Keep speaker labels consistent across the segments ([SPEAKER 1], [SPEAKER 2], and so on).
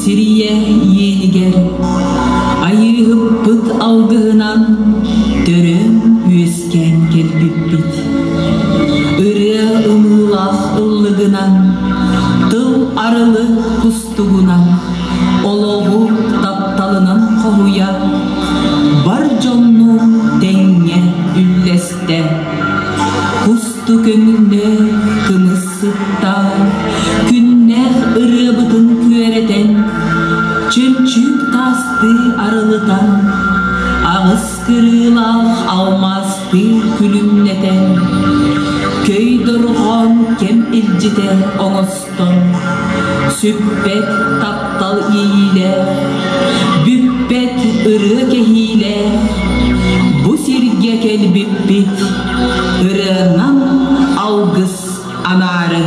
[SPEAKER 1] Сирийэ иэнигэр Айыыһыппыт алгыһынан төрөөн үөскээн кэлбиппит. Ырыа ымыылаах ыллыгынан, тыл арылы кустугунан, олоҕу тапталынан хоһуйа, бар дьоннуун тэҥҥэ үллэстэ. Кустук өҥнөөх кымыс сыттаах, күннээх ырыабытын күөрэтэн, чөмчүүк таастыы арылытан, аҕыс кырыылаах алмаастыы күлүмнэтэн, көй дорҕоон кэм илдьитэ оҥостон, сүппэт таптал иэйиилээх, бүппэт ырыа кэһиилээх, бу сиргэ кэлбиппит ырыанан алгыс анаары.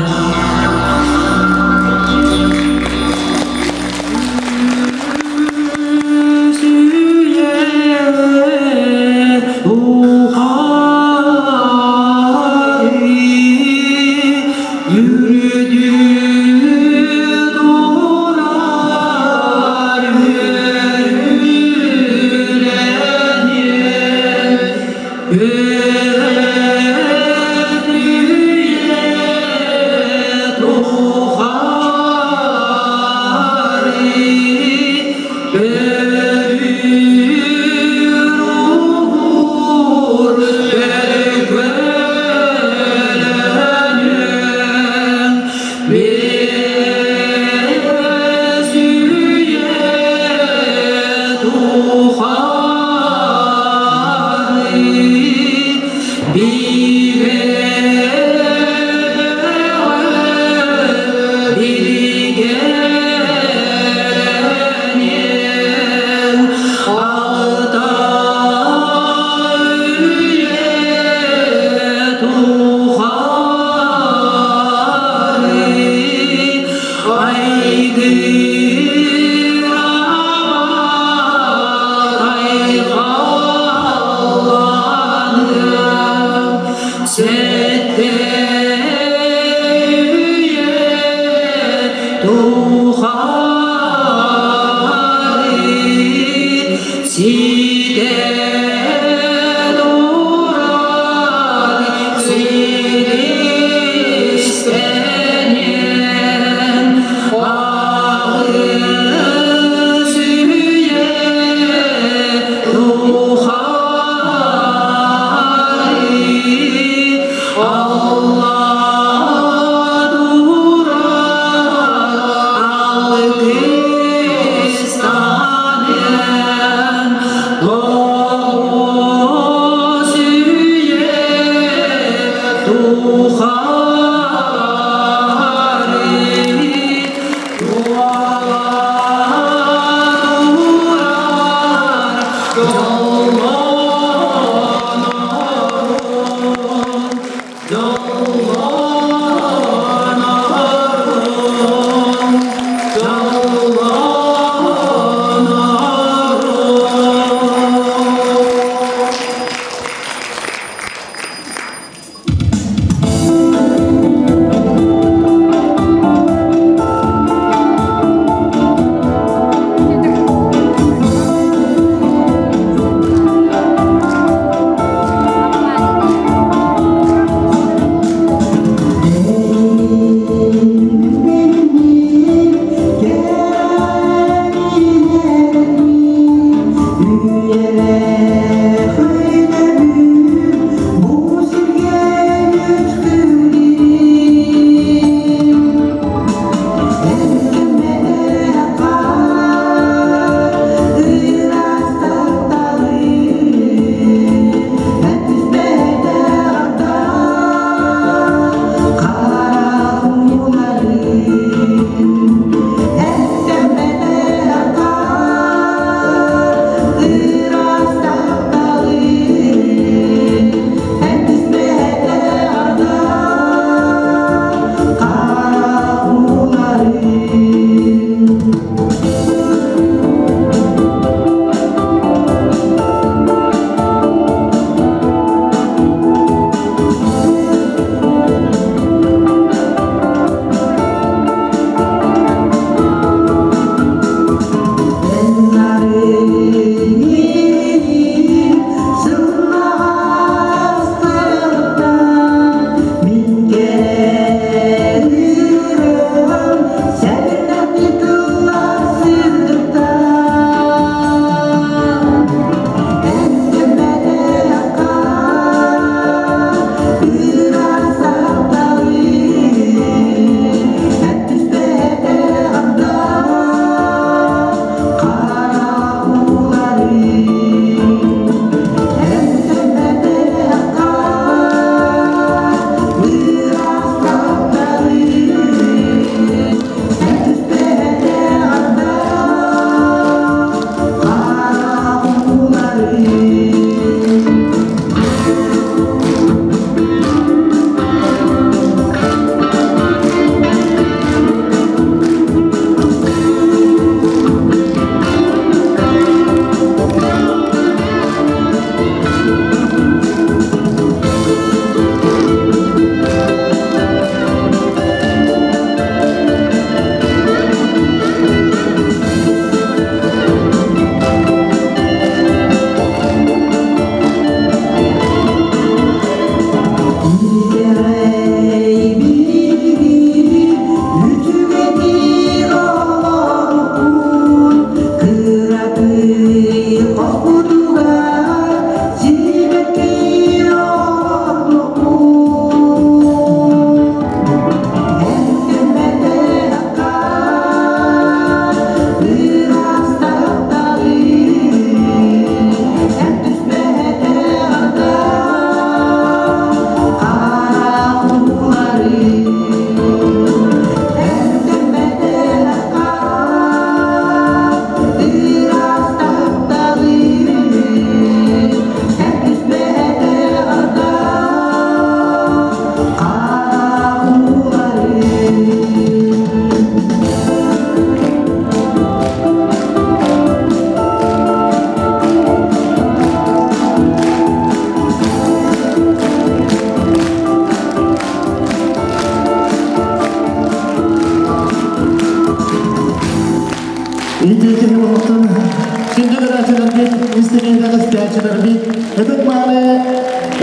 [SPEAKER 2] Истээччилэрбит, ытык-мааны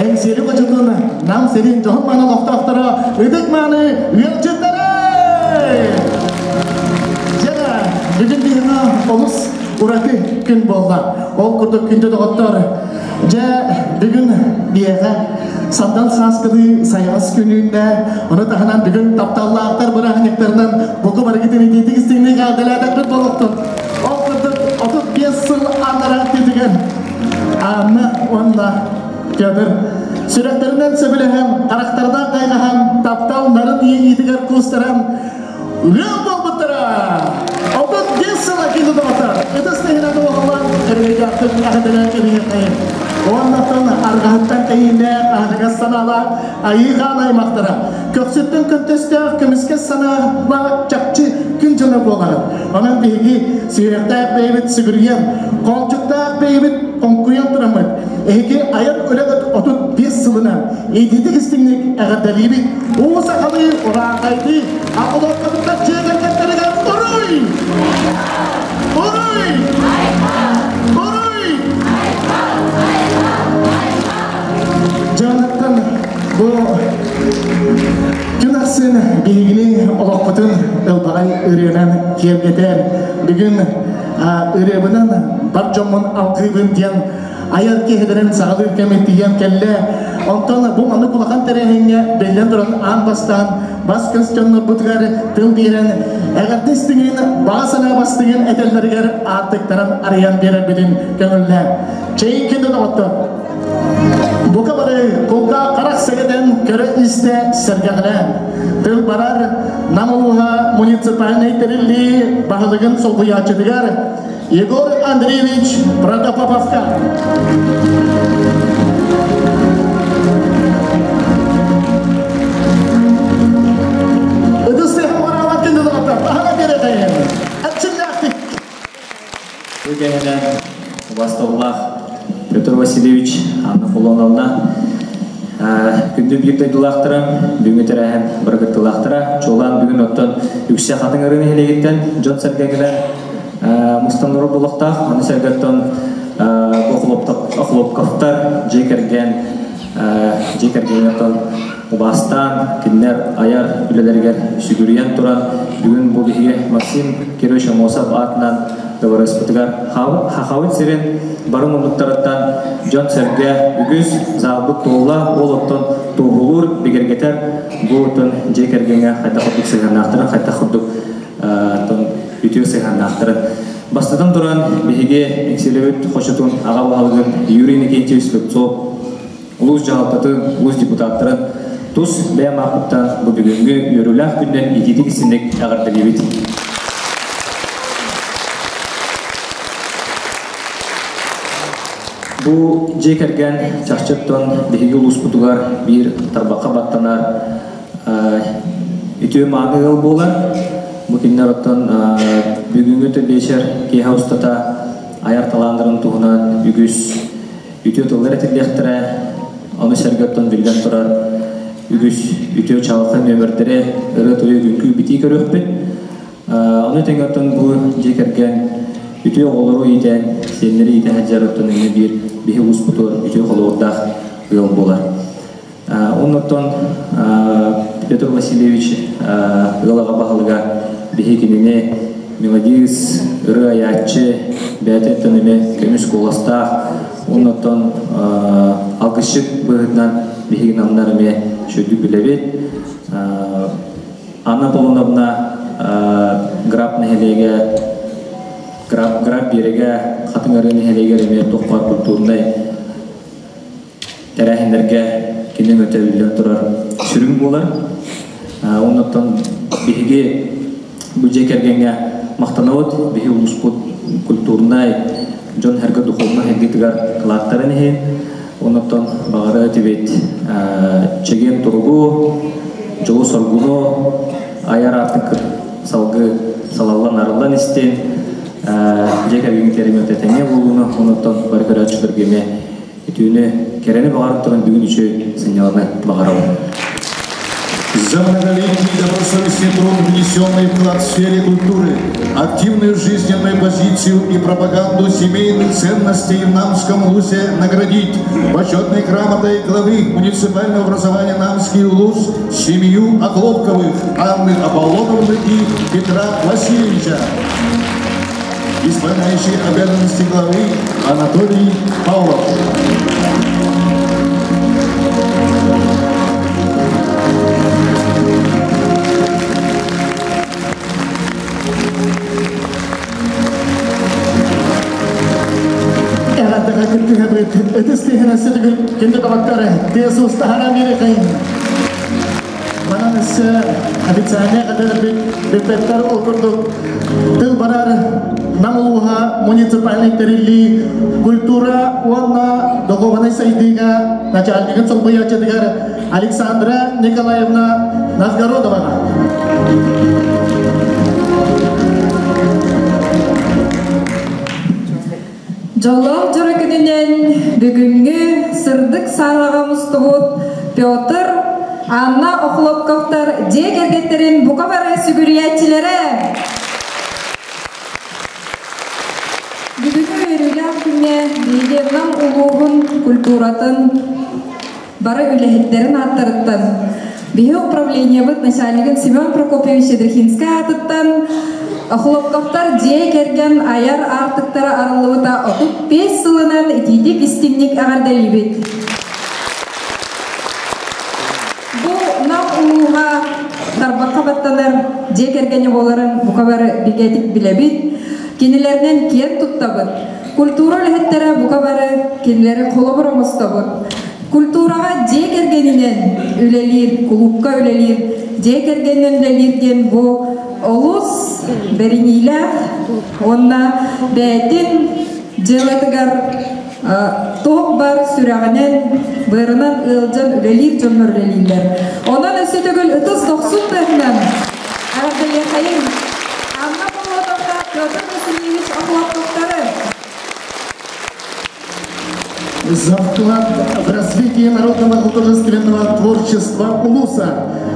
[SPEAKER 2] Эҥсиэли хочотун Нам сирин дьоһун-мааны олохтоохторо, ытык-мааны ыалдьыттара! Дьэ, бүгүн биһиэхэ олус ураты күн буолла. Ол курдук күндү доҕоттор, дьэ, бүгүн биһиэхэ сандал сааскылыы сайаҕас күн үүннэ. Ону таһынан бүгүн тапталлаахтар бырааһынньыктарынан бука барыгытын итиитик истиҥник эҕэрдэлээтэхпит буолуохтун. Ол курдук 35 сыл анараа өттүгэр Анна уонна Петр сүрэхтэринэн сөбүлэһэн, харахтарынан хайҕаһан, таптал нарын иэйиитигэр куустаран ыал буолбуттара. 35 сыл кини доҕоттор, ытыс тэһинэ туоһулан, эргийдэхтик эҕэрдэлээн кэбиһиэххэйин. Уоннаттан арҕаһыттан тэйиилээх, аһыныгас санаалаах Айыы хаан аймахтара, көхсүттэн көнтөстөөх көмүскэс санаалаах чахчы күн дьоно буолаҕыт. Онон биһиги сүһүөхтээх бэйэбит сүгүрүйэн, холчуктаах бэйэбит хоҥкуйан тураммыт, эһиги айар үлэҕит 35 сылынан итиитик истиҥник эҕэрдэлиибит. Уу сахалыы урааҥхайдыы Акуловкабыттар дьиэ кэргэттэригэр уруй! Уруй! Уруй! Дьонуттан бу күн ахсын биһигини олохпутун ылбаҕай ырыанан киэргэтэр. Бүгүн ырыабынан бар дьоммун алгыыбын диэн айар киһилэрин саҕалыыр кэми тиийэн кэллэ. Онтон бу маннык улахан тэрээһиҥҥэ биллэн туран аан бастаан бас-көс дьоннорбутугар тыл биэрэн эҕэрдэ истиҥин, баҕа санаа бастыҥын этэллэригэр аартыктарын арыйан биэрэрбитин көҥүллээн. Чэй күндү доҕоттор! Бука бары кулгаах харах сэгэтэн көрө-истэ сэргэҕэлээн. Тыл барар Нам улууһа муниципальнай тэриллии баһылыгын солбуйааччытыгар Егор Андреевич Протопоповка. Ытыс тыаһын бараабат күндү доҕоттор, таһына биэрэтэйин. Эрчимнээхтик.
[SPEAKER 3] Үгэһинэн убастабыллаах Петр Васильевич, Анна Филоновна, күндү биир дойдулаахтара, бүгүҥҥү тэрээһин бырагыттылаахтара, чуолаан бүгүн оттон үксэ Хатыҥ Арыы нэһилиэгиттэн дьон-сэргэ кэлэн мустан олорор буолуохтаах. Ону сэргэ оттон Охлопковтар дьиэ кэргэн дьиэ кэргэҥҥэ оттон убаастаан, кинилэр айар үлэлэригэр сүгүрүйэн туран, бүгүн бу биһиги Максим Кирович Аммосов аатынан дыбарыаспытыгар Хахабыт сирин бары муннуктарыттан дьон-сэргэ үгүс заалбыт туолла, ол оттон туоһулуур, бигэргэтэр бу оттон дьиэ кэргэҥҥэ хайдах курдук сыһыаннаахтарын, хайдах курдук үтүө сыһыаннаахтарын. Бастатан туран, биһиги Эҥсиэлэбит хочотун аҕа баһылыгын Юрий Иннокентьевич Слепцов улуус дьаһалтатын, улуус депутаттарын тус бэйэм ааппыттан бу бүгүҥҥү үөрүүлээх күнүнэн итиитик истиҥник эҕэрдэлиибит. Бу дьиэ кэргэн чахчыттан биһиги улууспутугар биир тарбахха баттанар үтүө мааны ыал буолар. Бу кинилэр оттон бүгүҥҥү биэчэр киэһэ устата айар талааннарын туһунан үгүс үтүө тыллар этиллиэхтэрэ, ону сэргэ оттон биллэн турар үгүс үтүө чаҕылхай нүөмэрдэри ырыа-тойук үҥкүү-битии көрүөхпүт. Ону тэҥэ оттон бу дьиэ кэргэн үтүө оҕолору иитэн, сиэннэри иитэ сылдьар оттон эмиэ биир биһи улууспутугар үтүө холобурдаах ыал буолар. Оннуттан Петр Васильевич ыал аҕа баһылыга биһи кинини мелодист, ырыа айааччы, бэйэтиттэн эмиэ көмүс куоластаах, оннуттан алгысчыт быһыытынан биһиги намнар эмиэ үчүгэйдик билэбит. Анна Аполлоновна Граб нэһилиэгэ Граб, Граб биэрэгэ Хатыҥ Арыы нэһилиэгэр эмиэ туох баар культурнай тэрээһиннэргэ кини өҥөтө биллэн турар сүрүн буолар. Оннуттан биһиги бу дьиэ кэргэҥҥэ махтанабыт. Биһи улууспут культурнай, дьон-сэргэ духовнай сайдыытыгар кылааттарын иһин. Оннуттан баҕара этибит чэгиэн туругу, дьолу-соргуну айар аартык салгыы салаллан арыллан истин. Дьиэ кэргэҥҥит эримэт этэҥҥэ буолууну, оннуттан бары көрөөччүлэргэ эмиэ Үтүөнү, кэрэни баҕаран туран бүгүн үчүгэй сынньаланы баҕарабын.
[SPEAKER 2] За многолетний
[SPEAKER 4] добросовестный труд, внесенный вклад в сфере культуры, активную жизненную позицию и пропаганду семейных ценностей в Намском улусе наградить почетной грамотой главы муниципального образования Намский улус семью Охлопковых Анны Аполлоновны и Петра Васильевича. Исполняющий обязанности главы Анатолий Павлов.
[SPEAKER 2] Эҕэрдэҕэ кыттыһабыт ытыс тыаһынан сүтүгүр күндү доҕоттор тыас-уус таһааран биэриэххэйиҥ. Манан өссө официальнай эҕэрдэлэрбит бүппэттэр. Ол курдук тыл барар Нам улууһа муниципальнай тэриллии культура уонна духуобунай сайдыыга начальнигын солбуйааччытыгар Александра Николаевна Новгородоваҕа.
[SPEAKER 5] Дьоллоох дьоро күнүнэн бүгүҥҥү сырдык саалаҕа мустубут Петр, Анна Охлопковтар дьиэ кэргэттэрин бука бары сүгүрүйээччилэрэ! Бүгүҥҥү үөрүүлээх күҥҥэ биһиги Нам улууһун культуратын бары үлэһиттэрин ааттарыттан биһи управлениебыт начальнигын Семен Прокопьевич Ядрихинскай аатыттан Охлопковтар дьиэ кэргэн айар аартыктара арыллыбыта 35 сылынан итиитик истиҥник эҕэрдэлиибит. Бу Нам улууһа тарбахха баттанар дьиэ кэргэнэ буоларын бука бары бигэтик билэбит, кинилэринэн киэн туттабыт. Культура үлэһиттэрэ бука бары кинилэри холобур оҥостобут. Культураҕа дьиэ кэргэнинэн үлэлиир, кулуупка үлэлиир, дьиэ кэргэнинэн үлэлиир диэн бу олус бэриниилээх уонна бэйэтин дьыалатыгар туох бар сүрэҕинэн, быарынан ыалдьан үлэлиир дьоннор үлэлииллэр. Онон өссө төгүл ытыс дохсун тыаһынан эҕэрдэлиэхэйиҥ Анна Болотовна, Петр Васильевич Охлопковтары!
[SPEAKER 2] За вклад в развитие народного художественного творчества Улуса,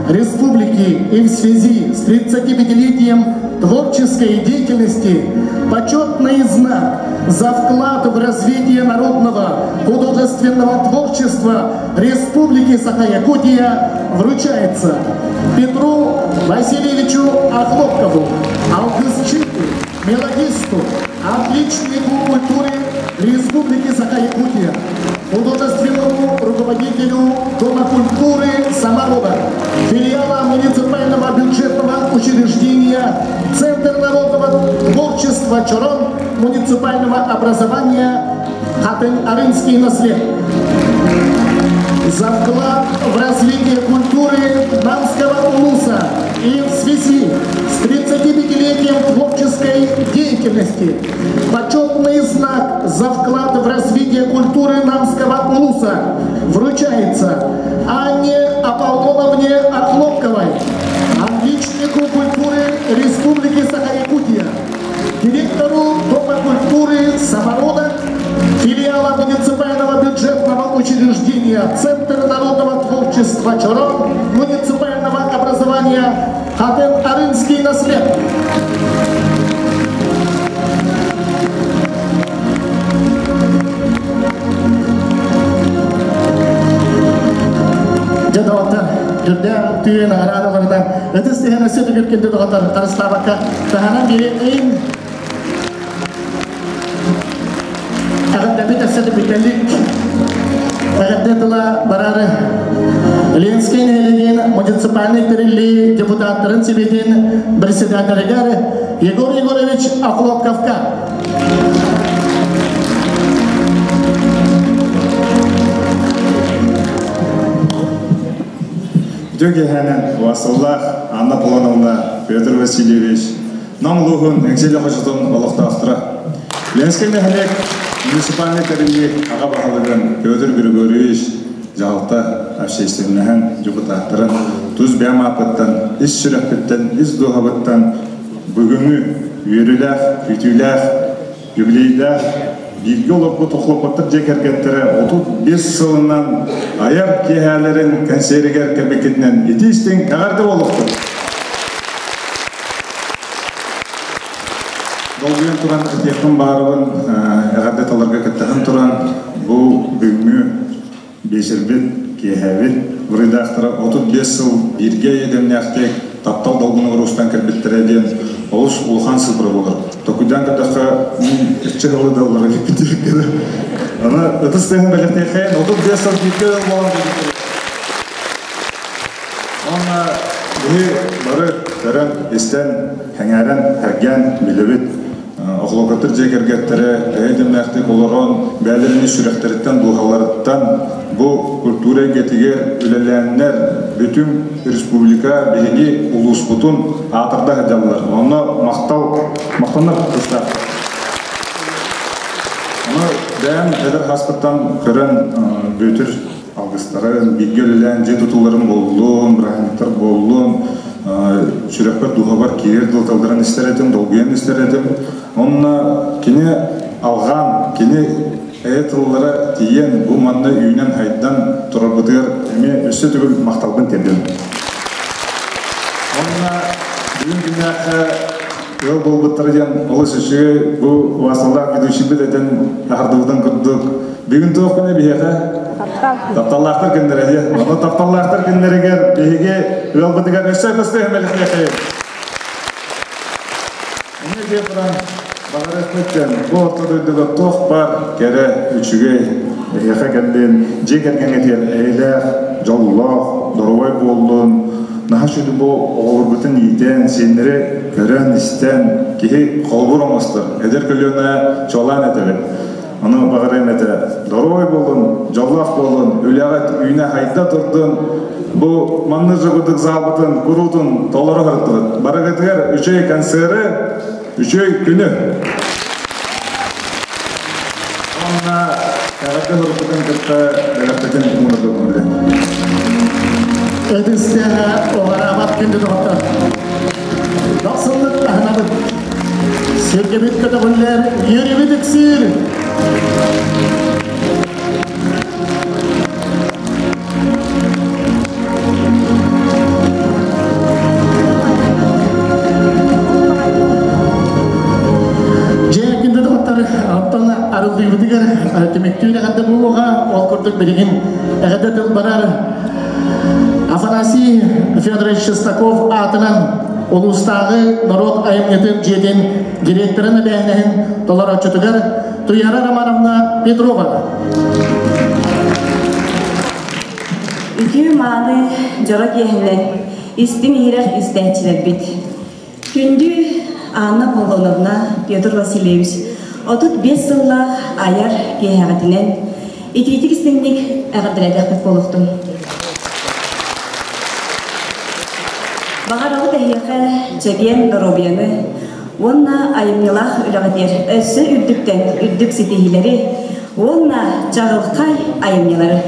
[SPEAKER 2] республики и в связи с 35-летием творческой деятельности почетный знак за вклад в развитие народного художественного творчества Республики Саха-Якутия вручается Петру Васильевичу Охлопкову, алгысчику, мелодисту, отличнику культуры Республики Саха-Якутия, художественному руководителю Дома культуры Самарова, филиала муниципального бюджетного учреждения Центр народного творчества Чорон муниципального образования Хатынь-Арынский наслед. За вклад в развитие культуры Намского улуса и в связи с 35-летием творческой деятельности почетный знак за вклад в развитие культуры Намского улуса вручается Анне Аполлоновне Охлопковой, отличнику культуры Республики Саха-Якутия, директору Дома культуры Самородок, филиала муниципального бюджетного учреждения Центр народного творчества Чорон муниципального образования Хатынь-Арынский наслед. Дьэ доҕоттор, үрдээх түүн наҕараадаларынан ытыс тыаһын өссө төгүл күндү доҕоттор харыстаабакка таһынан биэриэххэйиҥ. Эҕэрдэбит өссө да бүтэлик. Эҕэрдэ тыла барар Ленскэй нэһилиэгин муниципальнай тэриллии депутаттарын сэбиэтин председателигэр Егор Егорович Охлопковка.
[SPEAKER 6] Үтүө киэһээнэн Васыллаах Анна Аполлоновна, Петр Васильевич, Нам улууһун Эҥсиэли хочотун олохтоохторо. Ленскэй нэһилиэк муниципальнай тэриллии аҕа баһылыгын Петр Григорьевич дьаһалта общественноһын депутаттарын тус бэйэм ааппыттан, ис сүрэхпиттэн, ис дууһабыттан бүгүҥҥү үөрүүлээх, күүтүүлээх, юбилейдаах бииргэ олорбут Охлопоттар дьиэ кэргэттэрэ 35 сылынан айар киэһээлэрин кэнсиэригэр кэлбиккитинэн итии-истиҥ эҕэрдэ буолуохтун! Долгуйан туран этиэхпин баарыбын, эҕэрдэ тылларга кыттыһан туран, бу бүгүҥҥү биэчэрбит, киэһэбит буруйдаахтара 35 сыл бииргэ эйэ-дэмнээхтик таптал долгунугар устан кэлбиттэрэ диэн олус улахан сыыппара буолар. Толкуйдаан көрдөххө, мин иччи сылы да ыллара иликпит. Аны ытыс тыаһын бэлэхтиэххэйин, 35 сыл бииргэ ыал буолан кэлбиттэрэ. Уонна биһи бары көрөн, истэн, сэҥээрэн, сэргээн билэбит. Охлопковтар дьиэ кэргэттэрэ эйэ дэмнээхтик олорон, бэйэлэрин сүрэхтэриттэн, дууһаларыттан бу культура эйгэтигэр үлэлээннэр бүтүн республика биһиги улууспутун аатырда сылдьаллар. Онно махтал, махтанар тустаахтар. Ону бэйэм эдэр хаспыттан көрөн Бүөтүр алгыстарын, бииргэ үлэлээн дьиэ тутууларын буоллун, бырааһынньыктар буоллун, сүрэхпэр, дууһабар киирэр дылталларын истэр этим, долгуйан истэр этим. Онно кини алҕаан, кини эйэ тыллара тиийэн, бу манна үүнэн-хайдан турарбытыгар эмиэ өссө төгүл махталбын тиэрдэбин. Онно бүгүн күннээххэ ыал буолбуттара диэн олус үчүгэй бу убаасталаах ведущийбит этэн аһардыбытын курдук бүгүн туох күнэ биһиэхэ тапталлаахтар күннэрэ диэ ону тапталлаахтар күннэригэр биһиги ыалбытыгар өссө көстүө мэлихтиэхэй эмиэ дьиэ туран баҕарыахпыт бу орто дойдуга туох баар кэрэ үчүгэй эһиэхэ кэллин дьиэ кэргэҥҥитигэр эйэлээх дьоллоох доруобай буоллун наһаа сүдү бу оҕолорбутун иитэн, сиэннэри көрөн-истэн киһи холобур оҥостор. Эдэр көлүөнэ чуолаан этэбин. Ону баҕарыам этэ. Доруобай буолун, дьоллоох буолун, үлэҕит үүнэ-хайда турдун. Бу маннык дьоҕурдук залбытын куруутун толоро сырыттыбыт. Барыгытыгар үчүгэй концеры, үчүгэй күнү! Уонна эҕэрдэ сурукпутун кытта бэлэхпитин уунарга билэн.
[SPEAKER 2] Эдистэһэ оҕараабат күндү доҕоттор. Дохсуннук таһынабыт. Сиргэбит көтөҕүллэр, үөрүүбүт үксүүр. Дьэ, күндү доҕоттор, оттон арыллыыбытыгар түмүктүүр эҕэрдэ буолуоҕа. Ол курдук билигин эҕэрдэ тыл барар Афанасий Федорович Шестаков аатынан улуустааҕы норуот айымньытын дьиэтин директорын эбээһинэһин толорооччутугар Туяра Романовна Петрова.
[SPEAKER 7] Үтүө мааны дьоро киэһэнэн истиҥ иһирэх истээччилэрбит. Күндү Анна Аполлоновна, Петр Васильевич 35 сыллаах айар киэһэҕитинэн итиитик истиҥник эҕэрдэлээтэхпит буолуохтун. Баҕарабыт эһиэхэ чэгиэн доруобуйаны уонна айымньылаах үлэҕитигэр өссө үрдүктэн үрдүк ситиһиилэри уонна чаҕылхай айымньылары.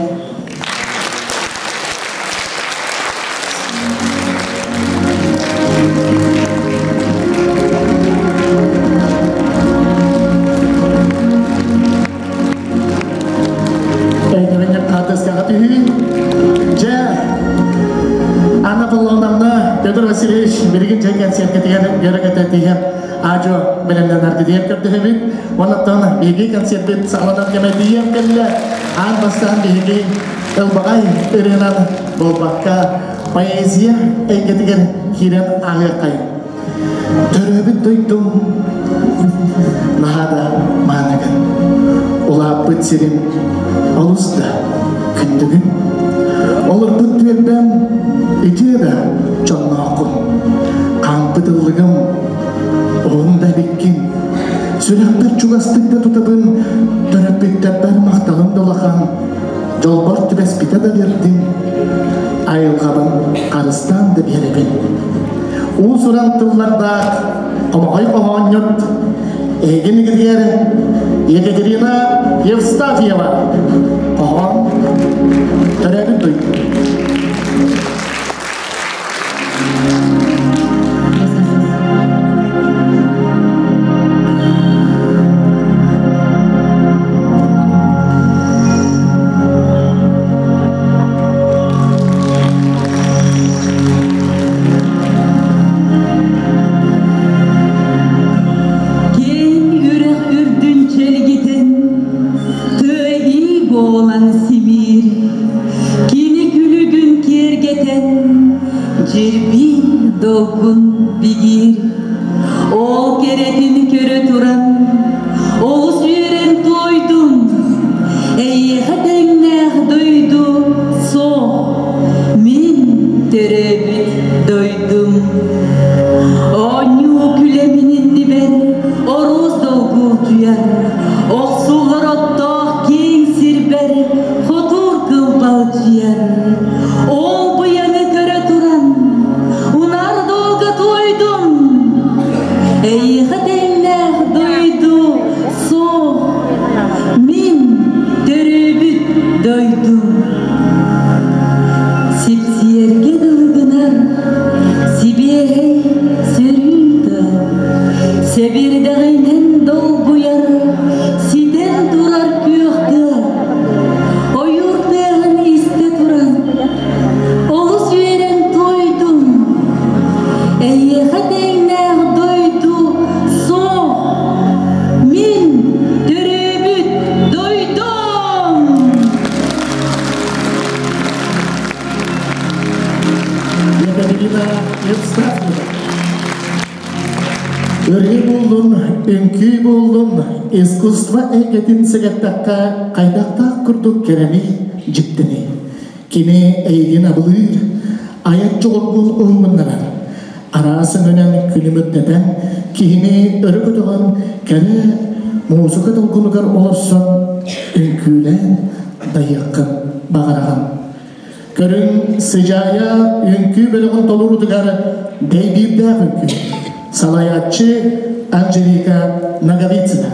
[SPEAKER 2] Хаартыскаҕа түһүү. Дьэ, Анна Аполлоновна, Петр Васильевич билигин дьэ кэнсиэркэтигэр үөрэ-көтө тиийэн аадьо бэлэмнэнэргитигэр көрдөһөбүт. Оннуттан биһиги концертпит саҕаланар кэмэ тиийэн кэллэ. Аан бастаан биһиги ылбаҕай ырыанан буолбакка поэзия эйгэтигэр киирэн ааһыаххай. Төрөөбүт дойдум наһаа да мааныгын, улааппыт сирим олус да күндүгүн. Олорбут түөлбэм үтүө да дьоннооххун. Хаампыт ыллыгым уһун да эбиккин. Сүрэхпэр чугастык да тутабын, төрөппүттэрбэр махталым да улахан. Дьолбор түбэспитэ да биэрдим, айылҕабын харыстаан да биэрэбин. Уус-уран тыллардаах хомоҕой хоһоонньут эһиги нигитигэр Екатерина Евстафьева хоһоон төрөөбүт дойду.
[SPEAKER 1] Дьирбиин долгун бигиир, ол кэрэтин көрө туран, олус үөрэн туойдум. Эйиэхэ тэҥнээх дойду суох, мин төрөөбүт дойдум. Оонньуу күлэ мин иннибэр оруос долгулдьуйар, охсуллар оттоох киэҥ сирбэр хотуур кылбалдьыйар. Ол быйаны көрө туран, унаар долга туойдум. Эйиэхэ тэҥнээх дойду суох, мин төрөөбүт дойдум. Сипсиэргэ дылы гынар сибиэһэй сөрүүн тыал, сэбирдэҕинэн долгуйар, ситэн турар күөх тыа, ойуур тыаһын истэ туран, олус үөрэн туойдум. Эйиэхэ тэҥнээх дойду суох, мин төрөөбүт дойдум!
[SPEAKER 2] Екатерина Евстафьева. Ырыа буоллун, үҥкүү буоллун, искусство эйгэтин сэгэттэххэ хайдахтаах курдук кэрэний, дьиктиний. Кини эйигин абылыыр, айар дьоҕургун уһугуннарар. Араас өҥөнөн күлүмүрдэтэн, киһини өрө көтөҕөн, кэрэ муусука долгунугар олорсон, үҥкүүлээн дайыаххын баҕараҕын. Көрүҥ Сыдьаайа үҥкүү бөлөҕүн толоруутугар дэйбиирдээх үҥкүү. Салайааччы Анжелика Ноговицына.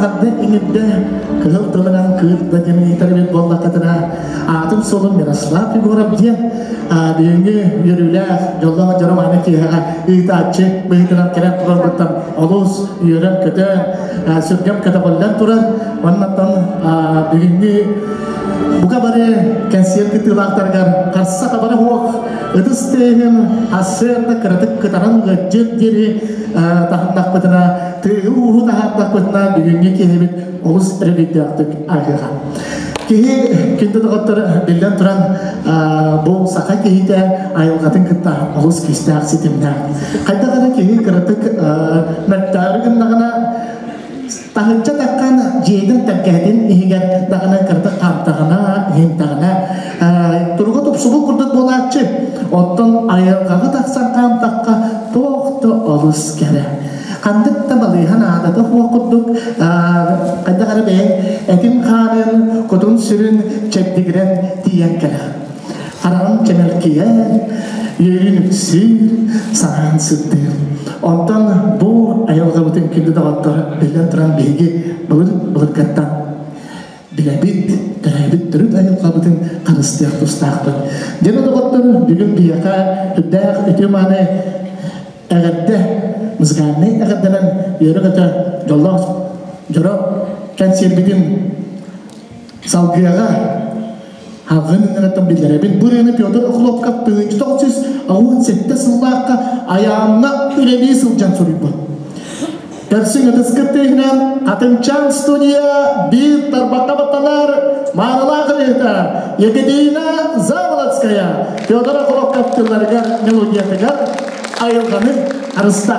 [SPEAKER 2] саҥарда иҥирдэ, кыһыл тылынан кыырда диэн ыйытар эбит буоллаххытына, аатым суолум Мирослав Егоров диэн бүгүҥҥү үөрүүлээх, дьоллоох дьоро мааны киэһэҕэ ыытааччы быһыытынан кэлэн турарбыттан олус үөрэн-көтөн, сүргэм көтөҕүллэн турар. Оннуттан бүгүҥҥү бука бары кэнсиэр кыттыылаахтарыгар харса хабара суох ытыс тыаһын ассыарда кыратык кытаран ыалдьыт диэри таһыннахпытына, тыаһы-ууһу таһаардахпытына бүгүҥҥү киһибит олус өрөгөйдөөхтүк ааһыаҕа. Киһи күндү доҕоттор биллэн туран бу саха киһитэ айылҕатын кытта олус күүстээх ситимнээх. Хайдах эрэ киһи кыратык мөлтөөрү гыннаҕына таһычча таххан дьиэтин тэлгэһэтин иһигэр даҕаны кыратык хаамтаҕына, иһинтэҕинэ туруга тупсубут курдук буолааччы. Оттон айылҕаҕа тахсан хаамтахха туох да олус кэрэ. Ханнык да балыыһа наадата суох курдук хайдах эрэ бэйэҥ этин-хаанын, кутун-сүрүн чэбдигирэн тиийэн кэлэр. Хараҕын чэмэлкийэр, үөрүүн үксүүр, санаан сырдыыр. Онтон бу айылҕабытын күндү доҕоттор биллэн туран биһиги былыр-былыргаттан билэбит, төрөөбүт төрүт айылҕабытын харыстыах тустаахпыт. Дьэ доҕоттор, бүгүн биһиэхэ үрдээх үтүө-мааны эҕэрдэ, музыкальнай эҕэрдэнэн үөрэ-көтө дьоллоох дьоро кэнсиэрбитин салгыаҕа Хаҕын ыҥыраттан биллэрэбин. Бу ырыаны Петр Охлопков 1997 сыллаахха Айаанна үлэлии сылдьан суруйбут. Көрсүҥ ытыскыт тыаһынан Хатыҥчаан студия биир тарбахха баттанар маанылаах ырыата Екатерина Заволоцкая Петр Охлопков тылларыгар мелодиятыгар айылҕаны харыста.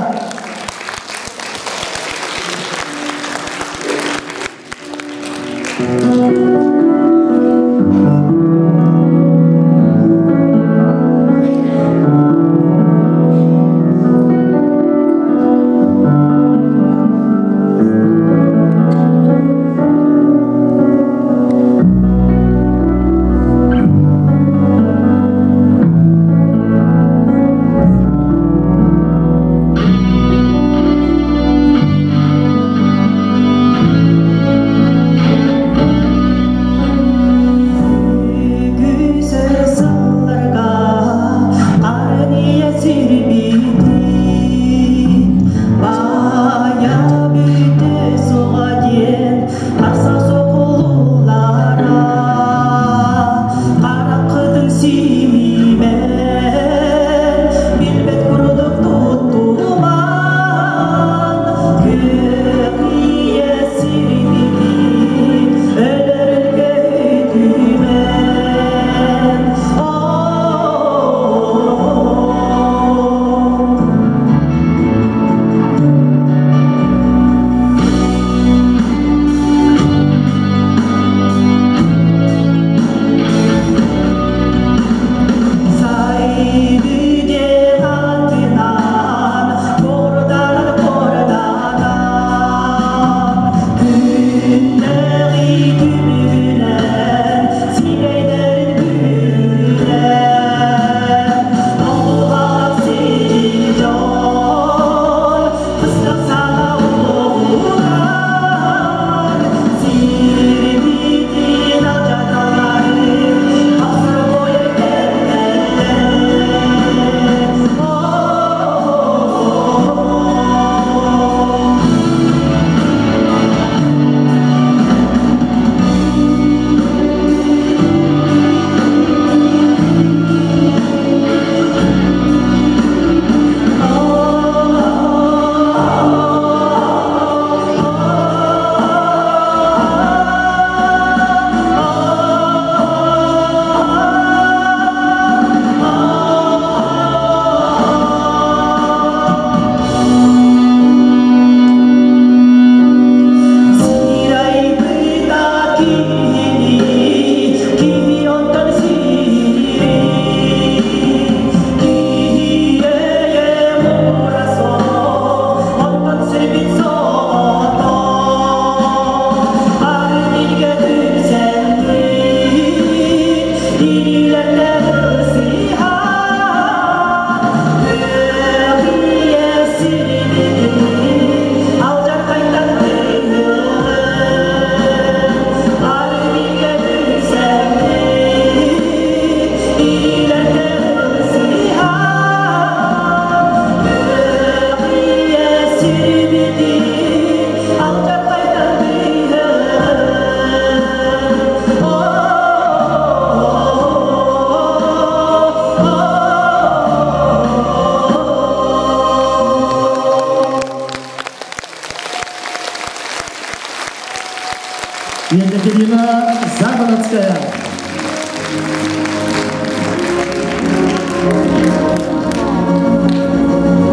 [SPEAKER 2] Ковальская.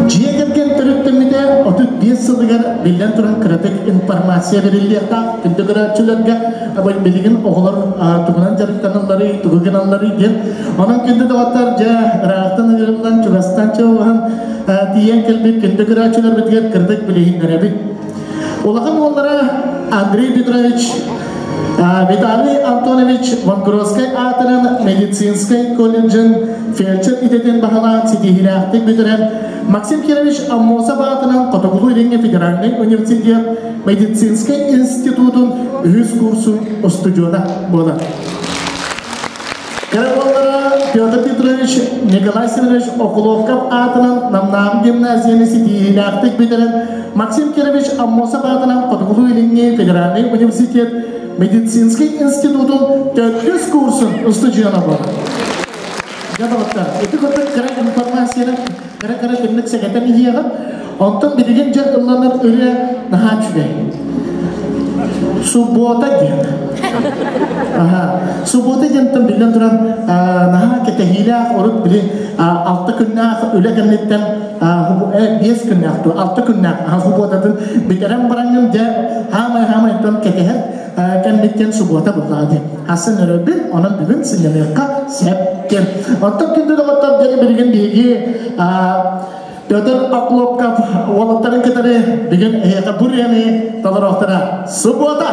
[SPEAKER 2] Дьиэ кэргэн төрүттэммитэ 35 сылыгар биллэн туран кыратык информация бэриллиэхтээх күндү көрөөччүлэргэ билигин оҕолор тугунан дьарыктаналларый, тугу гыналларый диэн. Онон күндү доҕоттор, дьэ ыраахтан ыҥырыллан, чугастан чугаһан тиийэн кэлбит күндү көрөөччүлэрбитигэр кыратык билиһиннэрэбит. Улахан уоллара Андрей Петрович Виталий Антонович Вонгросскай аатынан медицинскэй колледжын фельдшер идэтин баһылаан ситиһиилээхтик бүтэрэн Максим Кирович Аммосов аатынан Хотугулуу-Илиҥҥи федеральнай университет медицинскэй институтун үһүс курсун устудьуона буолар. Кыра уоллара Петр Петрович Николай Семенович Окуловков аатынан Намнааҕы гимназияны ситиһиилээхтик бүтэрэн Максим Кирович Аммосов аатынан Хотугулуу-Илиҥҥи федеральнай университет медицинскэй институтун төрдүс курсун устудьуона буолар. Дьэ, доҕоттор, ити курдук кыра информацияны кыра-кыра түннүк сэгэтэн иһиэҕим. Онтон билигин дьэ ылланар ырыа наһаа үчүгэй. Суббота диэн. Аха. Суббота диэнтэн биллэн туран наһаа кэтэһиилээх урут били алта күннээх үлэ кэнниттэн биэс күннээх дуо алта күннээх субботатын бүтэрэн бараҥҥын дьэ хаамай-хаамай кэтэһэр кэнниттэн суббота буллаҕа диэн. Асан өрөбүл, онон бүгүн сынньаныахха сөп диэн. Оттон күндү доҕоттор диэн билигин биһиги Петр Оклопков уолаттарын кытары бүгүн эһиэхэ бу ырыаны толоруохтара. Суббота!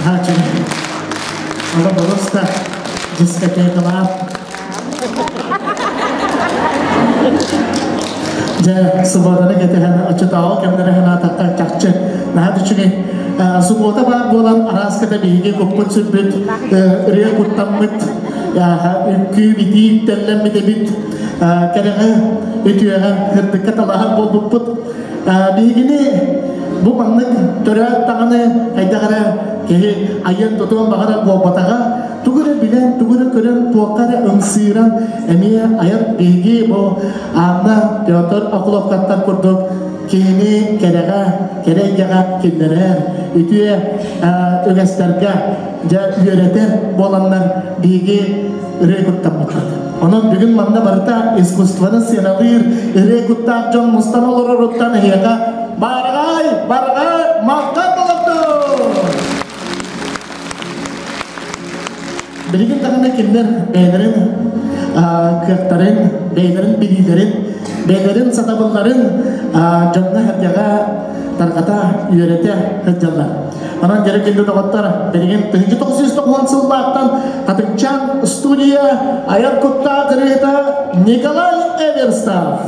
[SPEAKER 2] Хачы. Ала просто дискотекалаах. Дьэ, субуотаны кэтэһэн, оччотооҕу кэмнэри санаатахха чахчы наһаа үчүгэй. Субуота баар буолан арааската биһиги куппут сүрбүт, ырыа куттаммыт, үҥкүү битии үктэллэммит эбит, кэрэҕэ, үтүөҕэ, сырдыкка талаһар буолбуппут. Биһигини бу маннык төрөөт даҕаны хайдах эрэ киһи айыан-тутуон баҕарар буолбатаҕа, тугу эрэ билэн, тугу эрэ көрөн, туохха эрэ ымсыыран эмиэ айар биһиги бу Анна, Петр Окуловкаттар курдук киһини кэрэҕэ, кэрэ эйгэҕэ киллэрэр, үтүө үгэстэргэ дьэ үөрэтэр буоланнар биһиги ырыа куттаммыппыт. Онон бүгүн манна барыта искусствоны сыаналыыр ырыа куттаах дьон мустан олороруттан эһиэхэ барҕай, барҕай, махтал буолуохтун! Билигин даҕаны кинилэр бэйэлэрин кыахтарын, бэйэлэрин билиилэрин, бэйэлэрин сатабылларын дьоҥҥо-сэргэҕэ тарҕата, үөрэтэ сылдьаллар. Онон дьэрэ күндү доҕоттор, билигин 1990 сыллаахтан Хатыҥчаан студия айар куттаах ырыата Николай Эверстов,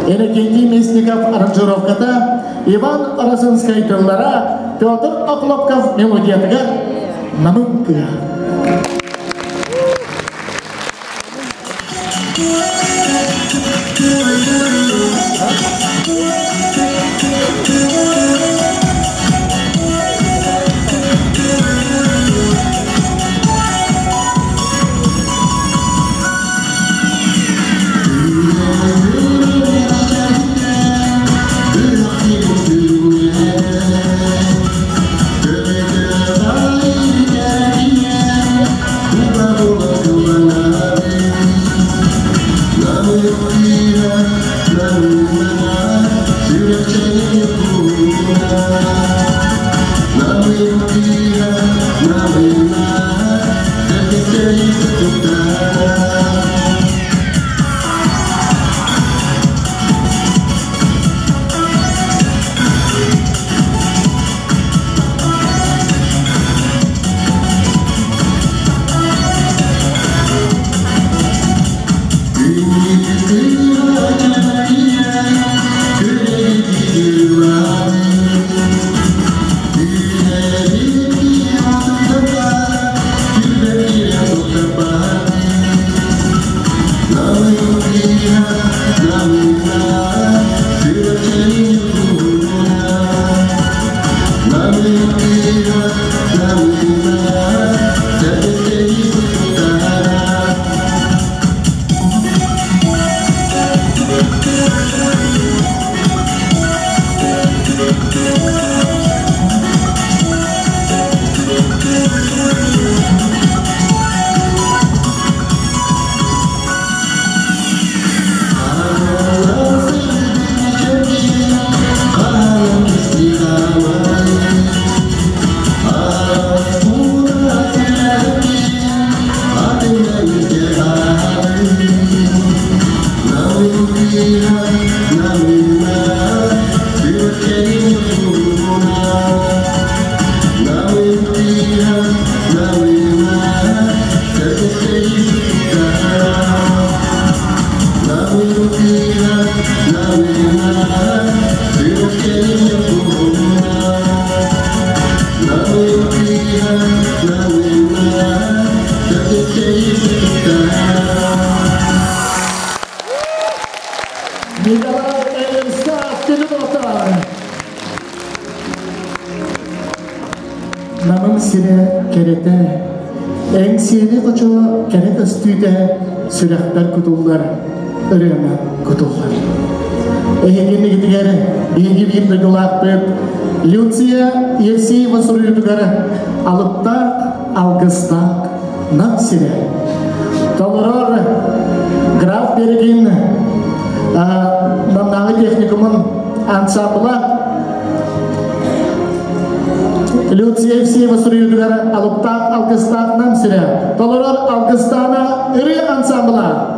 [SPEAKER 2] Иннокентий Местников аранжировката, Иван Розенскай тыллара, Петр Охлопков мелодиятыгар Намын кыа. Николай Эверстов Телемотор. Намын сирэ кэрэтэ, эҥсиэли хочо кэрэ көстүүтэ сүрэхпэр кутуллар, ырыама кутуллар. Эһигинигитигэр биһиги биир дойдулаахпыт Люция Евсеева суруйуутугар алыптаах, алгыстаах Нам сирэ. Толорор граф Берегин Намнааҕы техникумун ансамбла Люция Евсеева суруйуутугар алыптаах алгыстаах Нам сирэ. Толорор Алгыстаана ырыа ансамбла.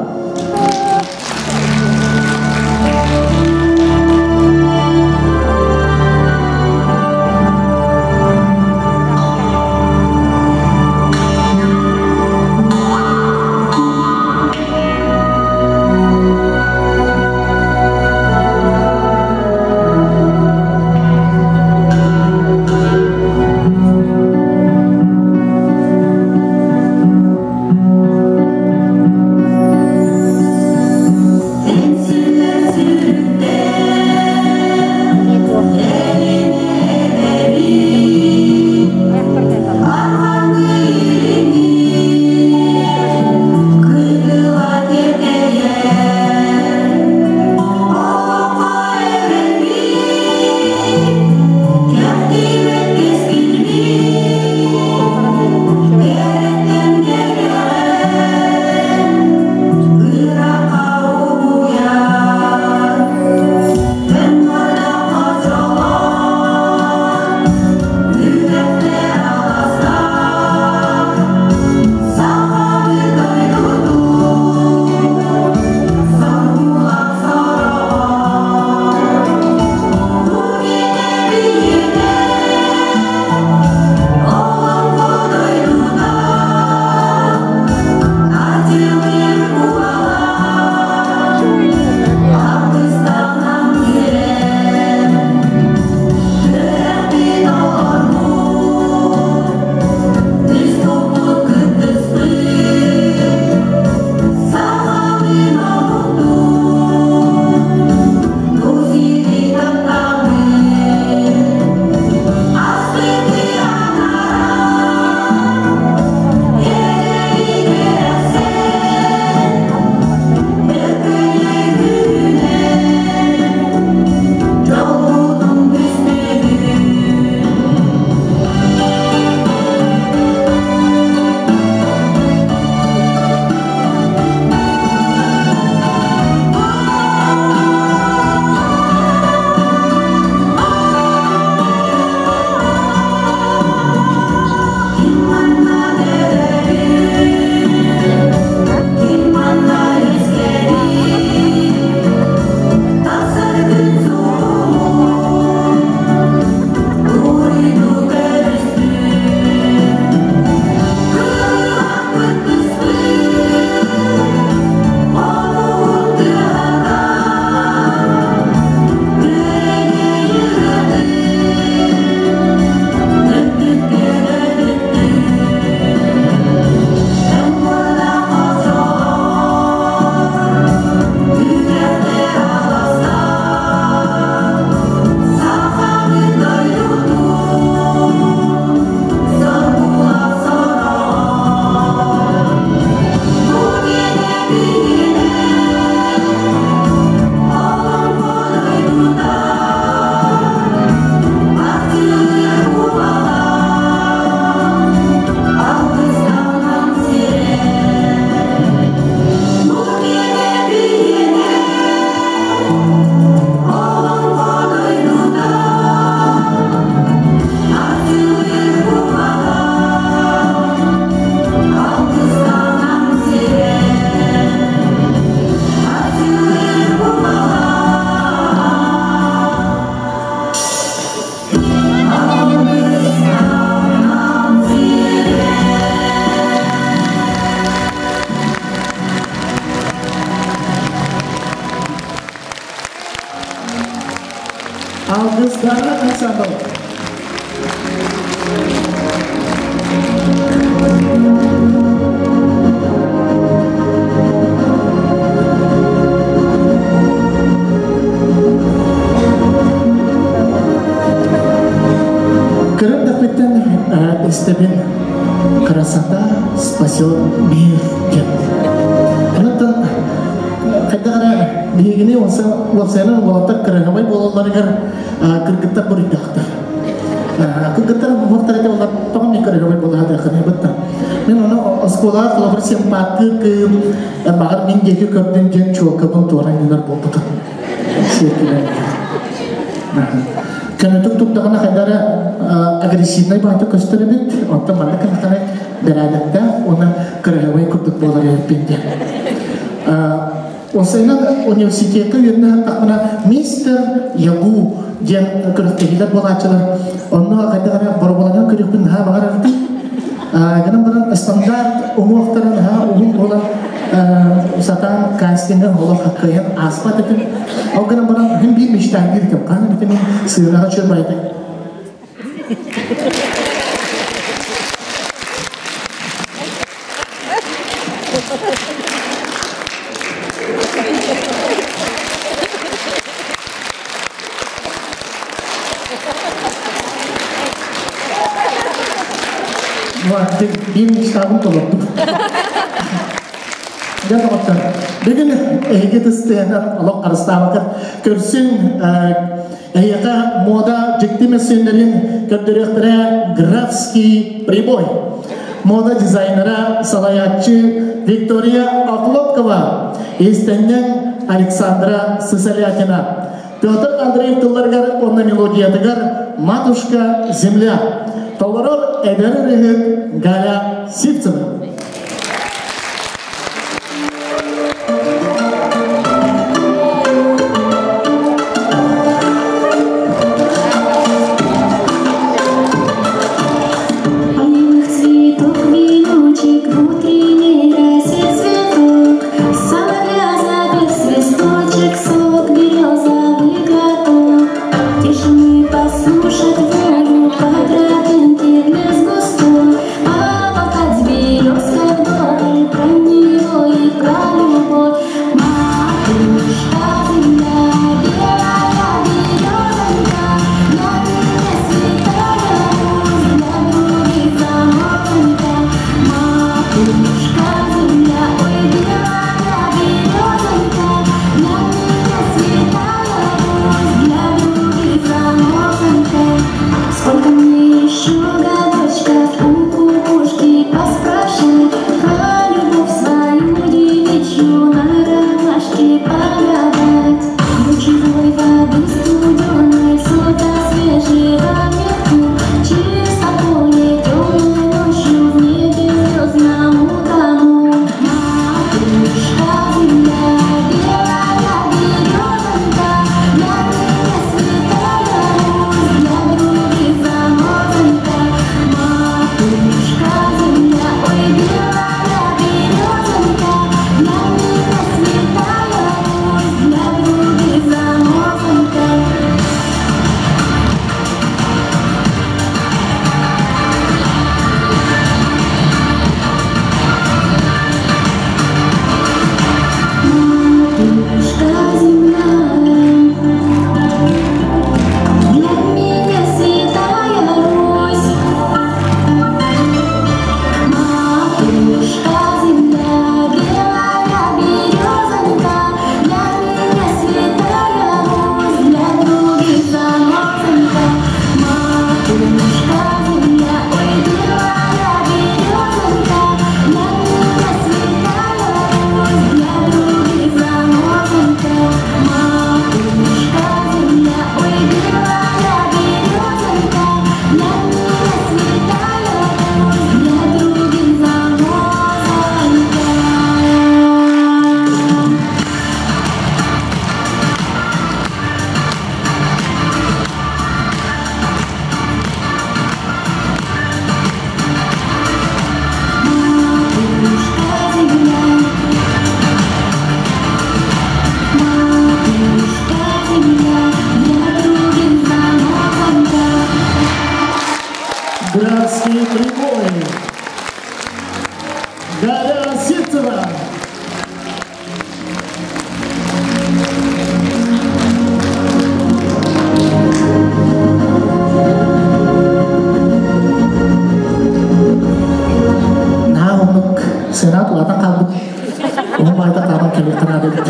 [SPEAKER 2] Алгыстаах ансамбл. Кырым дэппиттэн истэбин красота спасет мир диэн. Онон хайдах эрэ биһигини уопсайынан уолаттар кыраһабай буолалларыгар кыргыттар буруйдаахтар. Кыргыттар муохтар этэ олар тоҕо мен кыраһабай буола сатыаххыный Мин ону оскуолаҕа холобур симпаттыыр кыым баҕар мин диэки көрдүн диэн чуолкабын туора анньынар буолбутум. Сиэркилэ. Көнөтүк турдаҕына хайда эрэ агрессивнай баата көстөр эбит, оттон манна кынахана бэрээдэктээх уонна кыраһабай курдук буолар эбиппин диэн. Осайынан университекка үөрэнэ саттахпына мистер Ягу диэн күрэхтэһиилэр буолааччылар. Онно хайдах эрэ боробуланан көрүөхпүн наһаа баҕарарбын. Гынан баран стандарт уҥуохтара наһаа уһун буолан сатаан кастиҥҥа олох кыайан ааспат этим. Ол гынан баран мин биир мечтаан кем хаан битим сыанаҕа чөр байда. Биир мечтабын толордум. Дьэ доҕоттор, бүгүн эһиги тыстыһынан олох харыстаабакка көрсүн эһиэхэ мода дьикти мөссүөннэрин көрдөрүөхтэрэ Графский прибой. Мода дизайнера салайааччы Виктория Охлопкова, иистэнньэҥ Александра Сысолятина. Петр Андреев тылларыгар уонна мелодиятыгар «Матушка Земля» толорор эдэр ырыһыт Галя Сивцева.
[SPEAKER 1] Алых цветов веночек в утренней росе цветок, Соловья запев свисточек, сок березовый глоток. Тишины послушать волю по тропинке в лес густой, Поболтать с березкой вдоволь про него и про любовь. Матушка земля, белая березонька, для меня святая Русь, для других замотанька. Матушка земля, ой, белая березонька, для меня святая Русь, для других замотанька. Сколько мне еще годочков у кукушки поспрашивать, про любовь свою девичью на ромашке погадать. Ручьевой воды студеной, сока свежего метку, чисто поле темной ночью в небе звездном утону. Матушка земля, белая березонька, для меня святая Русь, для других замотанька. Матушка земля, ой, белая березонька, для меня святая Русь, для других замотанька. Матушка земля, для меня святая Русь. Матушка земля, белая березонька, для меня святая Русь, для других замотанька. Матушка земля, ой, белая березонька, для меня святая Русь, для других замотанька. Матушка земля, ой, белая березонька, для меня святая Русь, для других замотанька. Матушка земля, матушка земля, для других замотанька.
[SPEAKER 2] Графский прибой. Галя Сивцева. Наһаа оннук Сенат улаатан хаалбыт. Уһун баайда хааман кэлиэххэ наада эбит.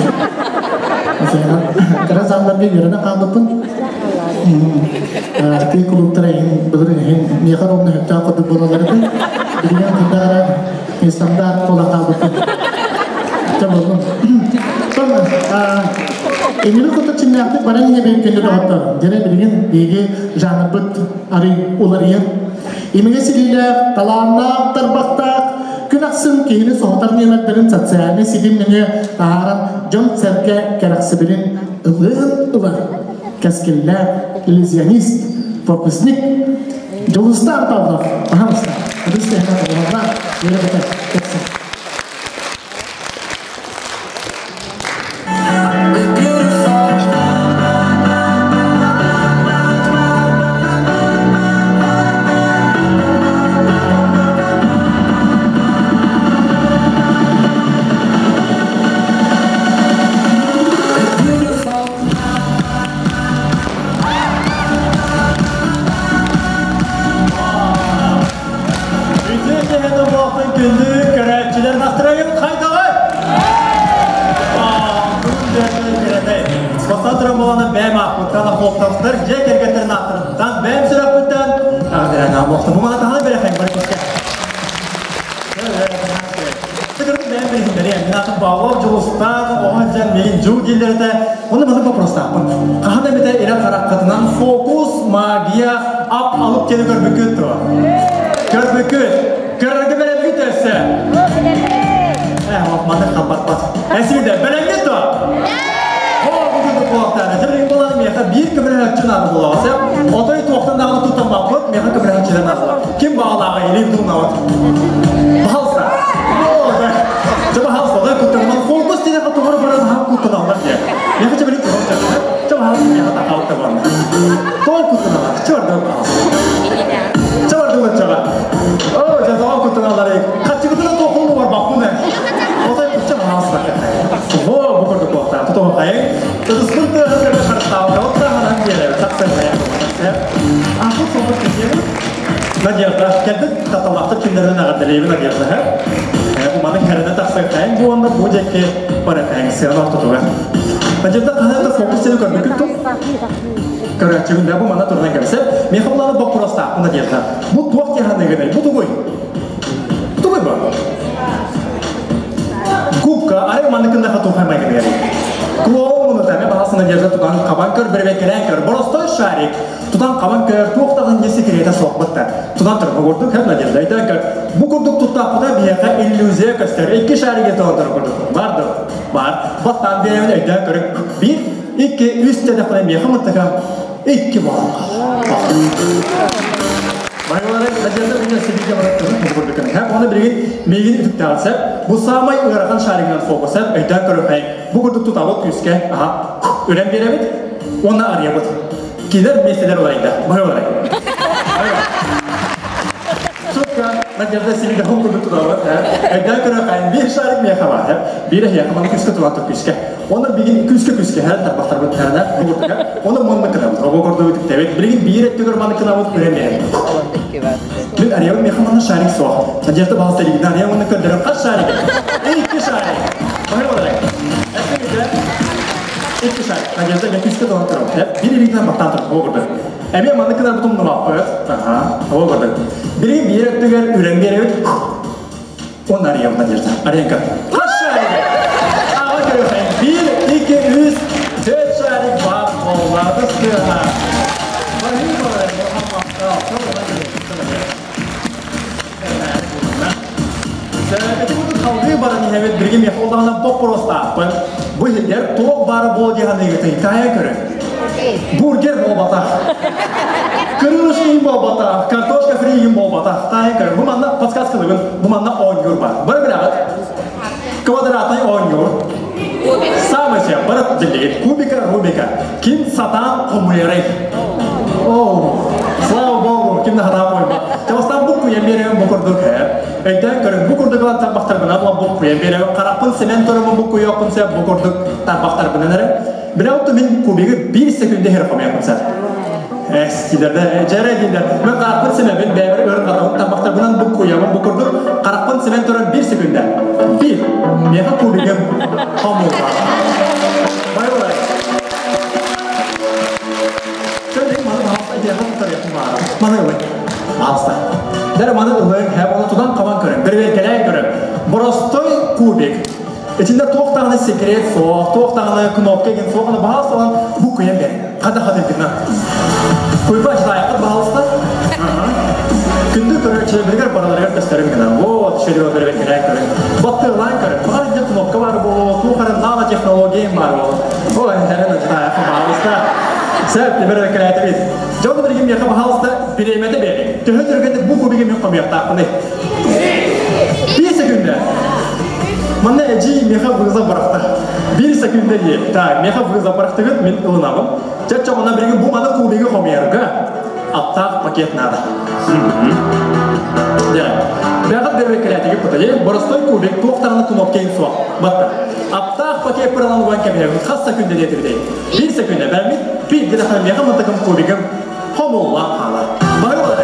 [SPEAKER 2] Кыра залларга үөрэнэ хаалбыппын. Тыы кулууптара иһин былыр иһин миэхэ ровно сөптөөх курдук буолаллар этэ. Билигин кырдара стандарт буолан хаалбыппын. Чэ буоллун. Сонно Инники кутта чиннээхтик баран иһэбин күндү доҕоттор. Дьэ билигин биһиги жанрбыт арый уларыйар. Имигэ силиилээх, талааннаах, тарбахтаах, күн ахсын киһини соһутар нүөмэрдэрин социальнай ситим нөҥүө таһааран дьон-сэргэ кэрэхсэбилин ылыан ылар. Кэскиллээх иллюзионист, фокусник Дьулустаан Павлов. Пожалуйста, ытыс тэһинэ оҕолорго үөрэ-көтө кэпсээ.
[SPEAKER 8] Күндү көрөөччүлэр, настроение хайдаҕый? Бастан туран буолана бэйэм ааппыттан Охлопковтар дьиэ кэргэттэрин ааттарыттан бэйэм сүрэхпиттэн аҕыранаамохто бу мана таһана бэрэхэҥ бар күүскэ. Бэйэм билиһиннэриэм. Мин аатым Павлов Дьулустаан, оҕо сылдьан миигин Дьул дииллэр этэ. Онно маннык вопростаахпын. Хаһан эмитэ ирэ хараххытынан фокус, магия, ап алып диэни көрбүккүт дуо? Көрбүккүт. Көрөргө бэлэммит өссө? Э, маннык хампарпат. Эсиде, бэлэммит дуо? О, бу күндү куоктаана. Дьэ, буолан миэхэ биир көмөлөһөөччү наада буолаҕа. Отой туохтан даҕаны туттаммаппыт, миэхэ көмөлөһөөччүлэр наадалар. Ким баҕалааҕа илиим туунабыт. Пожалуйста. Дьэ, пожалуйста, отой куттаныман фокус диэхэ тугары баран хаһан куттаналлар диэ. Миэхэ чэ билин тугар чэ. Чэ, пожалуйста, миэхэ тахаалта барна. Тоҕо куттаналар? Чэ, барды пожалуйста. Чэ, барды чаҕа. О, дьэ, тоҕо куттаналлар. Хаччыгытына туохун барбаппын ээ. Отой кучча пожалуйста. Во, бу курдук буолта. Тутуһун хайын. Ытыспын тыаһын көрө харыстаабыта. Оттааһынан биэрэр. Тахсан хайа. Ахыл собут кисиэбит. Надежда. Кэлбит таталаахтар күннэринэн эҕэрдэлиибин Надежда. Бу маны хәрэнэ тахсан хайын бу уонна бу дьэкки барахайын сыана ортотугар. Надежда хаһан да фокус сeni көрбүкүт ту? Көрөөччүгүн да бу мана турунан кэлсэ. Меха буланы боппуростаахпын Надежда. Бу туох тиһаныгыный? Бу тугуй? Тугуй бу? Губка, арай манныкында хатуха майгыныгар. Клоун таме баһасы Надежда тутан хабан көр бербекелен көр. Боростой шарик. Тутан хабан көр, туохтагын не секрета соқбытта. Тутан тұр, курдук, хэп Надежда айтан көр. Бу курдук туттааппыта биһиэхэ иллюзия көстөр. Икки шариге тоҕон курдук. Бар Бар. Баттан беремин өйдөн көрүк. Bir, iki, үс телефона миэхэ мыттыка. Икки болон Байылары Надежда күнне сибиге бараттырын курдук. Хэп оны билигин миигин үтүктээҕсэ. Бу самай ыарахан шаригынан фокуса өйдөөн көрөпәй. Бу курдук тутабыт күүскэ, аха, үрэн биэрэбит, уонна арыйабыт. Килер местелер олайда. Байылары. Шутка, Надежда сибиге хом курдук тутабыт. Өйдөөн көрөпәй. Bir шарик миэхэ бар. Биир эһиэхэ маны күскэ тутан күскэ. Оны билигин күскэ күскэ һэ тарбахтарбыт һээнэ бу курдук. Оны манны кынабыт. Бу курдук үтүктэбит. Билигин биир өттүгэр маны кынабыт үрэн биэрэбит. Мен арыйабын миэхэ манна шарик суох. Надежда баҕалта илигин арыйа манна көрдөрөр хас шарик? Икки шарик. Бары боларай. Эсиңизде икки шарик. Надежда мен күскэ тоҕон турам. Бир илигинен баттаан турам. Бу курдук. Эмиэ манны кынар бутум нумаппыт. Аха. Бу курдук. Билигин биир өттүгэр үрэн биэрэбит. Он арыйабын Надежда. Арыйан көр. Хас шарик? Аға көрөйін. Bir, iki, үс, төрт шарик бар боллады сыға. Бары боларай. Эти будут халгы баран иһэбит бирге мех олдаҕына боппуруостаахпын. Бу иһигэр туох баара буол диэханыгытый таайа көрүн. Бургер буолбатах. Крылышки буолбатах, картошка фри буолбатах. Таайа көрүн. Бу манна подсказкалыгын, бу манна оонньуур бар. Бары билэҕит. Квадратный оонньуур. Самый сен, бары диллигит. Кубика, Рубика. Ким сатаан хомуйарый? О, слава богу, ким да хатаан хомуйбат. Чабастан бу куйан биэрэн бу курдук ээ. Өйдөөн көрүҥ, бу курдук ылан тарбахтарбынан ылан бу куйан биэрэн, харахпын сэмэн турумун бу куйуохпун сөп, бу курдук тарбахтарбынан эрэ. Билэ отту мин кубигы биир секунда иһэр хомуйуохпун сөп. Эс, дилерде, дьэрэ дииллэр. Мен харахпын сэмэбин, бэйэбэр өр хатабын, тарбахтарбынан бу куйабын, бу курдук харахпын сэмэн туран биир секунда. Биир. Миэхэ кубигым хомулла. Бай-бай. Чө, маны баҕалса идеяҕа туттарыахпын баҕарабын. Маны ылый. Баҕалса. Дэр маны ылыҥ, һэ, оны тутан хабан көрүҥ, бэрэбиэркэлээн көрүҥ. Боростой кубик. Итиннэ туох даҕаны секрет суох, туох даҕаны кнопка игин суох, аны баҕалса ылан бу куйан бэр. Хата хата гына. Куйба читайаххыт баҕалыста. Күндү көрөөччүлэрбитигэр барыларыгар көстөрүн гына. Вот, шөдү бэрэбиэркэлээн көрүҥ. Баттыылаан көрүҥ. Баҕар инде кнопка баар буолуо, туох эрэ нанотехнология баар буолуо. Ой, эрэн читайаххыт баҕалыста. Сөп, бэрэбиэркэлээтибит. Дьон билигин миэхэ баһаалыста бириэмэтэ биэриҥ. Төһө түргэнник бу кубигы мин хомуйуохтаахпыный? Биир секунда. Манна эдьиий миэхэ вызов бырахта. Биир секунда дии. Так, миэхэ вызов бырахтыгыт, мин ылынабын. Чэ, онно билигин бу маны кубигы хомуйарга аптаах пакет надо. Дьэ, бэҕэт бэрэбиэркэлээтигит пытайы, боростой кубик туох даҕаны кнопка суох. Батта. Аптаах пакет пыралан уган кэбиһэбин хас секунда диэтибитэй? Биир секунда бэрмит, биир гына миэхэ мантакым кубигым хомулла хаалар. Бары болар.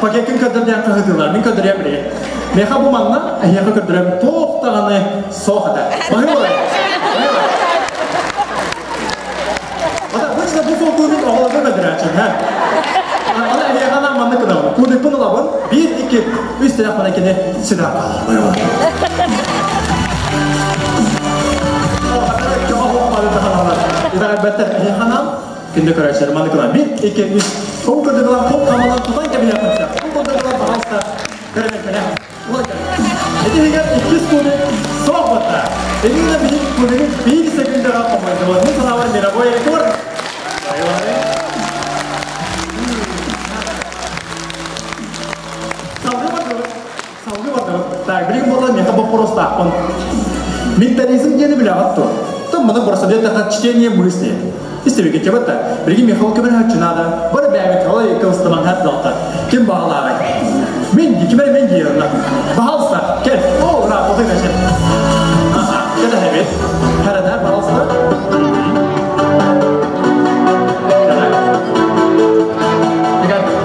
[SPEAKER 8] Пакеккин көрдөрдеен кыһытыылар. Мин көрдөрүөм билигин. Меха бу манна эһиэхэ көрдөрөм туох даҕаны суох этэ. Баһы болай. Ата обычно бу фокуһун оҕолорго көрдөрөөччүм, һэ. Аны эһиэхэ анаан маннык гынабын. Кубикпын ылабын. Биир, икки, үс тэлэх мана кини сюда. Итэҕэйбэттэр эһиэхэ анаан күндү көрөөччүлэр маннык гынан. Биир, икки, үс. Ол курдук хоп хамалан тутан кэбиһиэххин сөп. Ол курдук пожалуйста, көрө-көрө. Ити иһигэр иккис кубик суох батта. Именно биһиги кубигы биир секундаҕа хомойдубут. Мин санаабар мировой рекорд. Салгыы бардыбыт. Салгыы бардыбыт. Так, билигин буолла миэхэ боппуруостаахпын. Ментализм диэни билэҕит дуо? Том маны просто диэтэхэ чтение мысли. Истибиккит чабатта. Билигин Михаил көмөлөһөччү наада. Бары бэйэбит халай кылыстаман хат Ким баҕалааҕай? Мин, ким эрэ мин диир онно. Пожалуйста, кел. О, ура, вот это Ага, кэтэһэбит. Хәрәнә, пожалуйста.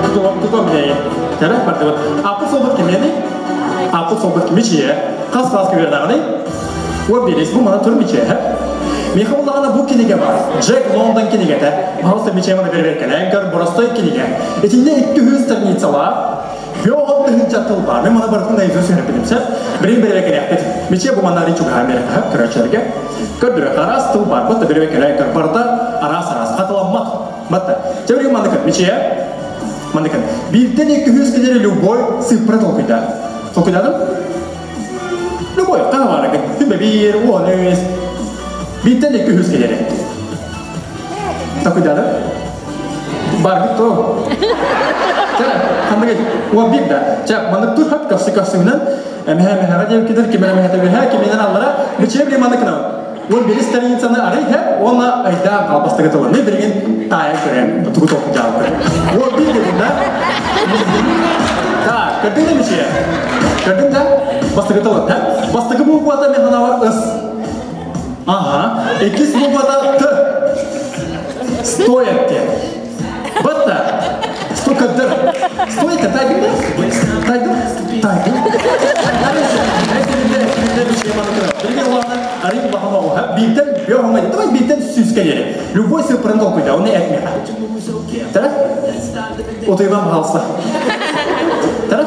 [SPEAKER 8] Тутуом, тутуом дии. Кэрэ, бардыбыт. Аппыт солбут кимиэний? Аппыт солбут кимичиэ? Хас класс күүрдээҕиний? Уон биэс бу мана тур мичээһэ. Миэхэ буллаҕына бу кинигэ бар. Джек Лондон кинигэтэ. Пожалуйста, мичээманы бэрбэркэлээн көр, боростой кинигэ. Итиннэ 200 страницалаах, Бөҕөн тыһыынча тыл баар. Мен маны барытын наизусть үөрэппитим сөп. Билигин бэрбэкэлээхпит. Мичээ бу манна чугаһаан биэрэххэ көрөөччүлэргэ. Көрдөрө араас тыл бар. Бытта бэрбэкэлээн көр. Барыта араас-араас. Хатыламмат. Батта. Чэ билигин маннык мичээ маннык. Бииртэн 200 кэлери любой цифра толкуйда. Толкуйдадым? Любой, хаһа баарыгын. Түмэ биир, 13. Бииртэн 200 кэлери. Толкуйдадым? Барбыт то. Чэ, ханнык 11 да. Чэ, маннык тур хат көссү көссүнэн эмэһэ эмэһэҕэ диэн китер кимэн эмэһэ төбөһэ киминэн аллара бичиэ били маннык гынабын. 11 страницаны арый хэп уонна айдаан албастыгы тылы. Мен билигин таайан көрөм. Тугу толкуйдаабыт. 11 дедим да. Так, көрдүң да мичиэ? Көрдүң да? Бастыгы тылы, да? Бастыгы буквата мен ханабар ыс. Ага. Иккис буквата Т. Стоят те. Батта. Сто көддөр. Стойка, тайдың да? Тайдың? Тайдың. Бииртэн бииртэн сүүскэ диэри. Любой сыппырын толкуйда, оны этмиэхэ. Тара? Утуйбан пожалуйста. Тара?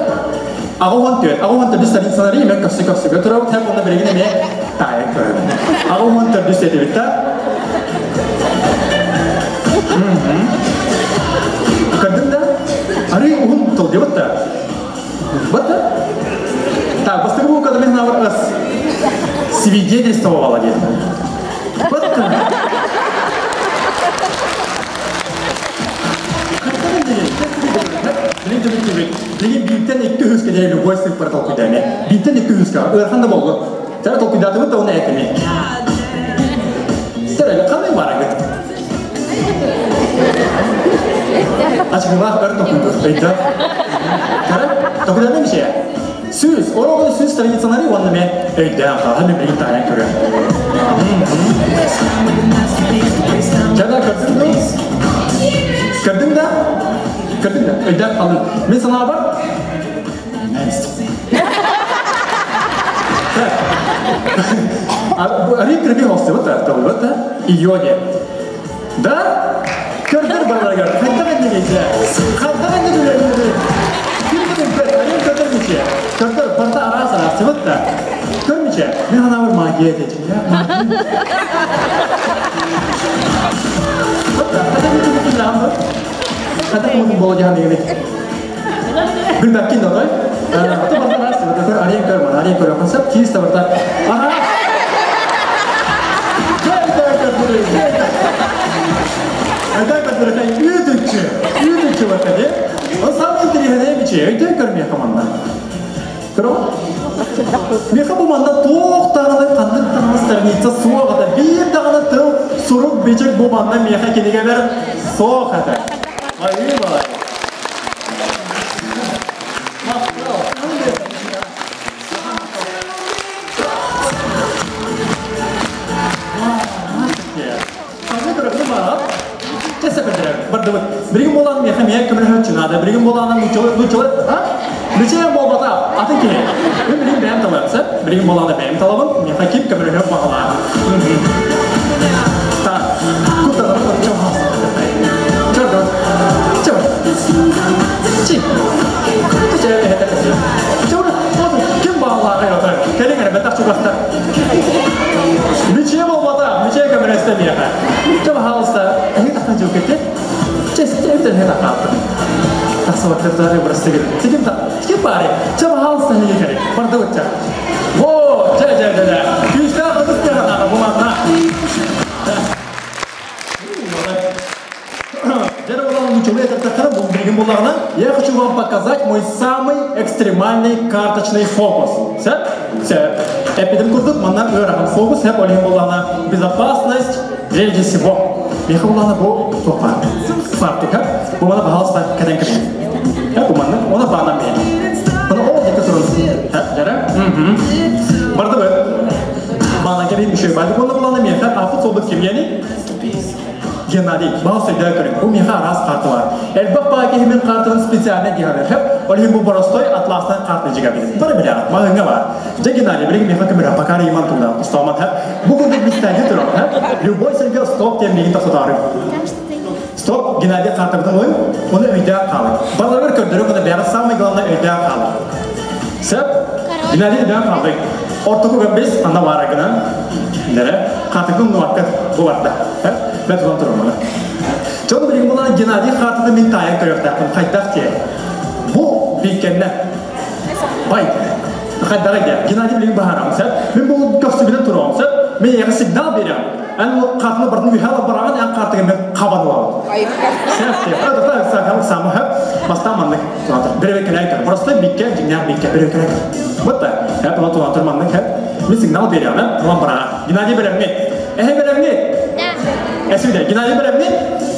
[SPEAKER 8] 84, 84 страницалары мен көссү көссүгө турабыт, һәм онно билигин эмиэ таайан көрөбүн. 84 этибит да. Көрдүм да? Арый уһун тыл диэбит да. Бат да? Так, бастакы буукада мен ханабар ыс свидетельствовала диэн. Бат да? Билигин бииртэн икки үһүскэ диэри любой сыыппара толкуйдааме. Бииртэн икки үһүскэ ыарахан да буоллун. Тара толкуйдаатыбыт да оны этими. Сэрэ, қандай барагыт? Ачыгылаах өр толкуйдуур. Өйдөө. Тара, толкуйдаатым мичээ. Сүүс, орогун сүүс страницалары уонна мен өйдөөн хаалан мен билигин таайан көрөм. Жана көрдүң да? Көрдүң да? Көрдүң да? Өйдөөн қалдым. Мен санаабар Арый кырби хостыбыт да, да? Ионе. Да? Көрдөр бараларгар. Хайдах эннегейсе? Хайдах эннегейсе? Ким көр, арый көрдөр миче. Көрдөр барта араас араасыбыт да. Көр миче. Мен ханабар магия дечи. Магия. Хайдах мутун боло жахан дегени. Билбэккин да той. Ото барта араас көр арыйын көр ман, арыйын көр концепт чисто барта. Ага. Үүтүкчү, үүтүкчү барта де. Ол самый интересный бичи, өйдөн көр меха манна. Көрө? Меха бу манна туох даҕаны ханнык даҕаны страница суох ата, биир даҕаны тыл сурук бичик бу манна меха кинигэбэр суох ата. Айыы балай. Чэ, сөпөтөрө, бардыбыт. Билигин буолан миэхэ миэ көмөлөһөөччү наада. Билигин буолан нуччалы, нуччалы, а? Нучча буолбата, атын киһи. Мен билигин бэйэм талыам, сөп? Билигин буолан бэйэм талабын, миэхэ ким көмөлөһүөх баҕалаах. Так, куттанар чоҕас. Чордон. Чор. Чи. Чэ, эһэтэ. Чор. Ким баҕалааҕый отой? Кэлиҥ эрэ, бэтэх чугастар. Миче буолбата, миче көмөлөстө миэхэ. Чэ, пожалуйста, эһи тахсан дьукете. Чэ, эбитен эһи тахааттым. Тахсыбаттар бырастыгын. Тиким та, тиким баары. Чэ, пожалуйста, эһи кэлин. Бардыбыт чэ. Во, чэ, чэ, чэ, чэ. Күүстээх ытыс тыаһа бу манна. Я хочу вам показать мой самый экстремальный карточный фокус. Все? Все. Эпидем курдук манна ыарахан фокус хеп олин булана безопасность прежде всего. Меха булана бу топа. Фартука. Бу мана пожалуйста кәден кәден. Я бу манна она бана мен. Она ол дикке турун. Жара? Барды бу. Бана кәбин үшөй барды. Онда булана меха афыт солбут кемгени? Геннадий, бал сөйдө көрүң. Бу меха арас карты бар. Элбэх баа киһи картын специально диһаныр. Хеп, ол бу боростой атластан карты жига билин. Бары биле, маңга бар. Же Геннадий, билин меха көмөр пакар иман тунда. Устамат хеп. Бу күндүк бистәге турар, хеп. Любой сергә стоп тем мигин тасатары. Стоп, Геннадий картыбытын ойын, оны өйдә калыр. Балалар көрдөрү, оны бәрі самый главное өйдә калыр. Сеп, Геннадий өйдә калды. Ортоку бес анда бар гына. Нере? Катыкын нуакка бу барда. Мен тутан турам мына. Чону билген булан Геннадий хатыны мин тайын көрөктәкпин хайдах те. Бу биккенне. Бай. Хайдах те. Геннадий билген бахарам сеп. Мен бу көксү турам сеп. Мен яга сигнал берем. Ан ол катыны бардын үйхала бараган ан картыгы мен кабан алам. Сеп те. Это сакам самы хеп. Бастаманнык. Биребе келәйкер. Просто бикке жиңнәк бикке биребе келәйкер. Вот так. Хеп, оны туган турманнык хеп. Мен сигнал берем, туган барага. Геннадий беремни. Эхе беремни. Да. Эсүдә, Геннадий беремни.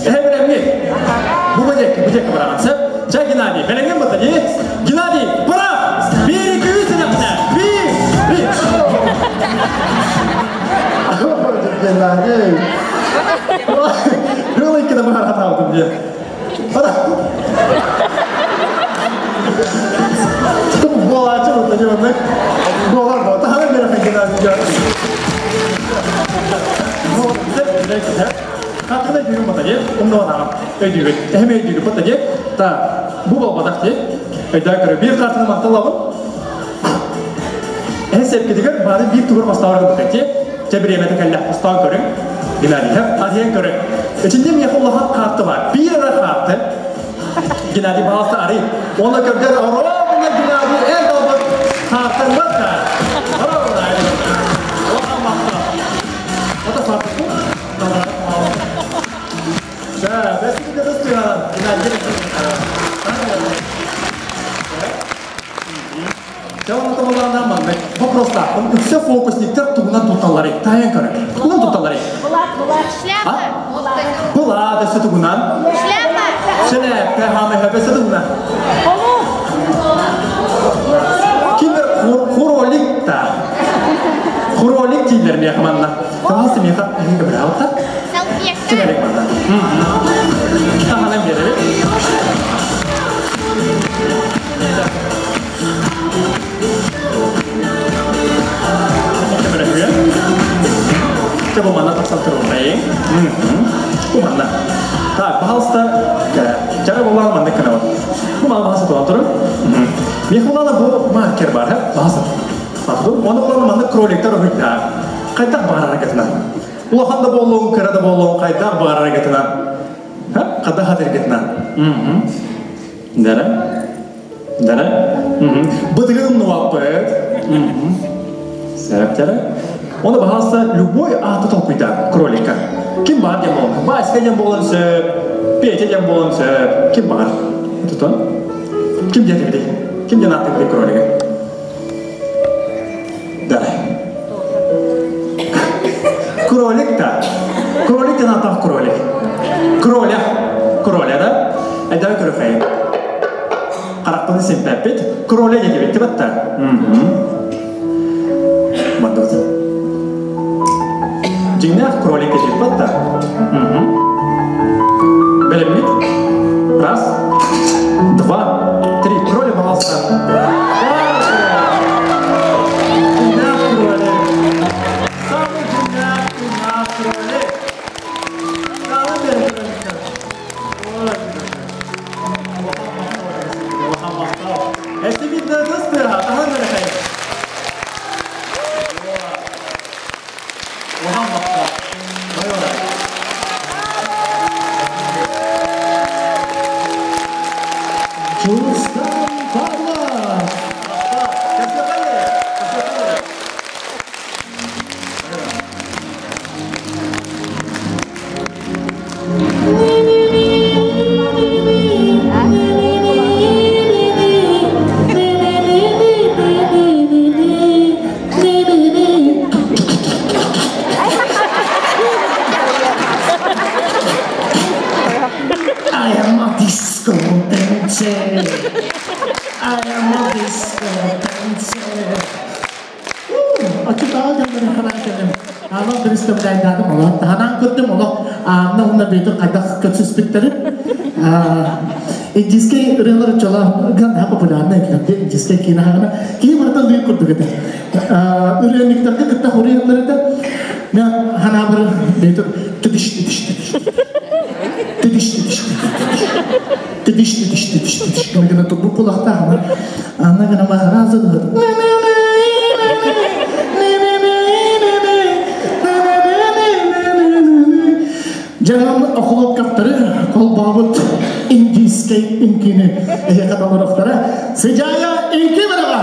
[SPEAKER 8] Эхе беремни. Бу бөҗәк, бөҗәк бараган. Сеп, ча Геннадий, беләңген бу тади. Геннадий, бара! 1 2 3 сәнәптә. 1 1.
[SPEAKER 2] Геннадий.
[SPEAKER 8] Ролик кенә бара хаталдым ди. Бара. Болачы вот тади вот. Болар бу. Тахана бер Геннадий. Хатына жүрүм бата же, умно анам. Өйдүгү, эми өйдүгү бата же. Та бу болбадак же. Өйдө көрө бир картыны макталабын. Эс эпкедигер бары бир тугур бастауыр бата же. Же бир эмете келле бастауын көрүң. Геннадий, хеп, азиен көрүң. Ичинде мен улахан карты бар. Бир ара карты. Геннадий баласы ары. Оны көргөр ровно Геннадий эн долбут картын бар. Ровно. Оған мақта. Ота карты. Да, бәсі де дұрыс Вопрос так. Үксе фокусниктер тугунан туталары. Таян көрі. Тугунан туталары.
[SPEAKER 1] Шляпа.
[SPEAKER 8] Була өсө тугунан.
[SPEAKER 1] Шляпа.
[SPEAKER 8] Шляпа хамы хөбөсө тугунан. Кимдер кролик та. Кролик дейлер меха манна. Тавасы меха әңгі бір аута.
[SPEAKER 1] Салфетка.
[SPEAKER 8] Чигерек манна. Таханан береби. Чэ бу манна тахсан турбайын. Бу манна. Так, пожалуйста, жара болан манна кына. Бу манна бахаса туан туру. Меха болана бу маркер бар, хэ? Бахаса. Бахду. Оны болана манна кроликтер уйда. Кайдак бар аракетина. Улахан да болуун, кыра да болуун, кайдак бар аракетина. Ха? Када хатыркетина. Дара? Дара? Бытыгын нуаппыт. Сәптері. Оны бағасы любой аты толкуйда кролика. Ким бар дем болын? Васька дем болын сөп, Петя дем болын сөп. Ким бар? Tutun. Ким деді білей? Ким ден аты білей кролика? Дара. Кролик та. Кролик ден аты кролик. Кроля. Кроля да? Әдәу көріфәйім. Қарақтыны семпәппет. Кроля деді бетті батта. Мандырды. Жиңнәк кролик деді батта.
[SPEAKER 2] dancer. I am a disco dancer. Оччотооҕу дьоннорун ханаан кэллим. Аанал биристэбдайдаатым олох. Таһанаан көрдүм олох. Аанна уонна Бүөтүр хайдах көрсүспүттэрин. Индийскэй ырыалар оччоло наһаа популярнай этилэр. Индийскэй киинэ хаҕына киһи барыта ылыыр курдук этэ. Ырыанньыктарга кытта хоруйаллар этэ. Мен ханаабыр Бүөтүр тыдыш тыдыш тыдыш тыдыш тыдыш тыдыш тыдыш тыдыш тыдыш гына гына турбут кулахтаах ана гына махаразы Дьаҥан охлопкаптары холбообут индийскэй үҥкүүнү эһиэхэ толоруохтара. Сыдьаайа үҥкүү бөлөҕө!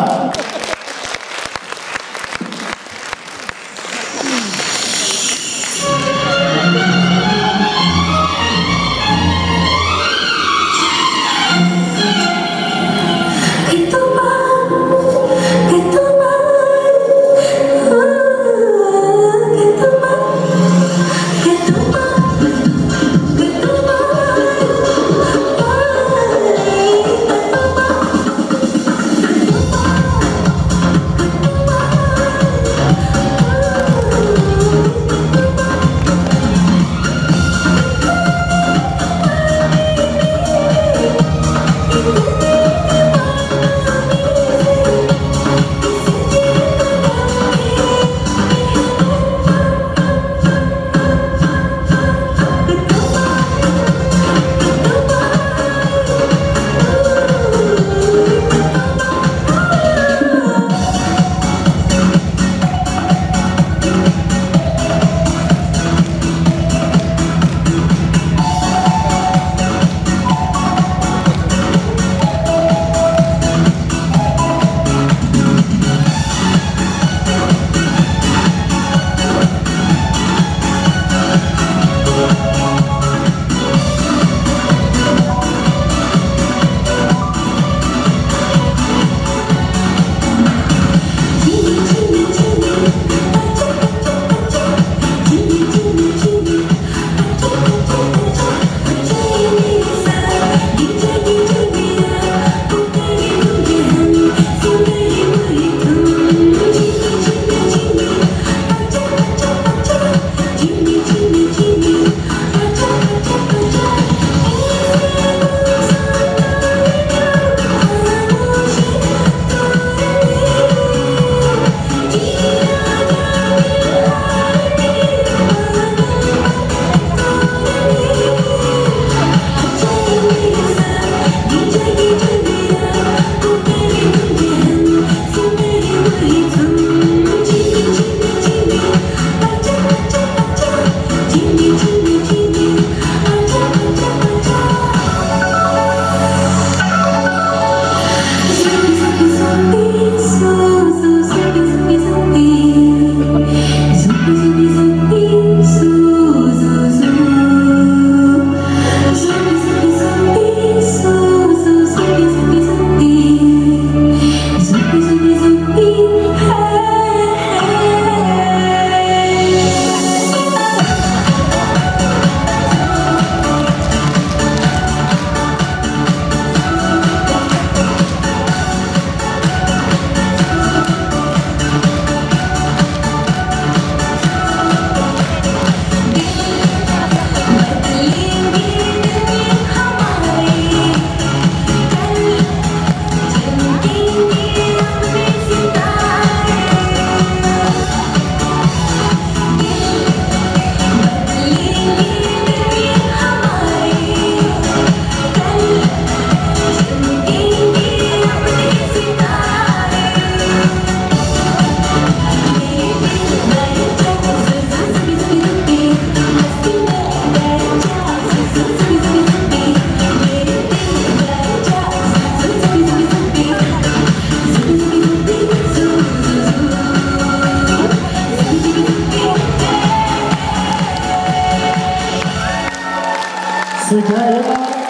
[SPEAKER 2] Сыдьаайа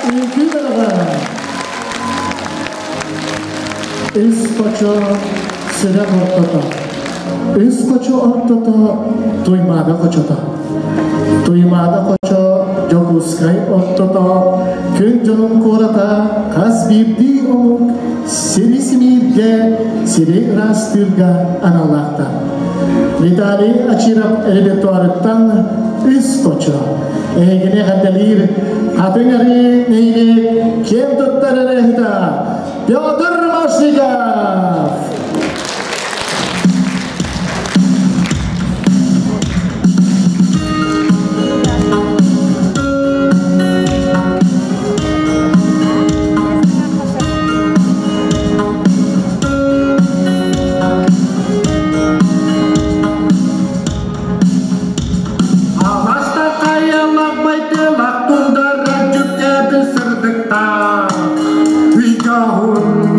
[SPEAKER 2] үҥкүү бөлөҕө. Үс хочо сүрэх ортото. Үс хочо ортото Туймаада хочото. Туймаада хочо Дьокуускай Дьокуускай ортото күн дьонун куората хас биирдии омук сири симииргэ, сири ыраастыырга аналлаахтар. Виталий Ачиров репертуарыттан үс хочо. Эһигини эҕэрдэлиир Хатыҥ Арыы нэһилиэк киэн туттар ырыаһыта Петр Машников!
[SPEAKER 9] Аласта хайалах байтылах тундара жүккәбіл сырдықтақ Үш жауын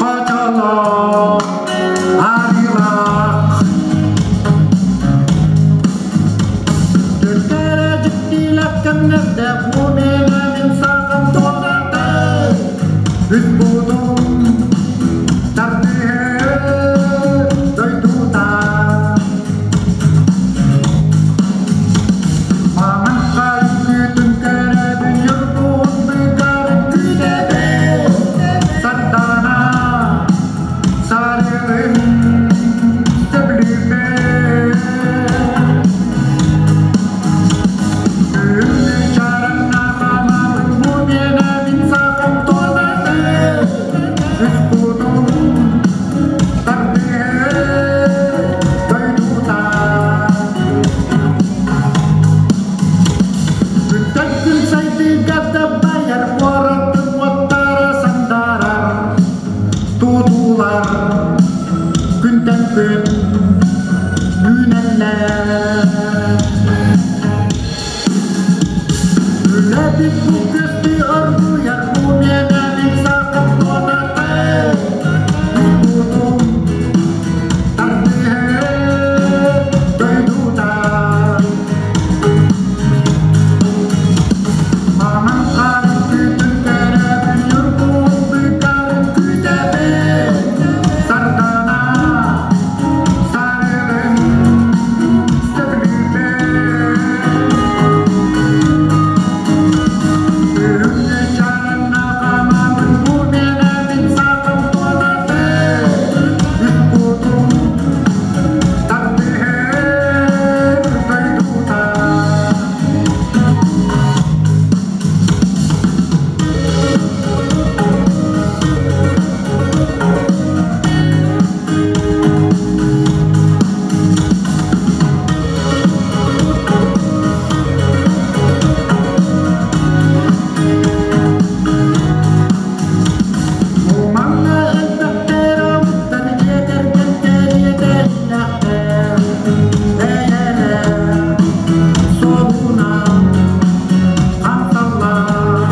[SPEAKER 9] қачалақ арилақ Түркәрі жүктиләк кімнерде мен сағым тонады Үс будум тардыһы дойдута Маман күүтүн көрөбүн юртуун быгарын күүтэбин Сардана сарылын сөбүлүүбүн Күннү чараңна хамабын бу миэнэ сахам туонаты Үс кутум тардыһы дойдута Күнтэн күн сайдыыга дабайар куоратын уоттара сандарар тутуулар күнтэн күн үүнэллэр Үлэбит бу көстүү оргуйар бу миэнэбин сахам туонаты Үс тардыһы дойдута Маман харын күтүн көрөбүн юртуун быкарын күүтэбин Сардана сарылын сөбүлүүбүн Үрүҥнү чаранна хамабын бу миэнэбин сахам туонаты Үс кутум тардыһы дойдута Уманна элбэхтэр омуктар дьиэ кэргэн бэйэлэр суолунан хамсаллар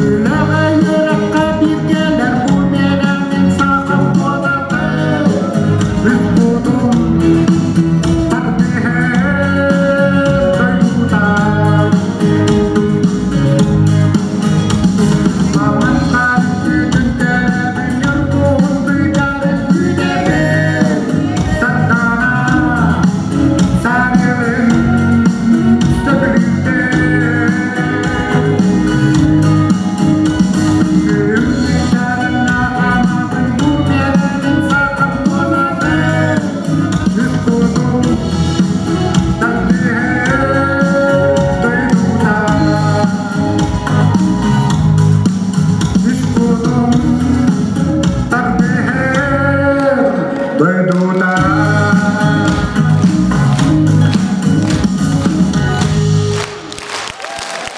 [SPEAKER 9] Үлэҕэ үөрэххэ бииргэлэр бу миэнэмин сахам туонаты Үс кутум тардыһы дойдута Маман харын күтүн көрөбүн юртуун быгарын күүтэбин Сардана сарылын сөбүлүүбүн Күрүмнү чарына хамабын бу миэнэбин сахам туонаты Үс кутум тардыһы дойдута Үс кутум тардыһы дойдута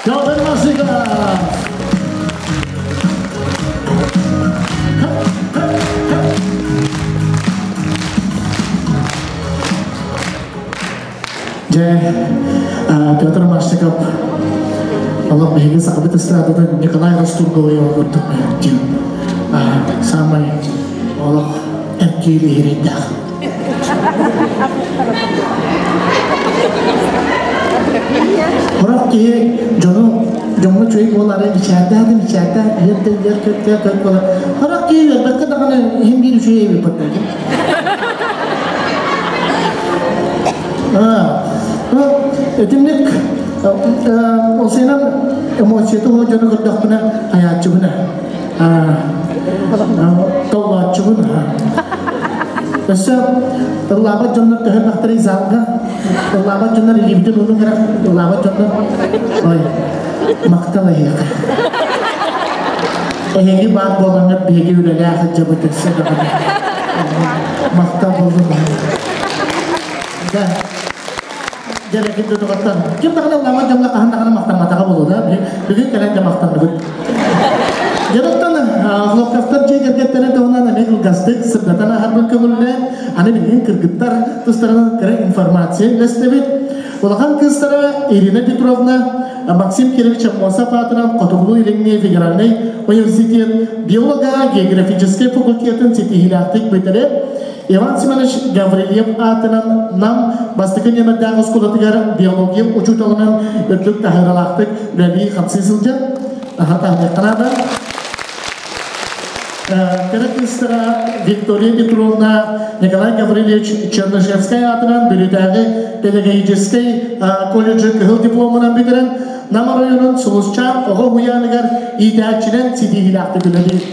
[SPEAKER 2] Петр Машников! Дьэ, Петр Машников олох биһиги сахабыт эстрадатын Николай Ростурговой курдук диэн самай олох эркиили иһирийдээх. Сорох киһи дьону дьоҥҥо үчүгэй буолаары мичээрдээх да мичээрдээх, үөр да үөр, көт да көт буолар. Сорох киһи үөрбэккэ даҕаны иһин биир үчүгэй эбит. Итинник ол сенен эмоцията ол дьону көрдөхпүнэ хайааччыбын толлооччубун. Өссө ыллаабат дьоннор төһө залга ыллаабат дьоннор илиибитин уунуҥ эрэ, ыллаабат дьоннор. Ой, махтал эһиэхэ. Эһиги баар буолаҥҥыт биһиги үлэлээх сылдьабыт өссө даҕаны. Махтал буоллун. Да. Дьэ, ким да ким даҕаны ыллаабат дьоҥҥо хаһан даҕаны махтамматаҕа буолуо да, бүгүн кэлэн да махтанныбыт. Дьонуттан Охлопковтар дьиэ кэргэттэрин туһунан эмиэ кылгастык сырдатан аһарбын көҥүллээн, аны билигин кыргыттар тустарынан кыра информация үллэстэбит. Улахан кыыстара Ирина Петровна Максим Кирович Аммосов аатынан Хотугулуу-Илиҥҥи федеральнай университет биолого-географическай факультетын ситиһиилээхтик бүтэрэн, Иван Семенович Гаврильев аатынан Нам бастакы нүөмэрдээх оскуолатыгар биология учууталынан үрдүк таһааралаахтык үлэлии хамсыы сылдьар. Аха таһыныахха наада. Кыра кыыстара Виктория Петровна Николай Гаврильевич Чернышевскай аатынан Бүлүүтээҕи педагогическай колледжы кыһыл дипломунан бүтэрэн, Нам оройуонун Сулусчаан оҕо уһуйааныгар иитээччинэн ситиһиилээхтик үлэлиир.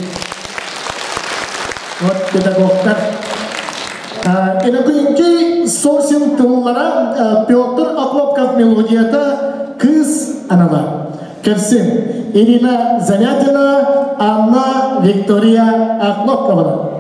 [SPEAKER 2] Вот педагогтар. Иннокентий Сосин тыллара, Петр Охлопков мелодията, «Кыыс анала». Көрсүҥ, Ирина Замятина, Анна Виктория Охлопкова.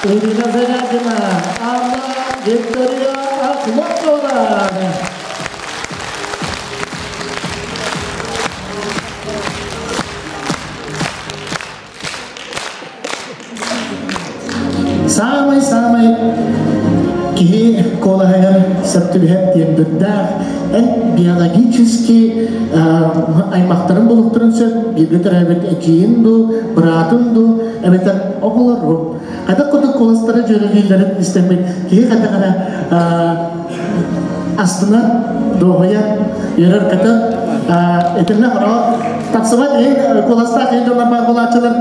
[SPEAKER 2] Ирина Зарядина, Анна Виктория Ахматова. Самый-самый киһи куолаһыгар сөп түбэһэр тиэмбирдээх, эн биологически аймахтарын булуктарын сөп, бииргэ төрөөбүт эдьиийин дуу, быраатын дуу, эбэтэр оҕолору. Хайдах курдук куоластара дьүөрэлииллэрин истэммит киһи хайдах эрэ астына, дуоһуйа, үөрэр-көтөр. Итиннэ хороҕор тапсыбат иһин куоластаах иһин дьоннор баар буолааччылар.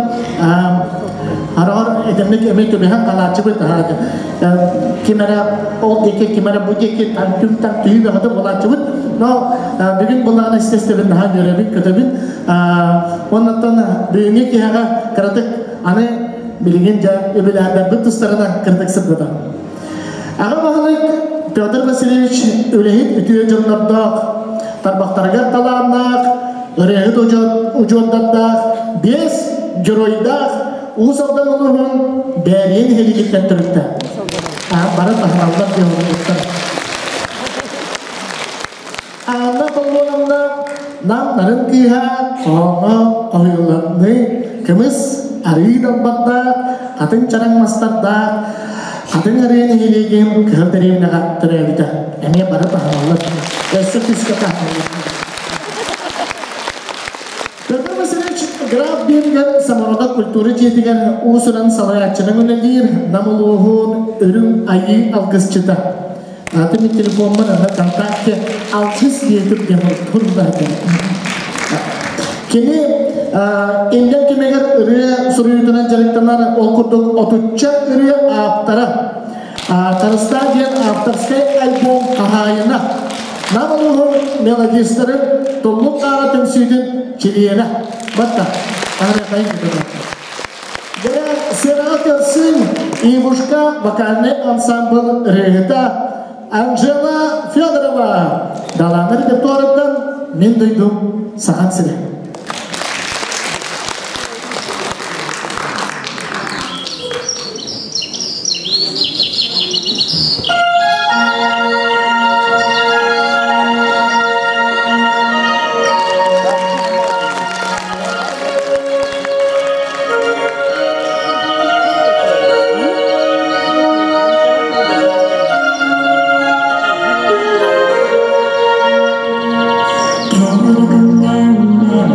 [SPEAKER 2] Араҕар итинник эмиэ түбэһэн халааччыбыт ким эрэ ол диэки, ким эрэ бу диэки түм-там түһүү бөҕөтө буолааччыбыт. Но бүгүн буллаҕына естественно наһаа үөрэбин, көтөбүн. Оннуттан бүгүҥҥү киһиэхэ кыратык аны билигин дьэ үбүлээннэрбит тустарынан кыратык сырдатам. Аҕа баһылык Петр Васильевич үлэһит үтүө дьоннордоох, тарбахтарыгар талааннаах, ырыаһыт удьуордардаах, биэс геройдаах Уус Алдан улууһун Бээрийэ нэһилиэгиттэн төрүттээх. Бары таһыналлар диэн Анна Толлоновна Нам нарын кыыһа хоһооҥҥо хоһуйулланыы кымыс арыы далбардаах, хатыҥ чараҥ мастардаах, хатыҥ арыы нэһилиэгин кыһыл дэриэбинэҕэ төрөөбүтэ. Эмиэ бары таһыналлар. Өссө күүскэ таһыналлар. Петр Васильевич Граф Бингер Самородок культура дьиэтигэр уус-уран салайааччынан үлэлиир Нам улууһун Үрүҥ Айыы алгысчыта. Аты мин телефоммар ана ВКонтакте алгыс диэтим диэн турда. Кини иллэҥ кэмигэр ырыа суруйуутунан дьарыктанар, ол курдук отучча ырыа ааптара. Харыстаа диэн авторскай альбом хаһаайына. Нам улууһун мелодистарын Туллук Хаара түмсүүтүн чилиэнэ. Батта. Дьэ, сыанаҕа көрсүҥ Ивушка вокальнай ансамбл ырыаһыта Анжела Федорова. Далаана репертуарыттан Мин дойдум Сахан сирэ.
[SPEAKER 10] Кэлэр күҥҥэ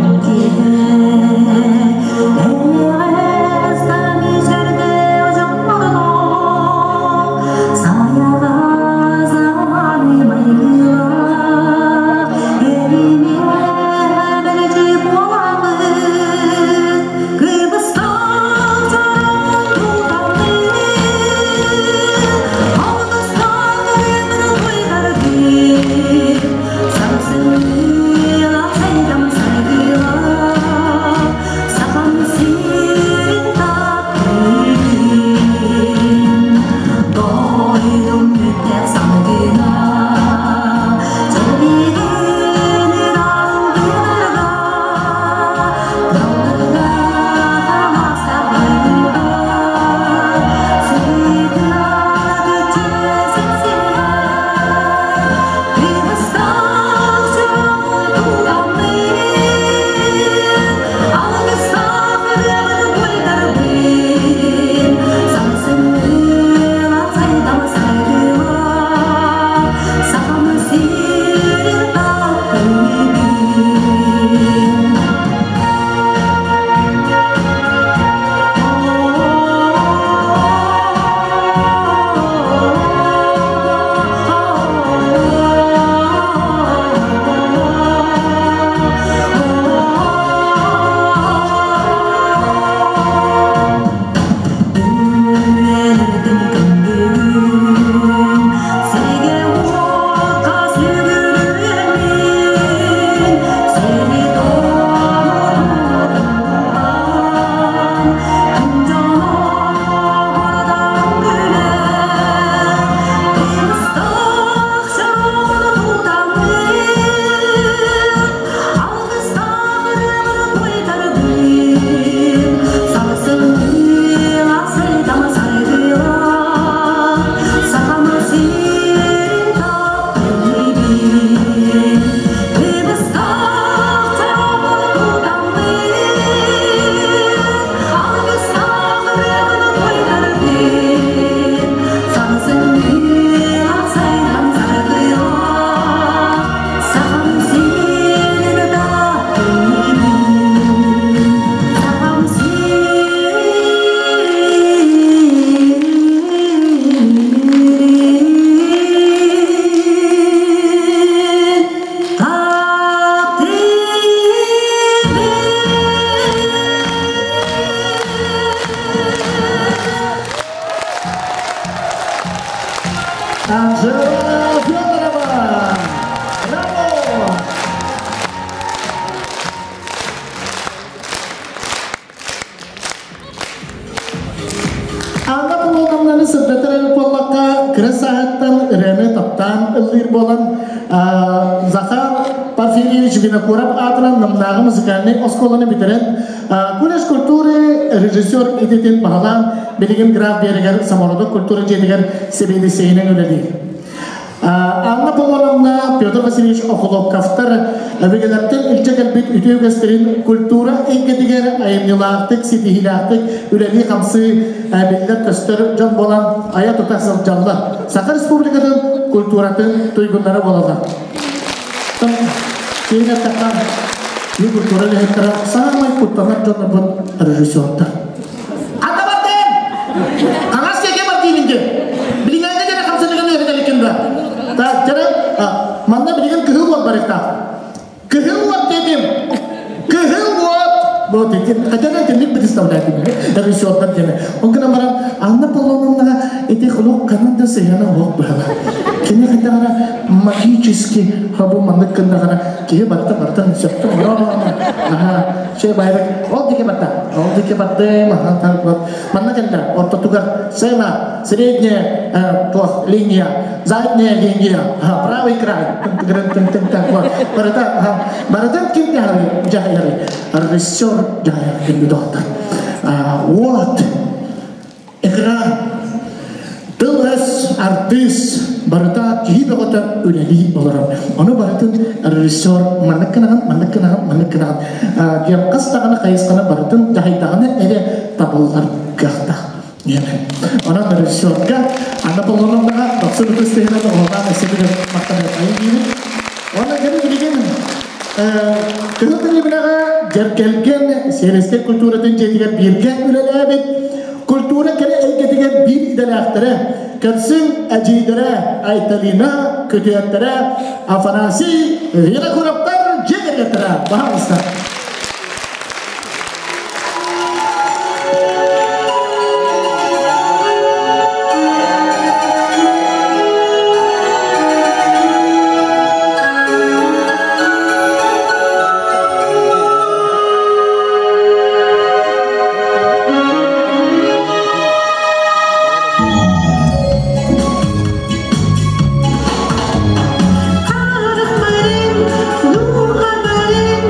[SPEAKER 2] Анжела Федорова! Браво! Анна Полоновнаны сырдатар эбит буоллахха, кыра сааһыттан ырыаны таптаан ыллыыр буолан, Захар Порфирьевич Винокуров аатынан Намнааҕы музыкальнай оскуоланы бүтэрэн, колледж культуры режиссер идэтин баһылаан, билигин Граф Биэригэр Самородок культура дьиэтигэр сэбиэдиссэйинэн үлэлиир. Анна Полоновна, Петр Васильевич Охлопковтар өбүгэлэртэн илдьэ кэлбит үтүө үгэстэрин культура эйгэтигэр айымньылаахтык, ситиһиилээхтик үлэлии-хамсыы биллэр-көстөр дьон буолан айа-тута сылдьаллар. Саха Республикатын культуратын туйгуннара буолаллар. Киин эттэххэ, культура үлэһиттэрэ саамай куттанар дьоннорбут режиссердар. Ата бардын! Хаҥас диэки бар диибин диэн. Билиҥҥээҥҥэ диэри хамсаныгын үөрэтэликкин да. Так, дьэ, манна билигин кыһыл уот барыктаах. Кыһыл уот диэтим! Кыһыл уот! Вот этим, хотя да итинник представляет режиссердар диэни. Ол гынан баран, Анна Полоновнаҕа ити олох ханан да сыһыана олох быһала. Кини хайдаҕына магически хабу маннык гыннаҕына киһи барыта барытын сөптө Аха, Чэ, байрак, ол диэки барда, ол диэки бардым, аха, так вот. Манна кэллэ, ортотугар сцена, средняя туох, линия, задняя линия, ага, правый край, вот. Барыта, ага, барытын ким дьаһайары, режиссер дьаһайар күндү доҕоттор. Вот, экран Тыл-өс, артыыс барыта киһи бөҕөтө үлэлии олорор. Ону барытын режиссер маннык гынаҕын, маннык гынаҕын, маннык гынаҕын диэн хас даҕаны хайысханы барытын дьаһайдаҕына эрэ табыллар кыахтаах. Онон режиссерга Анна Полоновнаҕа дохсун ытыс тыһынан оҕолоон өссө бүгүн махтаныаххайын диибин. Уонна кини билигин Кыһыл Дэриэбинэҕэ Дьэргэлгэн сельскэй культуратын дьиэтигэр бииргэ үлэлээбит культура кэрэ эйгэтигэр биир идэлээхтэрэ, көрсүҥ эдьиийдэрэ Айталина, күтүөттэрэ Афанасий Винокуровтар дьиэ кэргэттэрэ баһаалыста.
[SPEAKER 9] Харахпарын, дууһабарын.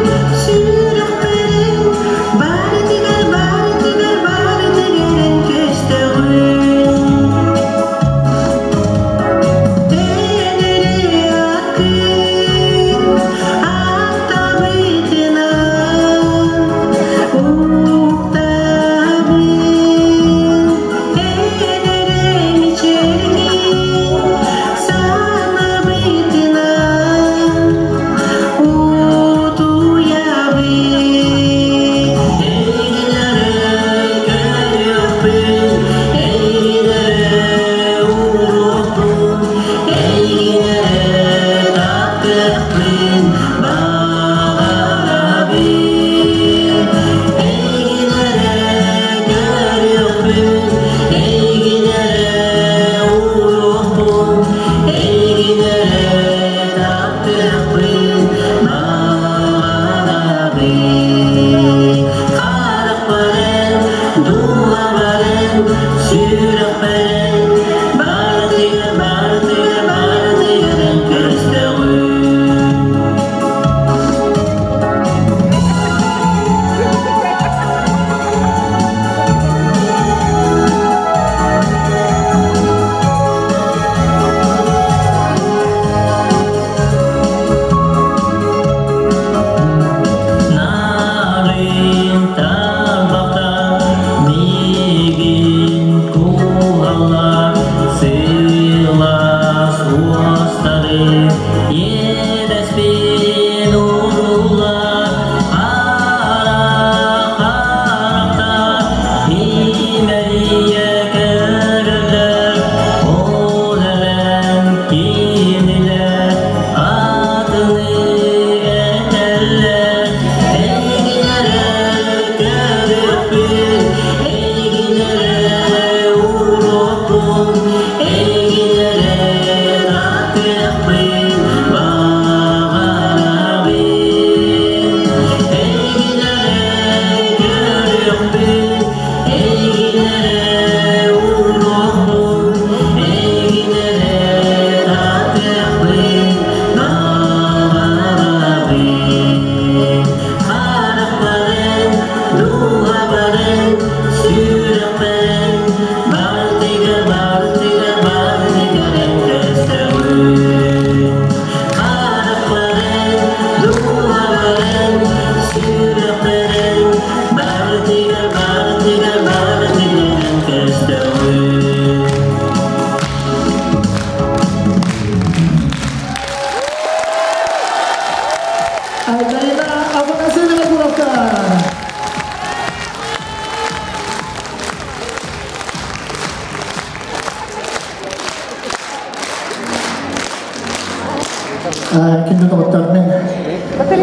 [SPEAKER 2] Күндү доҕоттор, мин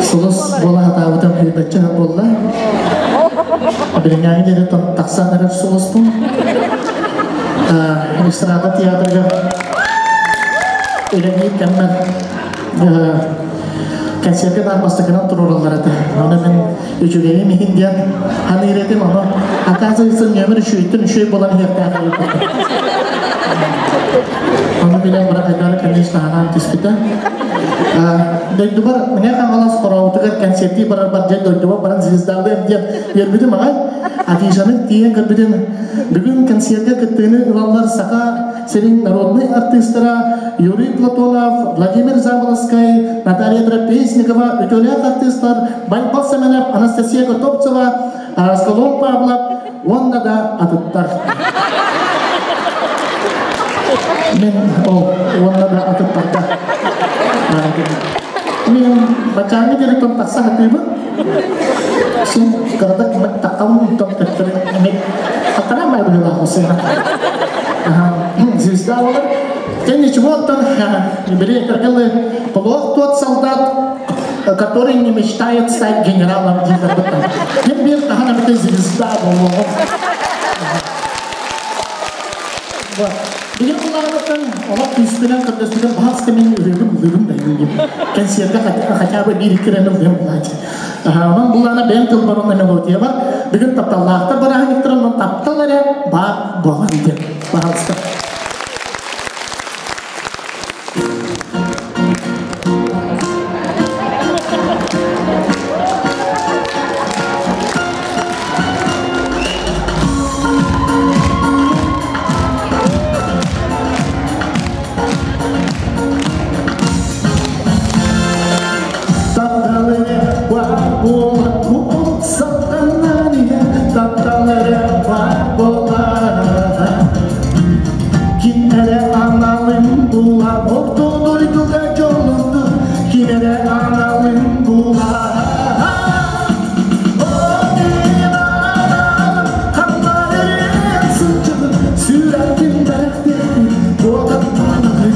[SPEAKER 2] сулус буола сатаабытым сүүрбэччэ сыл буолла. Билиҥҥээҥи диэри тахсан эрэр сулуспун. Эстрада театрыгар үлэлиир кэммэр концерка баар бастакынан туруораллар этэ. Ону мин үчүгэйим иһин диэн ханыыр этим, ону оказывается нүөмэр үчүгэйтэн үчүгэй буолан иһиэхтээх эбиппит. Ону билэн баран хайдах конечно анаан түспүтэ. Дойдубар Мэҥэ Хаҥалас Хорообутугар концертии барарбар дьэ дойдубар баран звездалыам диэн үөрбүтүм аҕай. Афишаны тиийэн көрбүтүм. Бүгүн концерка кыттыыны ылаллар Саха сирин народнай артыыстара Юрий Платонов, Владимир Заболоцкай, Наталья Трапезникова, үтүөлээх артыыстар Байбал Сэмэнэп, Анастасия Готовцева, Аскалон Павлов уонна да атыттар. Мин ол уонна да атыттарга Мен бачааҥҥа диэри тахса сатыыбын. Син кыратык таххам тон төттөрү хаттаран бай быһыылаах осына. Звезда болар. Тем ничего, оттон били этэргэ плох тот солдат, который не мечтает стать генералом дииллэр Ким биир хаһан эмитэ звезда буолуоҕум. Билим булаҕыттан олох күүспүнэн көрдөспүтүм баһаалыста мин үрүгүм ылыыбын да иһин кэнсиэргэ хотя бы биир икки эрэ ылыам булааччы. Онон булаана бэйэм тылбар уонна мелодиябар бүгүн тапталлаахтар бырааһынньыктарын онон таптал эрэ баар буолан диэн баһаалыста. Ким эрэ аналын була орто дойдуга дьоллонду, ким эрэ аналын була. Сүрэхпин бэлэхтиэхпин куотаттаанахын.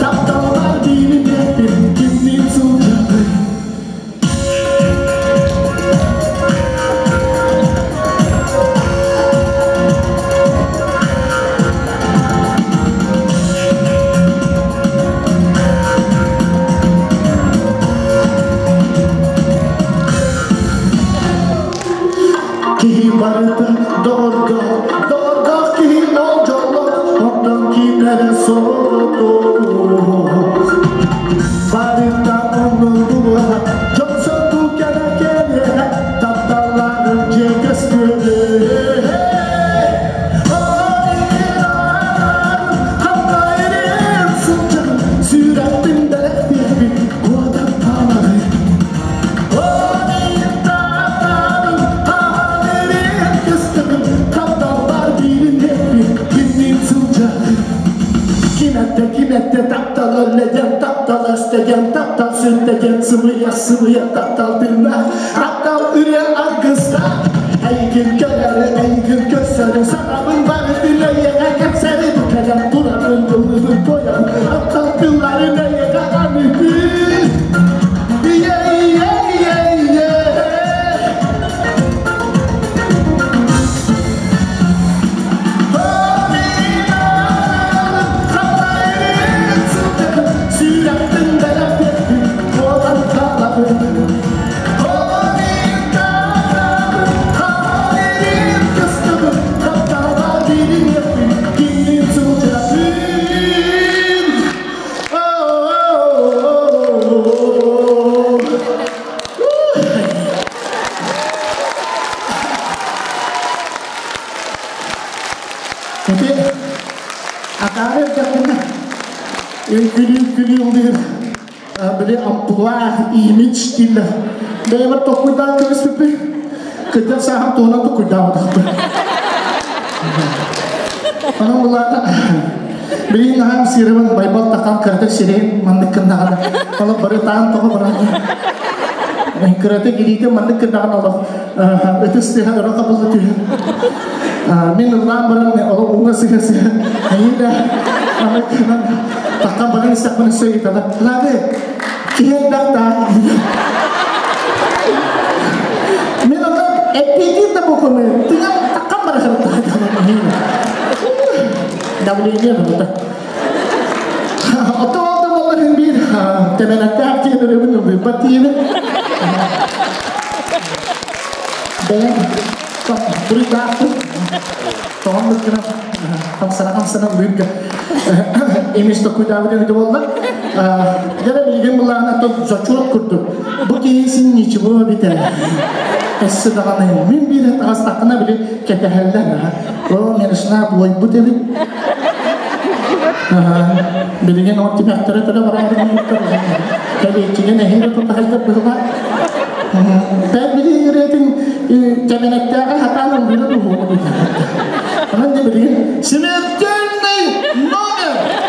[SPEAKER 2] Тапталлар диилинэппин кимниин сылдьабын. Киһи барыта доҕорго, доҕордоох киһи ол дьоллоох, онтон ким эрэ соҕотох. Барыта оннун булуоҕа, дьон соту кэлэ кэлиэҕэ, тапталларын дьиэ көстүөҕэ. Сүрэхпин бэлэхтиэхпин куотан хаалаҕын. Кимэтте таптал өллеген, таптал өстеген, таптал сүттеген, сымыйа сымыйа таптал тыыннаах, таптал үрэ аргыстаах. Эйгин кэлэри, эйгин көрсөрү, санабын барытын эйиэхэ кэпсэри, кэлэн турарын ыллыбын тойон, таптал тылларын эйиэхэ аныыбын. Yeah, yeah, yeah, yeah. Ити акаары эрдэхпинэ үҥкүлүү-үҥкүлүү ыллыыр били амплуа имидж дииллэр. Бэйэбэр толкуйдаан кэбиспиппин кырдьар сааһым туһунан толкуйдаабатахпын. Онон булаата билигин наһаа сыырыбын Байбал тахам кыратык сирэйин маннык гыннаҕына, олох бары таан тоҕо баран. Кырата кириитэ маннык кырдаҕын олох ытыс тыһа өрө хабылла түһэн. Мин ыллаан баран олох уҥа сыһа сыһа да аны таххан баран истэхпинэ сөйүтала. Лады киһи элбэх да Мин аны эппиэтир да бокуну тыган таххан бара Давление бута. Ото олда боллахын биир тэбэнэттээх диэн өрөбүн ылбыппат диэбин. Бэйэм буруйдаахпын. Тоҕом быккына хамсана-хамсана быырга эмис токуйдаабыт эбитэ буолла. Дьэ билигин булаана то зачет курдук. Бу киһи син ничего эбитэ. Эссе даҕаны мин биир таҕыстаххына били кэтэһэллэр. О, Мирослав уойбут эбит. Билигин ол тимэхтэрэ төлө бараары кэлииччигэ нэһиилэ тутаһайдар быһыла. Бэл били ырыатын кэбинэттээҕи хатаан ылбыта дуһуону Онон да билигин смертельный номер!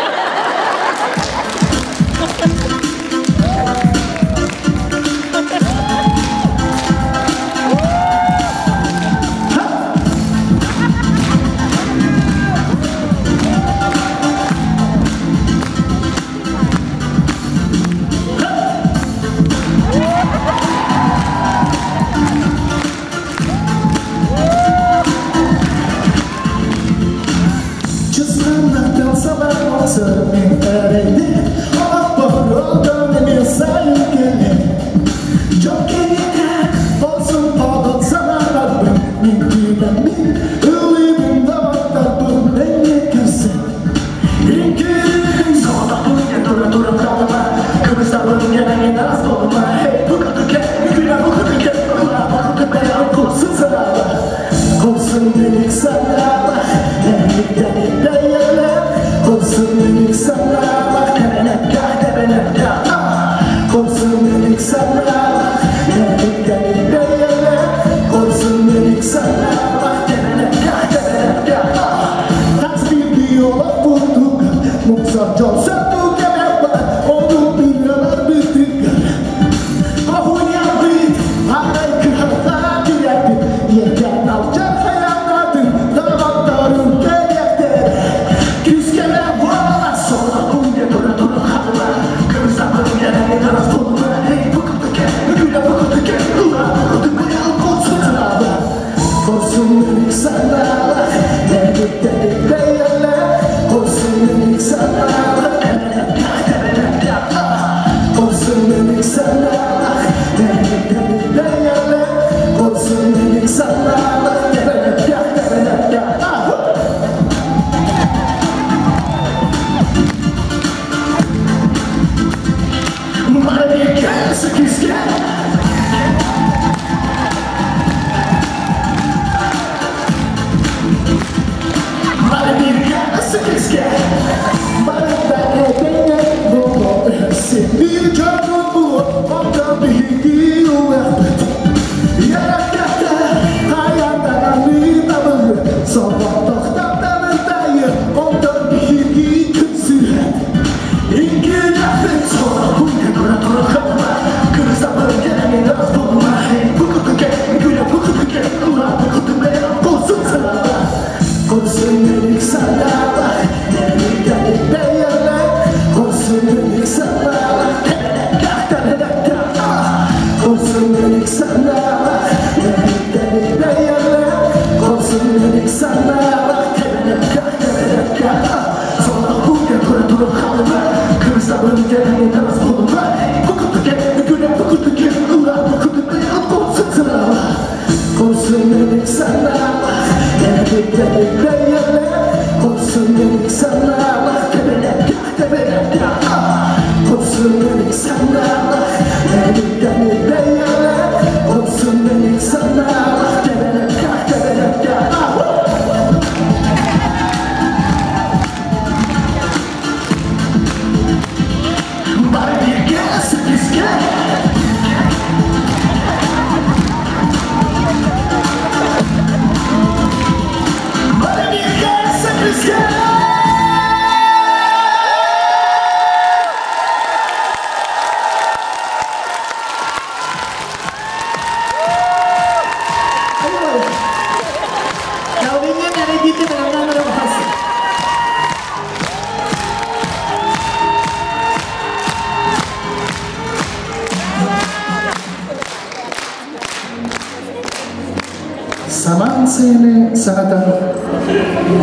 [SPEAKER 2] Самаан сайыны санатан,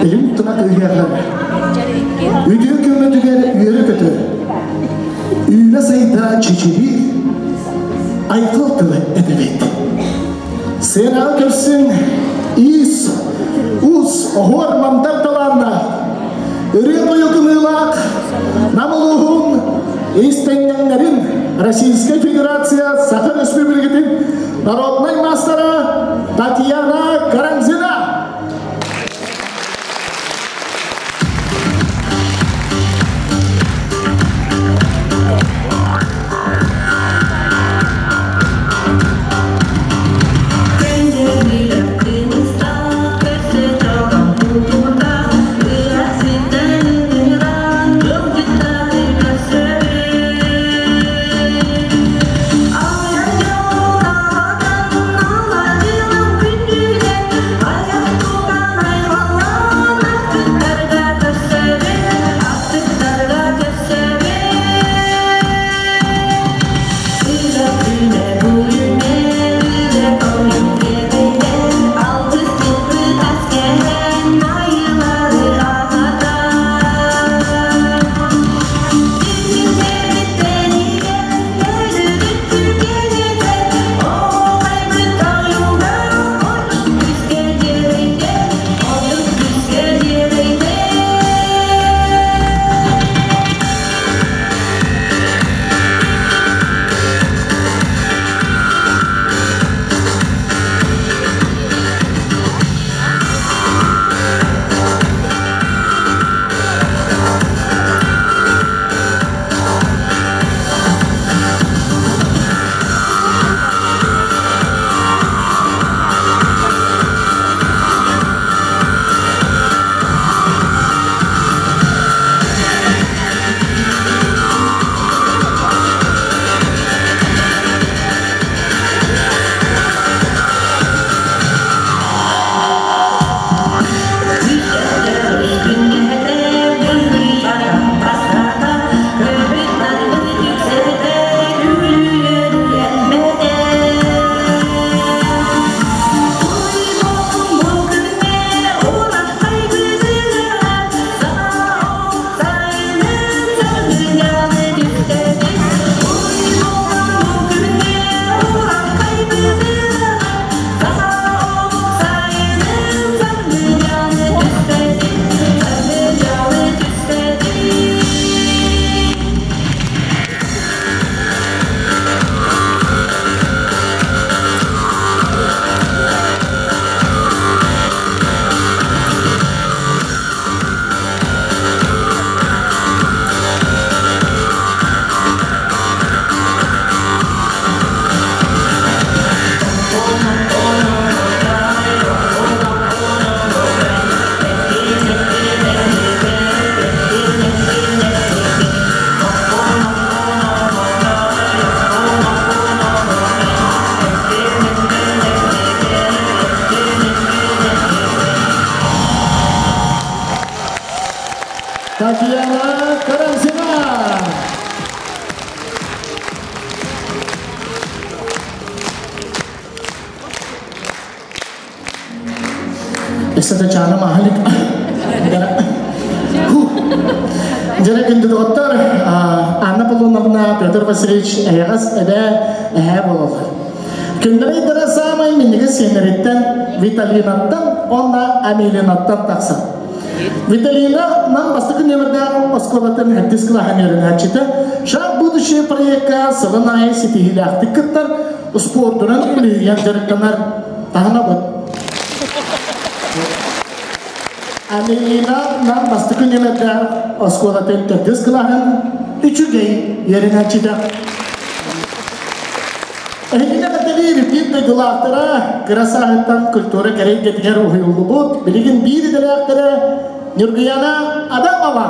[SPEAKER 2] үрүҥ тунах ыһыаҕар, үтүө көмөтүгэр үөрэ-көтө, үүнэ-сайда чэчирии, айхал тылы этэбит. Сыанаҕа көрсүҥ иис, уус, оһуор мандар талааннаах, ырыа-тойук ымыылаах Нам улууһун иистэнньэҥнэрин Российскай Федерация Саха Республикатын народнай маастара Татьяна Карамзина. Татьяна Карамзина! Өссө да чааным аһылык. Дьэрэ күндү доҕоттор, Анна Полоновна, Петр Васильевич эйэҕэс эбээ эһээ буолаллар. Күндэрэй саамай минньигэс сиэннэриттэн Виталинаттан уонна Амелинаттан тахсар. Виталина нам бастакы нүөмэрдээх оскуолатын сэттис кылааһын үөрэнээччитэ «Шаг будущее» проекка сылын аайы ситиһиилээхтик кыттар, спордунан үлүһүйэн дьарыктанар. Таһынабыт. Амелина нам бастакы нүөмэрдээх оскуолатын төрдүс кылааһын үчүгэй үөрэнээччитэ. Эһигини эҕэрдэлиир биир дойдулаахтара кыра сааһыттан культура кэрэ эйгэтигэр уһуйуллубут, билигин биир идэлээхтэрэ Ньургуяна Адамова.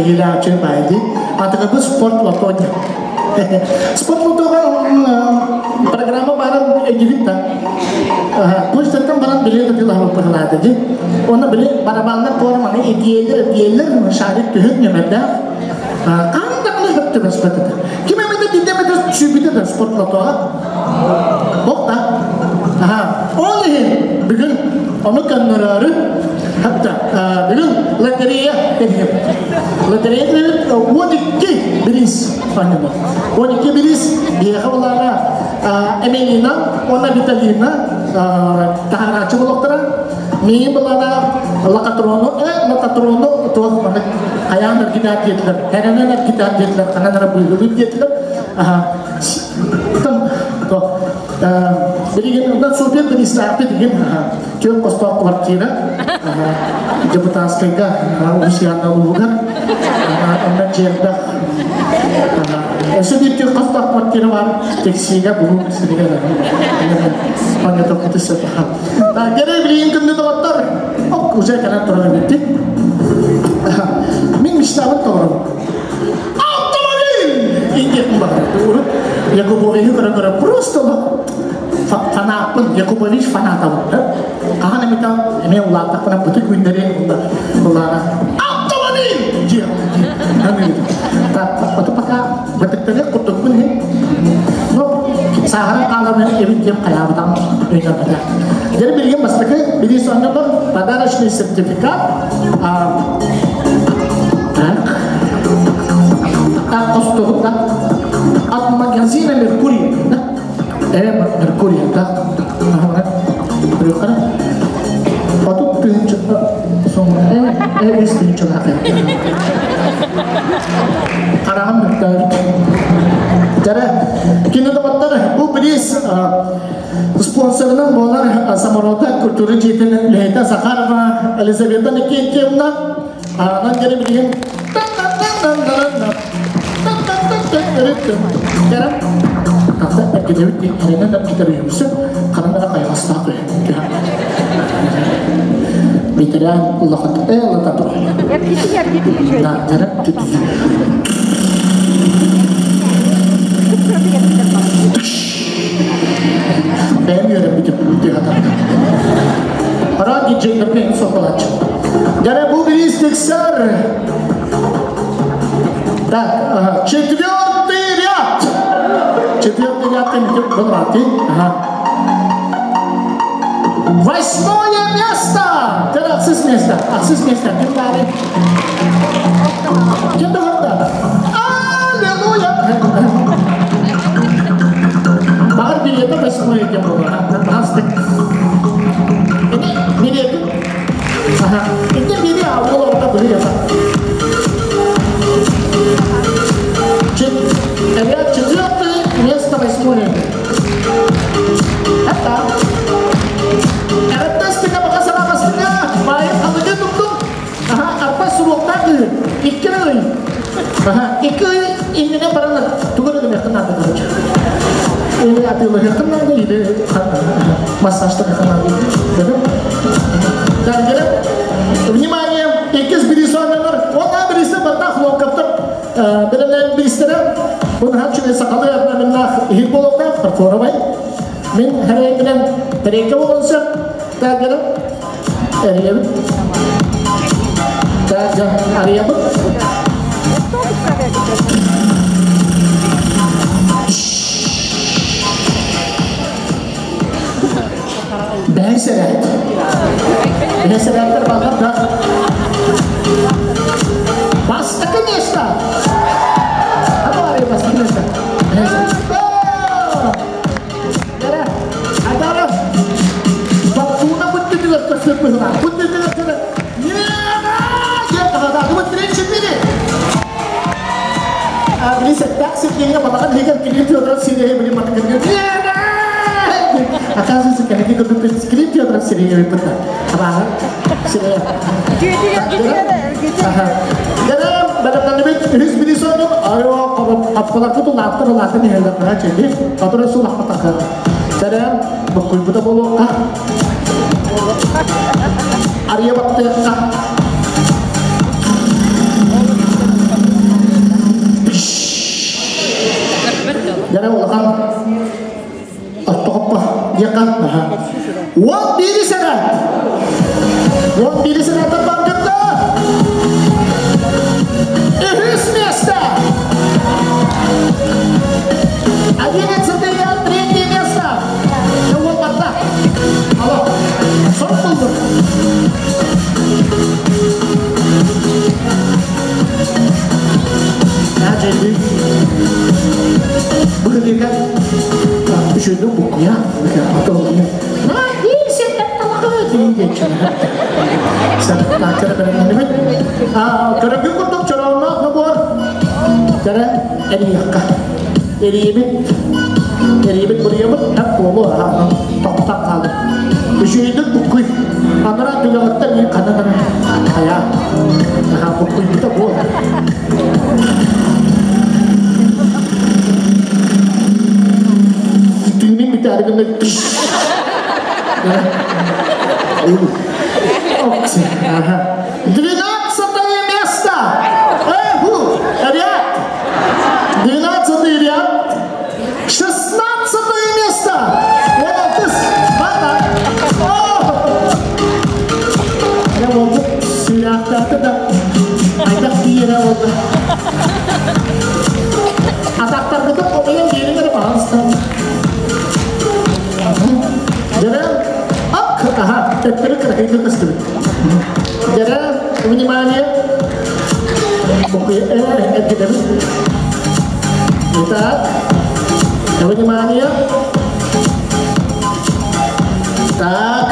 [SPEAKER 2] кэһиилээх үчүгэй баайы дии. Атыгы спорт лото диэн. Спорт лотоҕа программа баарын өйдүүгүт да. Почтаттан баран билиэт атыылаһабыт быһылаата дии. Уонна били барабаннар туора маны итиэллэр, итиэллэр, шарик түһүк нөмердээх. Хаһан даҕаны сөп түбэспэт этэ. Ким эмэтэ биирдэ эмэтэ сүүйбүтэ да спорт лотоҕа. Бох да. Аха. Ол иһин бүгүн ону көннөрөөрү хатта бүгүн лотерея тэрийэбит. Лотерея тэрийэбит 12 бириис оонньонор. 12 бириис биһиэхэ булаана Эмелина уонна Виталина таһаарааччы болохтара. Миин булаана локотрону, локотрону туох маннык хайаан эргитээр диэтилэр, эрэнэн эргитээр диэтилэр, ханан эрэ быыһылыыр диэтилэр. Билигин онон супер бириистээхпит игин түөрт хостоох квартира Депутатскайга Лусианна улууһугар онно дьиэлбэх өссө биир түөрт хостоох квартира бар Тексиигэ булуу сиригэр онно токкуту сөп. Кэрэ билигин күндү доҕоттор ок уже кэлэн турар эбиппит. Мин мечтабын толорум. Автомобиль! Индиятын баҕарар. Урут Якубовичы көрө-көрө просто фанаппын, Якубович фанатабын. Хаһан эмитэ эмиэ улааттахпына бытык күннэри улаана автомобиль! диэн Ото пока бытыктары курдукпун иһин. Ну, сааһыран хаалан эбит диэн хайаабытам өйдөммөтө. Дьэ билигин бастакы билии оонньолор подарочный сертификат. Так. Так, да? От магазина Меркурий, да? Меркурий, да? Ага, 30 тыһыынча 3 тыһыынчалаах. Хараҕым мөттөөбүт. Дьэрэ, кини доҕоттор, бу бириис спонсорынан буолар Саморода культура дьиэтин үлэһитэ Захарова Елизавета Никитьевна. Анан дьэрэ билигин Дьэрэ, Кахта эргитэбит эрэнэн эргитэр үһүмсү, харанара хайҕастаах үһү. Ветеран улахан ылата тур. Дара Бэйэм үөрэммитим тыһатарга. Ара диджейдерге соколач. Дара бу бириис тиксэр. Так, ага. Четвертый ряд. Четвертый ряд комитет Ага. Восьмое место! Теперь ахсыс место. Ахсыс место. Ким баарый? Ким доҕордо? Аллилуйя! Баҕар билиэтэ восьмое кем буолар. Астык. Ini билиэти. Ага. Ити били ол орта били. Четвертое место, восьмое. Это. Эрэттестика баҕа баайы халыгы туттум. Аха, арпа суруктаах 2 ый. Аха, 2 ый иннинэ баран тугу гыныаххын наада, короче. Или атыылаһыаххын наада, или массажтаныаххын наада. Так, внимание, иккис бириис оонньонор, онна бириисэ барта хлопкаптар бэлэмнээн биристэрэ, бу наһаа үчүгэй сахалыы орнаменнаах иһит буолуохтаах, фарфоровай. Мин хэрээйбинэн тэриэккэ буолуон сөп. Так, эрийэбит. Так, арыйабыт. Бэһис эрээт. Бэһис эрээттэр баллар да. Бастакы место. Абары бастакы место. Адара. Баттуна бүттү көстөр быһыла. Бүттү көстөр. Три, четыре. Били такси кинге балаҕан иһигэр Клим Федоров сирэйэ били матыкырга. Оказывается, кэнники көрбүппүт Клим Федоров сирэйэ эбит Абааһы сирэйэ. Дара бадамнаныбыт үһүс бириис оонньуу айо хаппаларбыт улааттар улааттан иһэллэр наһаа чэйди. Которая сулахпатаха. Дара буккуйбута буолуохха. Арыйа баттыахха. Дьэрэ улахан оттоҕоппо диэххэ. 11 сэрээт. 11 сэрээттэн баргытта. Үһүс место. 11 третье место. Уол барда. Алло. Сорок булдук. Нажedi. Быһыыга үчүгэй букуя. Көрөргүн курдук чороонноох нобуор кэрэ эрийэххэ. Эрийибит, эрийибит буруйабыт так буолуо аһаан тоқтап хаалыр. Үчүгэйдик буккуй. Анараа түгэҕиттэн мин ханан хайа. Аха буккуйбута буол. Тыынын бүтээри гына 12-е место! Эху! Ряд! 12-й ряд! 16-е место! Он Бата! Я болду сүрәхтәті да айдақ киере болды. Атақтаргыты қоян беріңдер пожалуйста. Дәрә, ак, ага, төттөрү кыракайды көстүбүт. Дәрә, внимание. Итак, внимание. Так.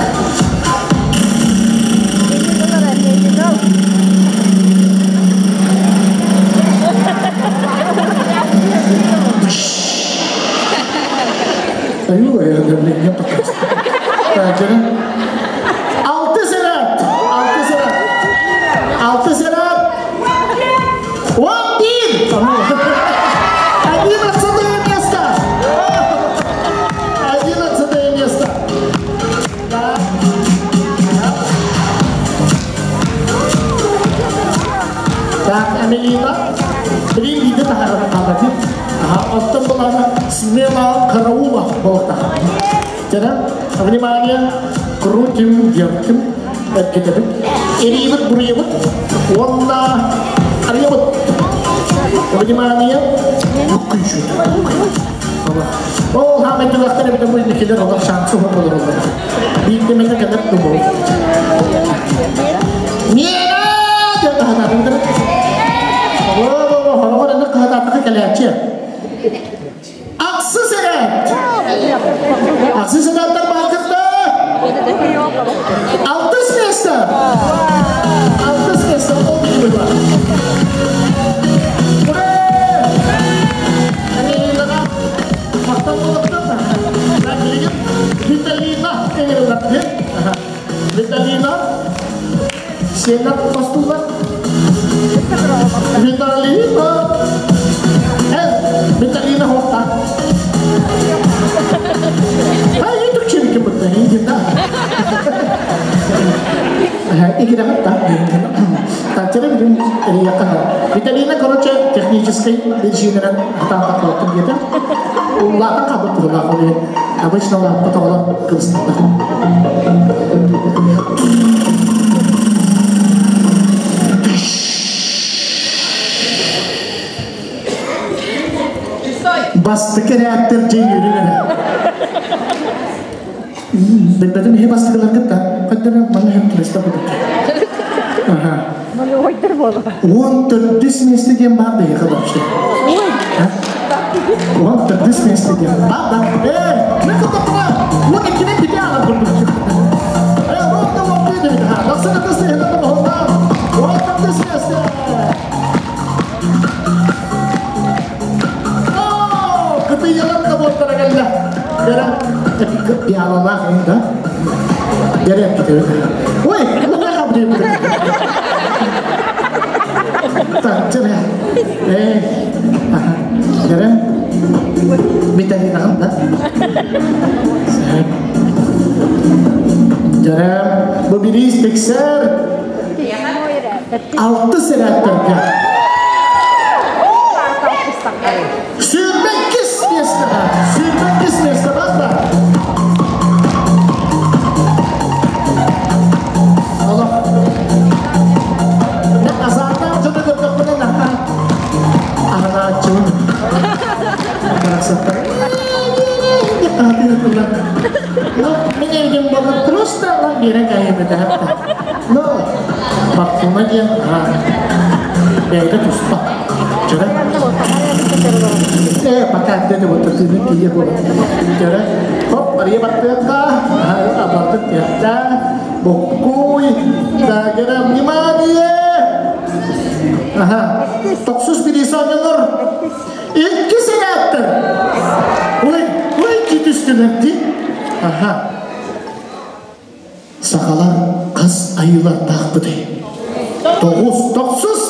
[SPEAKER 2] Аюла, я давление пока. Так, 6 сэрээт. 6 сэрээт. 6 сэрээт. 11! 11-е место! 11-е место! Да. Так, Амелина. Три вида тахара. Ага, оттон была смена караула болта. Внимание, крутим, вертим, эргитебит. Эрийбит, буруйбут, уонна арыйбыт. Внимание, буккуйшут. Ол хамай түгәхтер бит бу инде олар шансы болор олар. Бийтемене кадәр тубу. Мена деп тахататындыр. О, хорогор энде кахататыка келәче. Аксы сәрәт. Аксы сәрәттер бакытты. 6 место. 6 место. Ол били бар. Ура! Виталина. Виталина. Сенат постула. Виталина. Виталина хохта. Ай, itu ciri kebetulan ini kita. Играта. Так, теперь Виталина, короче, технической инженером там так где-то. Улата кабы тула Обычно улата потом кырсында. Басты керәттер жеңүрүнө. Билбетим хе бастыгылар кытта. Каддара мана хем туриста будут. Ага. 14 месте диэн бар да вообще. 14 месте диэн. Бар да. Э, не кутапра. Вот иккини бите ала курдук. Э, вот там вот бите. Лаксана тесте это там хонда. 14 месте. О, кытыялар да боттара келді. Бера, пиалалар да? Бера ките. Ой, ну я хабды. Так, тере. Э, ага. Тере. Виталина да? Тере, бу бирис тексер. 6 сәрәттәргә. Сүрбәккис месте. Барахсаттар. Ну, мин эйигин буолан просто ылан биэрэн кайыбыта. Ну, баттыма диэн бэйэтэ туспа. Чөрө. Э, пока деди вот тыны кие буолар. Чөрө. Хоп, Мария баттыакка, абартык тиэхтэ, боккуй, тагера, внимание! Ага, тохсус бириис оонньонор. Икки сэрээттэр. Ой, ой, түстүлэр ди. Аха. Сахалар хас айыылардаахпытый? Тоҕус, тохсус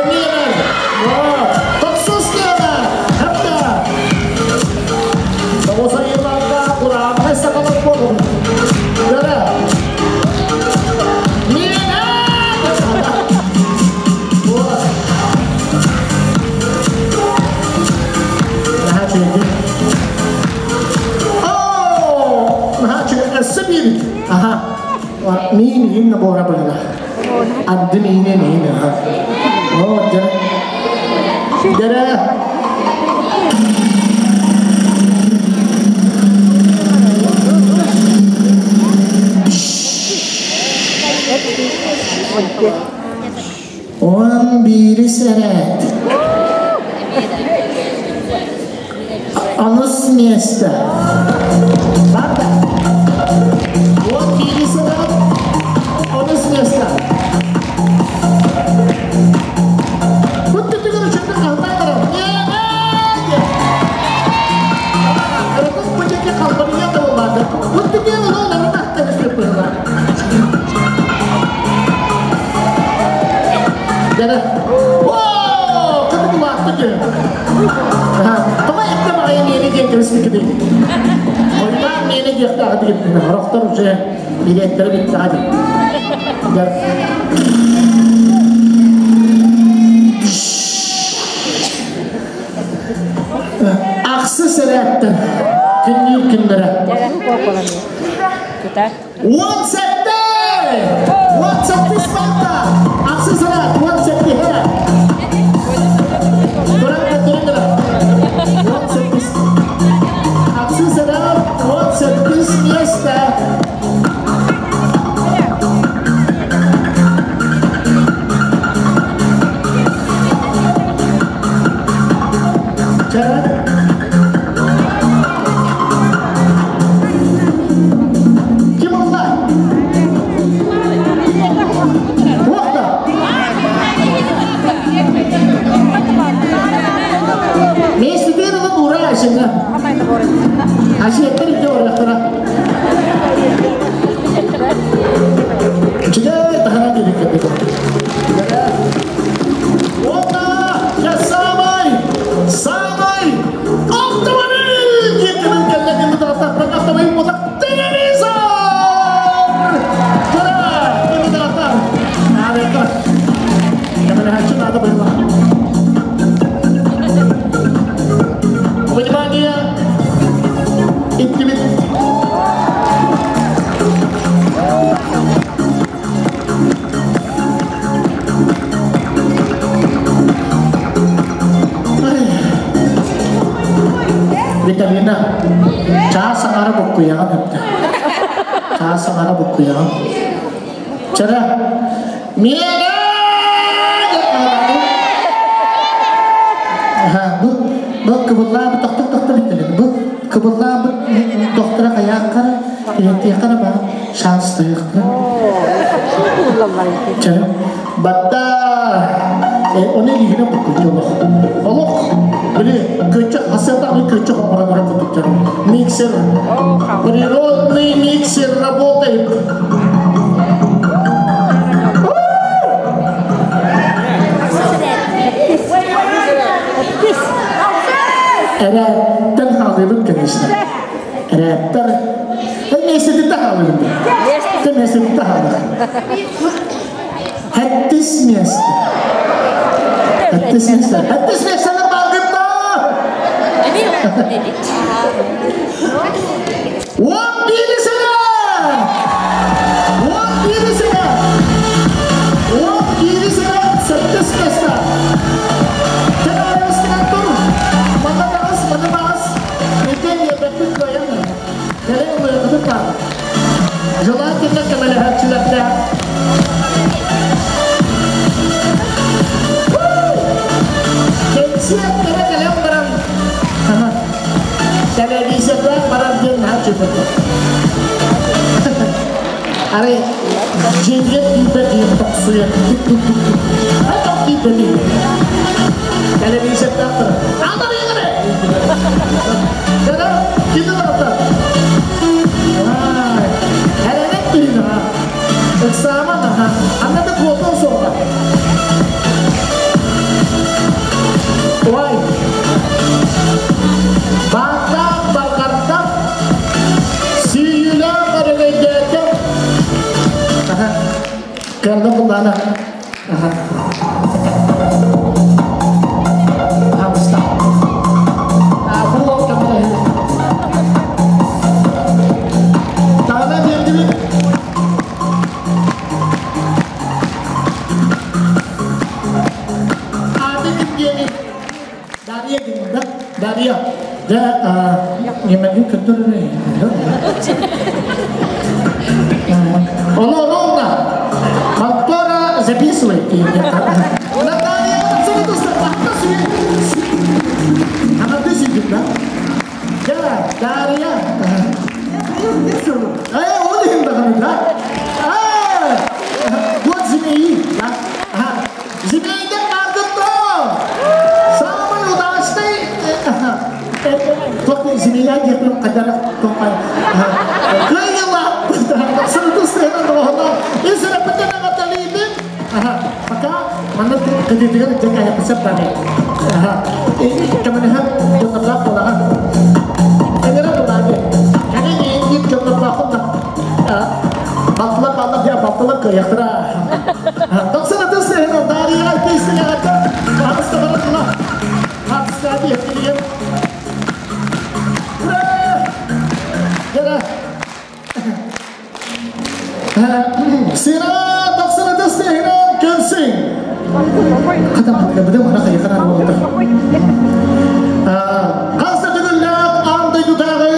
[SPEAKER 2] миэрэр. Тохсус миэрэр. Хапта. Тоҕус айыылардаах курааннай сахалар буолун. Көрө. Миин иин буора быһыла. Адды миинен иин аха. О, дьэ. Дьэрэ. 11 сэрээт. Онус миэстэ. Барда. 11 сэрээт. Онус миэстэ. Бу түтүгэр үчүгэй хаһытан барар. Бу диэки халбарыйа да буолбаата. Бу түгэн ылан ары Дьэрэ. Оо, кытык улаатты күн. Тоҕо эттэ баҕайы миэнэ диэн кэбиспиккитий? Ойбаан миэнэ диэхтээҕи тигиттинэ. Орохтор уже билиэттэрэ бүттэҕэ дии. Ахсыс эрээттэн күннүүр күннэрэ. 17! 17 спалта! Ахсыс эрээт, 17 эрээт. Туран туран туран. 18. Ахсыс эрээт, 18 место. Ким ылла? Туох да? Миэстэтигэр ылан уураа Айсеҥҥа. Асиэттэр илдьэ барыахтара. Үчүгэй таһынан диэбиккэ Уонна самай, самай автомобиль диэн кэлэн кэллэ диэн бытааттаахтан автомобиль буолла телевизор! Тура! Бытааттаах. Наада Көмөлөһөөччү наада буолла. Внимание! Иттибит. Виталина, чаас аҥара буккуйаҕын эптэ. Чаас аҥара буккуйаҕын. Чара, миэнэ! Бу бу кыбыллаабыт тохтор тохтор иттэлин. Бу кыбыллаабыт доктора хайааххара, тиһиэххара баар шанс тыйыахтара. Чара, батта оны илиһинэ буккуйду олох. Олох, били көччөх, хасыатаҕы көччөх оҥорон курдук Миксер, природный миксер работает. Эрээттэн хаалыыбыт, конечно. Эрээттэр миэстэтиттэн хаалыыбыт. Миэстэтиттэн хаалыах. Хэттис миэстэ. Хэттис миэстэ. Хэттис миэстэни бааргытта! 11 сene! 11 sene! 11 sene! Сэттис миэстэ. Кэнээрээстигэн тур. Манна таҕыс, манна Туохтаах. Желательно көмөлөһөөччүлэрдээх. Кэнсиэртэрэ кэлэн баран, телевизордаах барар диэн наһаа чөпөтө. Арай дьиэтигэр тиийбэт диэн тохсуйар. Тук-тук-тук. Тиийбэт Телевизордаах барар. Адар иҥэре! Кара, кини барта. Эрэнек тыына. Ыксаама наха. Анна да куотуон суоҕа. Ой. Бааттаах барҕартан сүүйүлээх өрөгөйдөөтө. Кыалла буллаана. Пожалуйста. Бу ол көмөлөһүү. Таана биэрдибит. Аты ким диэни? Дарья диэн да? Дарья. Дьэ, немегин көрдөрөр. Ону, ону, Контора записывает. Наталья, Она ты сидит, да? Да, Дарья. Э, он им да? А, вот змеи, да? Ага. Змеи Самый удачный Туох змея диэппин қадара тоқай. Кыйыла. Сырдыстыгын оһоно. Исрапытын ағаталыйбын. Пока манна кыдытыгар дьэ кайапысап бары. Кэмэнэһэ дьоннорлаах буолаҕа. Эҥэрэ булаады. Кэнэ иин дьоннорлаахын да. Балтылар баллар дьэ балтылар кыайахтара. Тохсан ытыс Дарья песня ата. Пожалуйста, баратыла. Хатыстады еттилген. Ура! Жара. Сира тохсан ытыс көрсүн. Катам быдым ана хайыкара болду. Хас да төгүллээх аан дойдутааҕы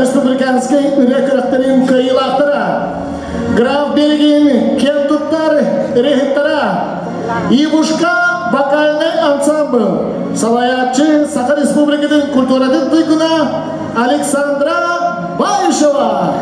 [SPEAKER 2] республиканский үрэ күрэхтэрин кыайыылаахтара. Граф Берегин киэн туттар ырыаһыттара. Ивушка вокальный ансамбль. Салайааччы Саха Республикатын культуратын туйгуна Александра Баишева.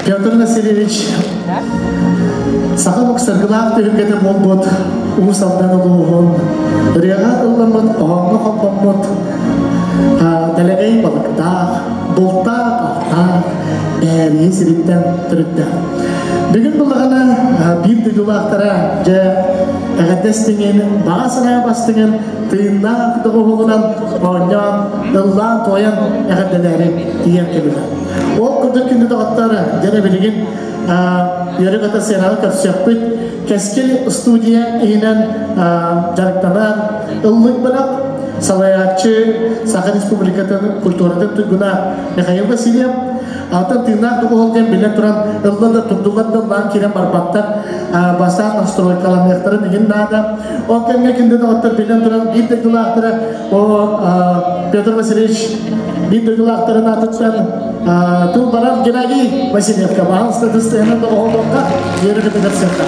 [SPEAKER 2] Петр Васильевич саха омук саргылаах түһүлгэтэ буолбут Уус Алдан улууһун ырыаҕа ылламмыт, хоһооҥҥо холбоммут дэлэгэй балыктаах, бултаах-алтаах Бээрийэ сириттэн төрүттээх. Бүгүн буллаҕына биир дойдулаахтара дьэ эҕэрдэ истиҥин, баҕа санаа бастыҥын тыыннаах доҕуһуолунан оонньоон, ыллаан-туойан эҕэрдэлээри тиийэн кэллилэр. Ол курдук күндү доҕоттор, дьэ билигин үөрэ-көтө сыанаҕа көрсүөхпүт. Кэскил студия иһинэн дьарыктанар ыллык бөлөх салайааччы Саха Республикатын культуратын туйгуна Михаил Васильев Алтан тыыннаах доҕуһуол диэн биллэн туран ылла да турдулар да ыллаан киирэн барбаттар. Бастаан настройкаланыахтарын иһин наада. Ол кэмҥэ күндү доҕоттор биллэн туран биир дойдулаахтара о Петр Васильевич биир дойдулаахтарын аатыттан тыл барар Геннадий Васильевка баһаалыста тыстыһынан доҕоһолуохха үөрэ-көтө көрсүөххэ.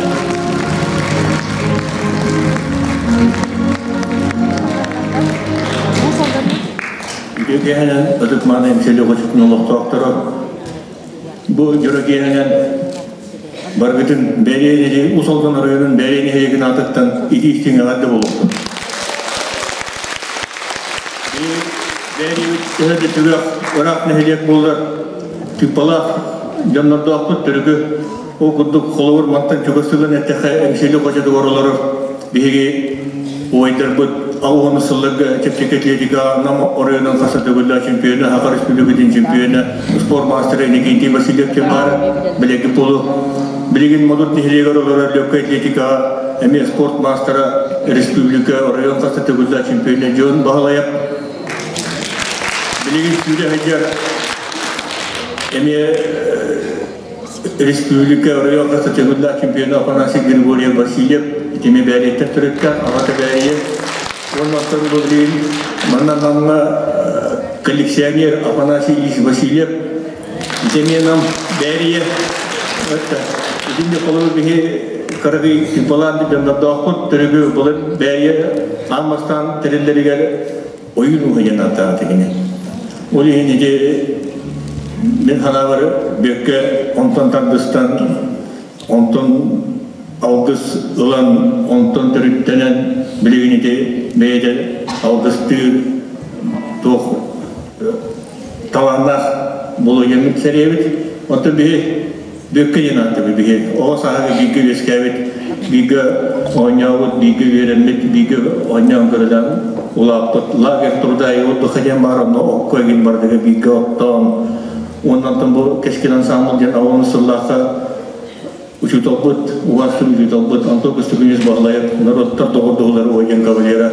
[SPEAKER 10] Үтүө киэһэнэн ытык-мааны Эмсэли оҕочутун олохтоохторо бу дьоро киэһэнэн баргытын Бэриэнили Ус Алдан оройуонун Бэриэн нэһилиэгин аатыттан итии-истиҥ эҕэрдэ буолуохтун. Бэриэбит төһө да түгэх ыраах нэһилиэк буолар тыыппалаах дьоннордоохпут төрүкү ол курдук холобур мантан чугас сылын эттэххэ Эмсэли оҕочутугар олорор Биһиги убайдарбыт 60 сылларга чэпчэки атлетикаҕа Нам оройуонун хас да төгүллээх чемпиона, Саха Республикатын чемпиона, спорт маастара Иннокентий Васильев диэн баара. Билиги полу билигин Модут нэһилиэгэр олорор легкай атлетикаҕа эмиэ спорт маастара республика оройуон хас да төгүллээх чемпиона Дьон Баһылайап. Билигин сүүрэ сылдьар эмиэ Республика оройуон хас да төгүллээх чемпиона Афанасий Григорьев Васильев итими бээриэттэн төрүттээх аҕата бээрийэ уонна оттон бу билигин манна Намҥа коллекционер Афанасий Ильич Васильев итими нам бээрийэ итинник холобур биһи кыракый тыппалаан дьоннордоохпут төрүгү былыр бээрийэ аан бастаан тэриллэригэр ойуун ууһа диэн ааттаах кини. Ол иһин ити мин санаабар Бүөккэ онтон тардыстан, онтон алгыс ылан, онтон төрүттэнэн билигин ити бэйэтэ алгыстыыр туох талааннаах болуйаммыт сэриэбит. Оттон биһи Бүөккэ диэн ааттыыбыт биһи оҕо сааһыгар бииргэ үөскээбит, бииргэ оонньообут, бииргэ үөрэммит, бииргэ оонньоон көрүлэн улааппыт лагерь труда и отдыха диэн баар, онно окко игин бардыга бииргэ оттоон, уоннантан бу Кэскил ансаамбыл диэн 60 сыллаахха учууталбыт, убаастыыр учууталбыт Антон Костюкунец Баһылайап норуоттар доҕордоһуулар уойдьан кавалера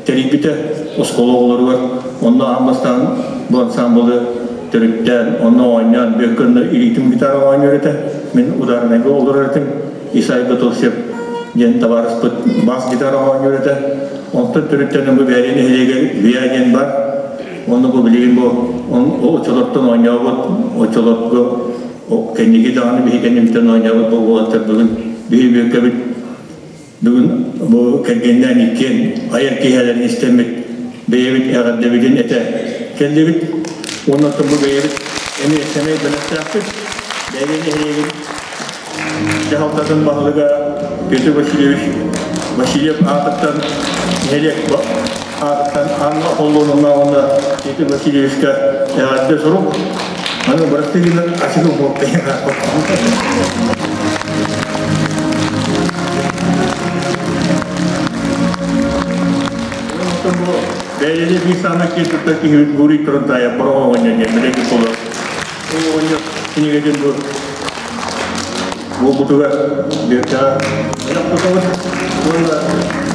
[SPEAKER 10] тэрийбитэ оскуола оҕолоругар онно аан бастаан бу ансаамбылы төрүттээн, онно оонньоон, Бүөккэ онно илиитин гитара оонньуур этэ, мин ударнайга олорор этим, Исай Готовцев диэн табаарыспыт бас гитара оонньуур этэ. Онтон төрүттэнэн бу Бээрий нэһилиэгэр Виа диэн бар. Онно бу билигин бу оччолортон оонньообут, оччолорго кэнники даҕаны биһи кэннибиттэн оонньообут бу уолаттар бүгүн биһи Бүөккэбит Бүгүн бу кэргэннээн иккиэн айар киэһэлэрин истэммит, бэйэбит эҕэрдэбитин этэ кэллибит. Уонна оттон бу бэйэбит эмиэ сэмэй бэлэхтээхпит. Бэйэ нэһилиэгин дьаһалтатын баһылыга Петр Васильевич Васильев аатыттан нэһилиэк аатыттан Анна Холлоновна уонна Петр Васильевичка эҕэрдэ сурук. Аны бырастыы гынан ачыгы буолтайын. Бэйэни биир саамай киэн туттар киһибит Гурий Турунтаев бороҕон оҕонньор диэн билэги болор. Ол оҕонньор кинигэтин бу буолбутугар бүөккэҕэ элэх тутабыт уонна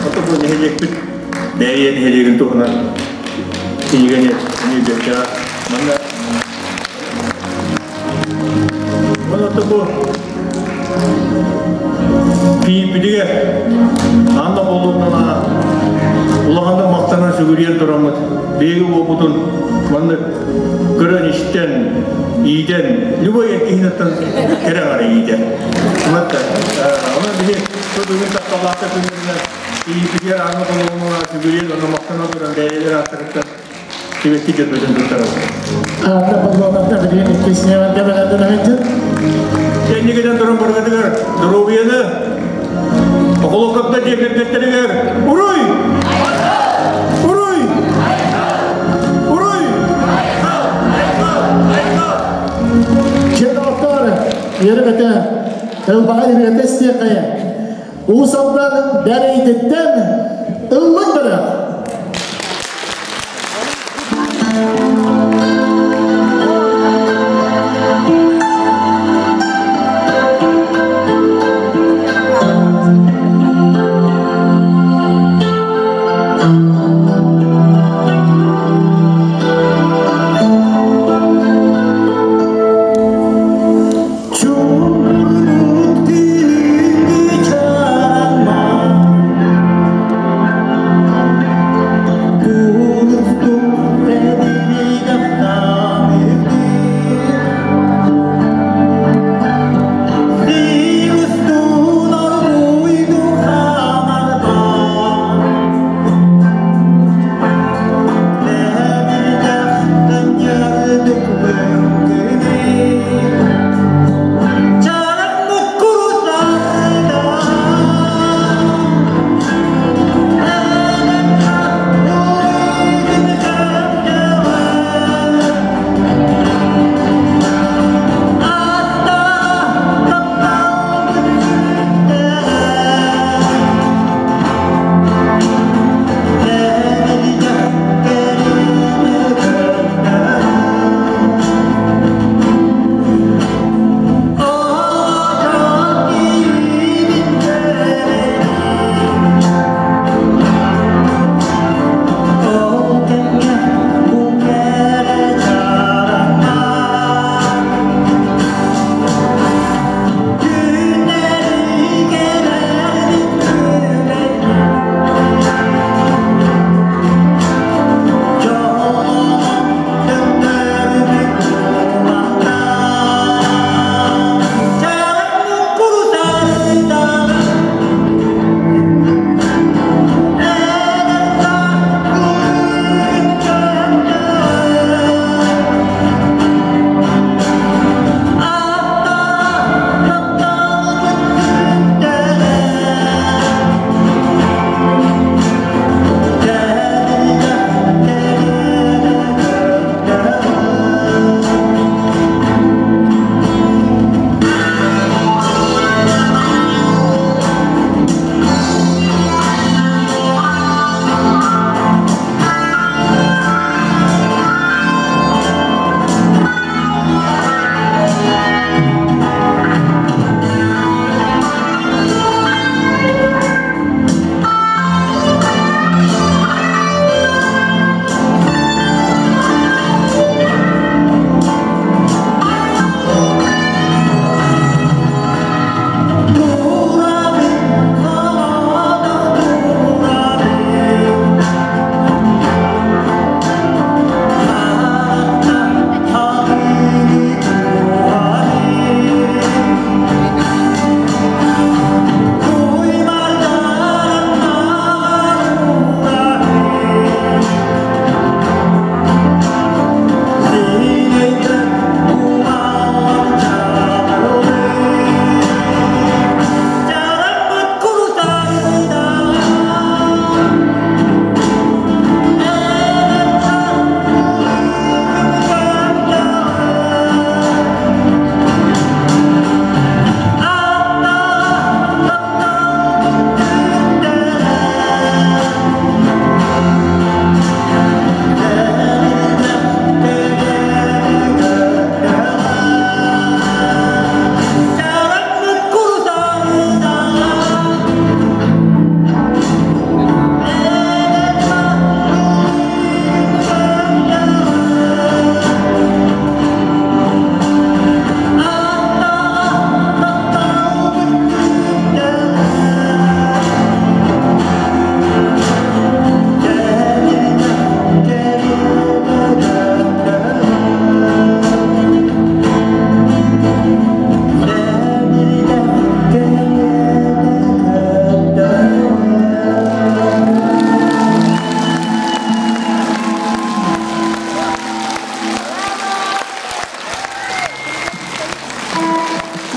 [SPEAKER 10] ото бу нэһилиэкпит Бээрийэ нэһилиэгин туһунан кинигэни эмиэ бүөккэҕэ манна Онон бу киирбитигэр Анна Павловнаҕа улаханнык махтанан сүгүрүйэн тураммыт биһиги уолбутун маннык көрөн-истэн, иитэн, любой киһиниттэн кэрэ аҥара иитэр. Онон онон биһи бүгүн тапталлаахтар күннэринэн ииппитигэр Анна Павловнаҕа сүгүрүйэн онно махтанан туран бэйэлэр ааттарыттан Сибэкки дьөрбөтүн туттарабын.
[SPEAKER 2] Анна Павловна. Билигин иккис нүөмэргэ бэлэмнэнэ сылдьын.
[SPEAKER 10] Кэннигинэн туран барыгытыгар доруобуйаны, Околокопта дьиэ кэргэттэригэр уруй! Уруй! Уруй!
[SPEAKER 2] Дьиэ доҕоттоор, үөрэ-көтө, ылбаҕа ырыата истиэххэйэ. Уус Алдан Бэрэйдиттэн ыллык бөлөх.
[SPEAKER 9] Чуҥкук түүҥҥү чараҥҥа.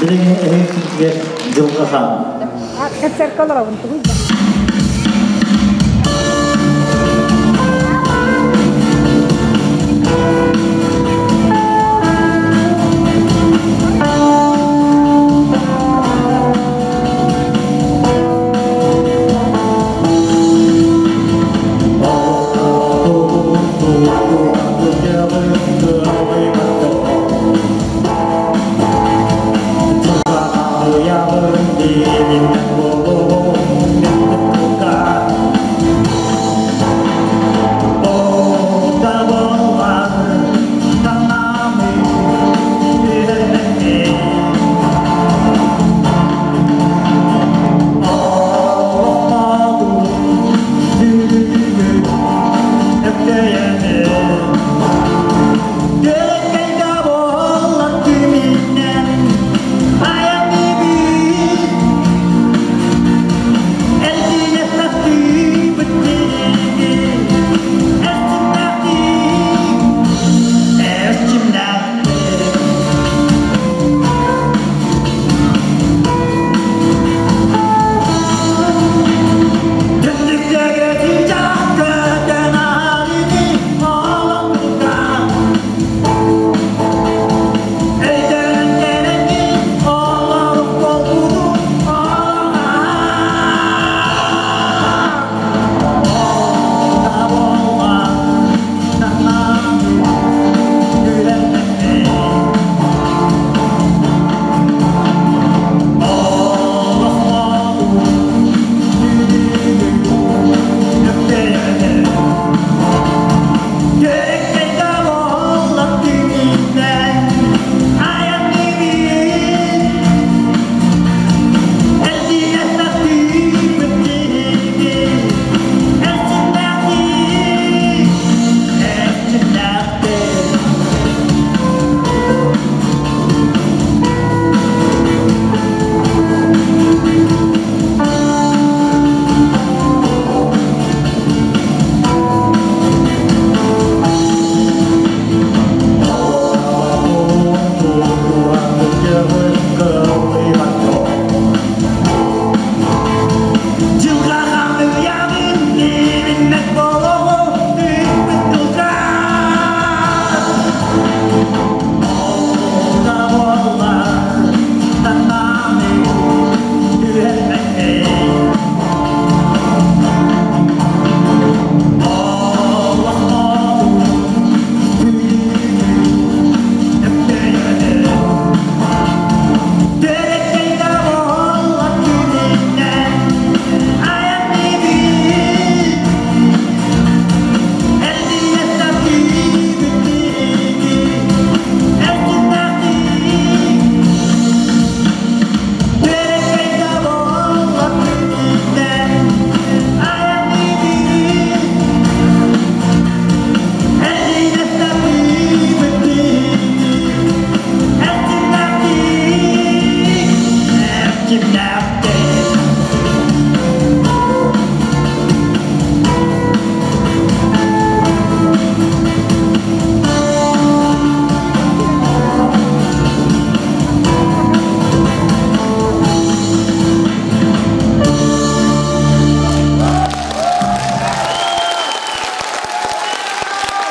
[SPEAKER 11] Билигин эһиги Дьылҕа Хаан.
[SPEAKER 12] Концертка олоробун тугуй да.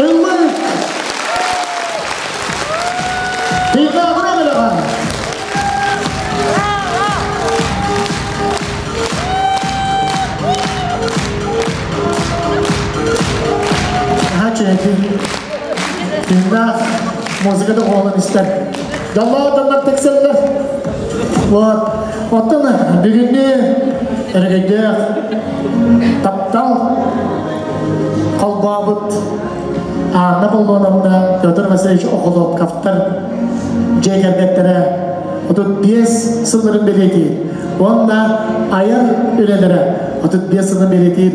[SPEAKER 2] Ыллык! Тыынааҕына бөлөҕө! Наһаа үчүгэйдик тыыннаах музыка да буолан истэр. Дьоллоох дьоннор тиксэллэр. Вот. Оттон бүгүҥҥү өрөгөйдөөх таптал холбообут Анна Аполлоновна, Петр Васильевич Охолопковтар дьиэ кэргэттэрэ 35 сылларын бэлиэтиир. Уонна айар үлэлэрэ 35 сылын бэлиэтиир.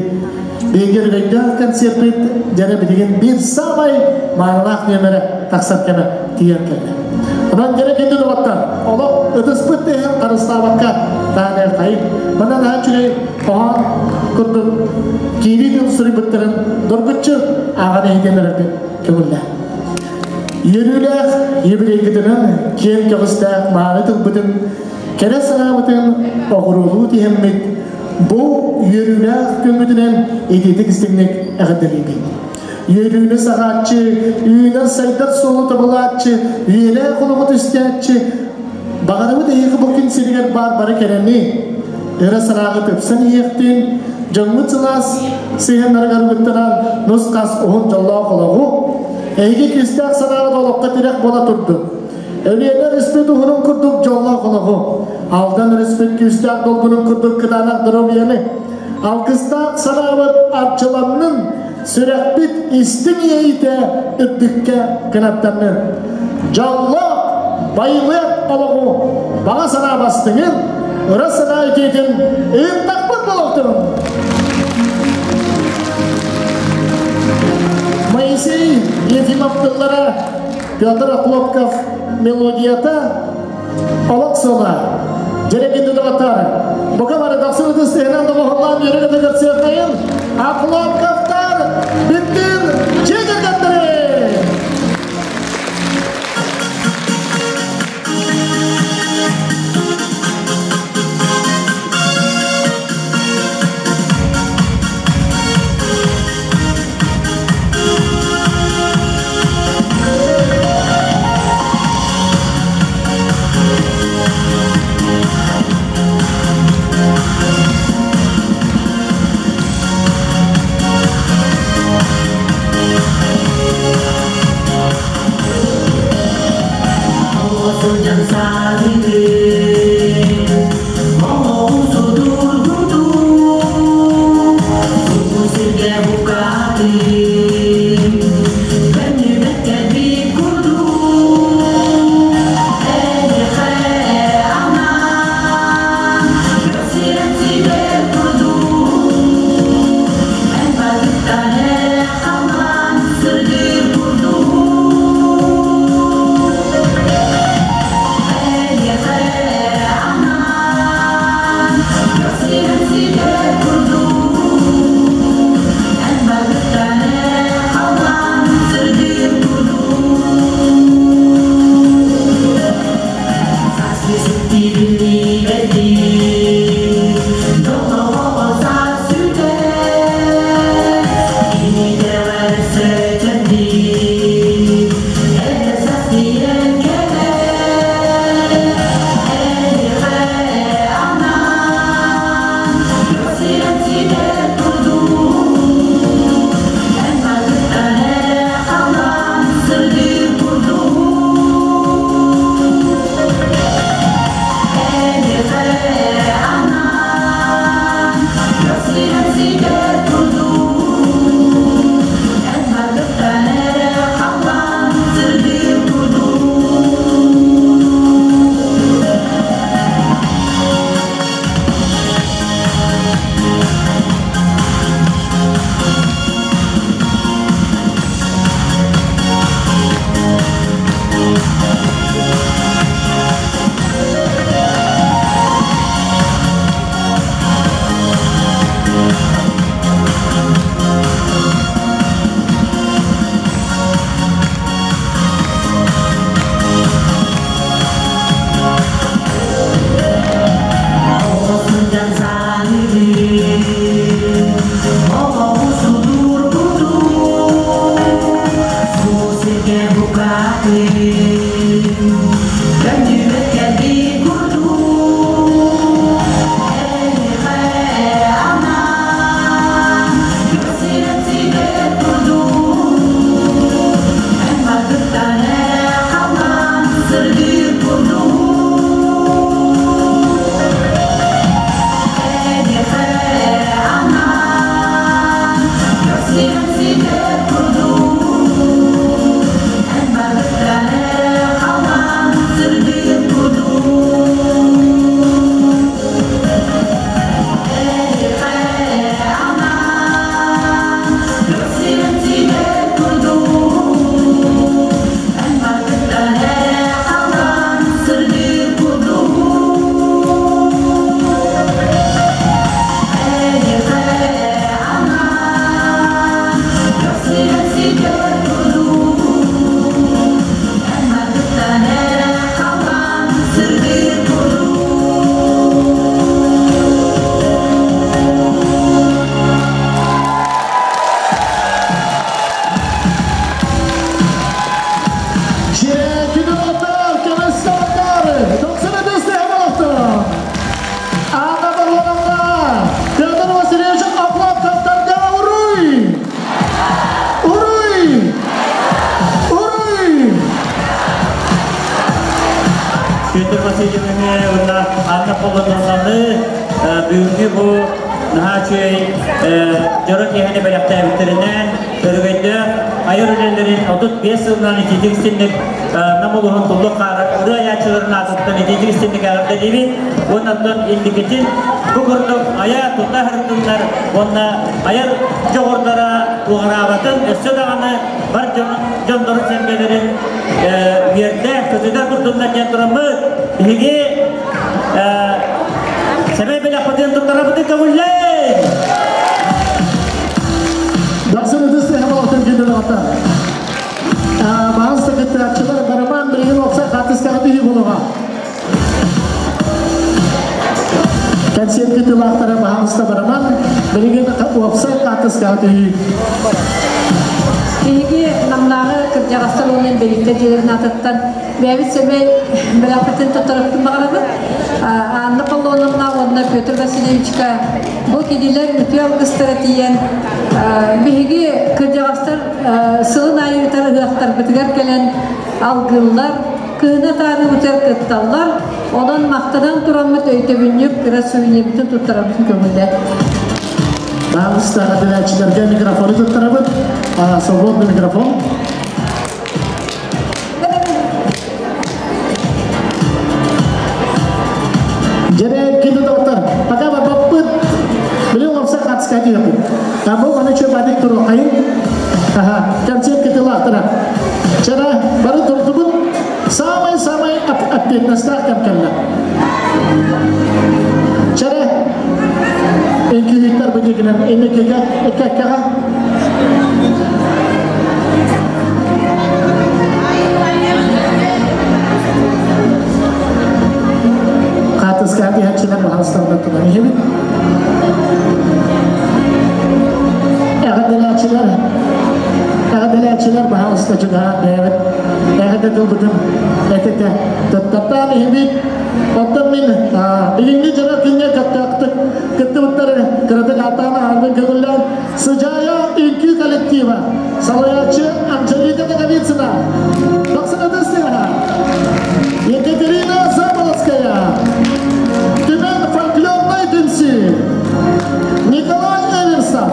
[SPEAKER 2] Биһиги өрөгөйдөөх концерпит дьэрэ билигин биир саамай маанылаах нүөмэрэ тахсар кэмэ тиийэн кэллэ. Онон дьэрэ күндү доҕоттор, олох ытыспыт иһин харыстаабакка таанеахайын. Манна наһаа үчүгэй хоһоон курдук киирии тыл суруйбуттарын доргуччу ааҕан иһитиннэрэрбин көҥүллээ. Үөрүүлээх юбилейгытынан киэн көҕүстээх мааны тылбытын, кэрэ санаабытын оҕуруолуу тиһэммит, бу үөрүүлээх күммүтүнэн итиитик истиҥник эҕэрдэлиибит. Үөрүүнү саҕааччы, үүнэр-сайдар суолу тобулааччы, үйэлээх олоҕу түстээччи, баҕарабыт эһиэхэ бу күн сиригэр баар бары кэрэни, ыра санааҕыт ыпсан иһиэхтин, дьоҥҥут сылаас сыһыаннарыгар угуттанан нус-хас уһун дьоллоох олоҕу, эһиги күүстээх санааҕыт олоххо тирэх буола турдун. Өлүөнэ өрүспүт уһунун курдук дьоллоох олоҕу, Алдан өрүспүт күүстээх долгунун курдук кытаанах доруобуйаны, алгыстаах санаабыт арчыланнын, сүрэхпит истиҥ иэйиитэ үрдүккэ кынаттаннын. Дьоллоох, байылыат олоҕу баҕа санаа бастыҥын, ыра санаа үтүөтүн ыыттахпыт буолуохтун! Моисей Ефимов тыллара, Петр Охлопков мелодията Олох суола. Дьэрэгин доҕоттор, бука бары дохсун ытыс тыһынан доҕоһуллаан үөрэ-көтө көрсүөххэйин. Охлопковтар бүттүүн дьиэ кэргэттэрин!
[SPEAKER 11] Петр Васильевны уонна Анна Павловнаны бүгүҥҥү бу наһаа үчүгэй дьоро киэһэни бэлэхтээбиттэринэн өрөгөйдөөх айар үлэлэрин 35 сылынан итиитик истинник Нам улууһун Туллук хаара ырыа айааччыларын аатыттан итиитик истинник эҕэрдэлиибит уонна оттон инникитин бу курдук айа тута сырыттыннар уонна айар дьоҕурдара уҕараабатын өссө даҕаны бар дьоннорун сэргэлэрин үөрдэ көтүтэ турдуннар диэн тураммыт биһиги сэмэй бэлэхпитин туттарабытын көҥүллээн
[SPEAKER 2] Дахсын ытыс тыаһа киирдэ доҕоттор. Баҕас кыттааччылар барабан билигин уопсай хаартыскаҕа түһүү буолуоҕа. Кэнсиэр кыттыылаахтара баһаалыста бараман билигин уопсай хаартыскаҕа түһүү.
[SPEAKER 5] Биһиги Намнааҕы кырдьаҕастар уонна инбэлииттэр дьиэлэрин аатыттан бэйэбит сэмэй бэлэхпитин туттарыахпын баҕарабыт. Анна Поллоновна уонна Петр Васильевичка бу кинилэр үтүө алгыстара тиийэн биһиги кырдьаҕастар сылын аайы ыытар ыһыахтарбытыгар кэлэн алгыыллар, кыһыны атаарыыбытыгар кытталлар. Онон махтанан тураммыт өйдөбүнньүк кыра сувенирбытын туттарабытын көҥүллэр.
[SPEAKER 2] Баҕыстаах этилээччилэргэ микрофону туттарабыт. Свободный микрофон. Дьэрэ кини доктор, пока баппыт, билин лапса хатска диэппит. Табу аны чө бадик туруохайын. Аха, концерт кытылаахтара. Чара бары турдубут, самай-самай ответностаах кэм кэллэ. Чара, үҥкүүһүттэр бу дьигинэн эмекеге эккэккэҕэ Хаатыскаҕа түһээччилэр баһаалыстарынан туран иһэбит. Эҕэрдэлээччилэр, эҕэрдэлээччилэр баһаалыста чугаһаан бэйэбит эҕэрдэ тылбытын этэтэ туттартаан иһэбит. Оттон мин билиҥҥи дьоро күҥҥэ көхтөөхтүк кыттыбыттары кыратык ааттаан аһарбын көҥүллээн Сыдьаайа үҥкүү коллектива, салайааччы Анжелика Ноговицына, Дохсунатын сыаһа, Екатерина Заболоцкая, Түмэн фольклорнай түмсүү, Николай Эверстов,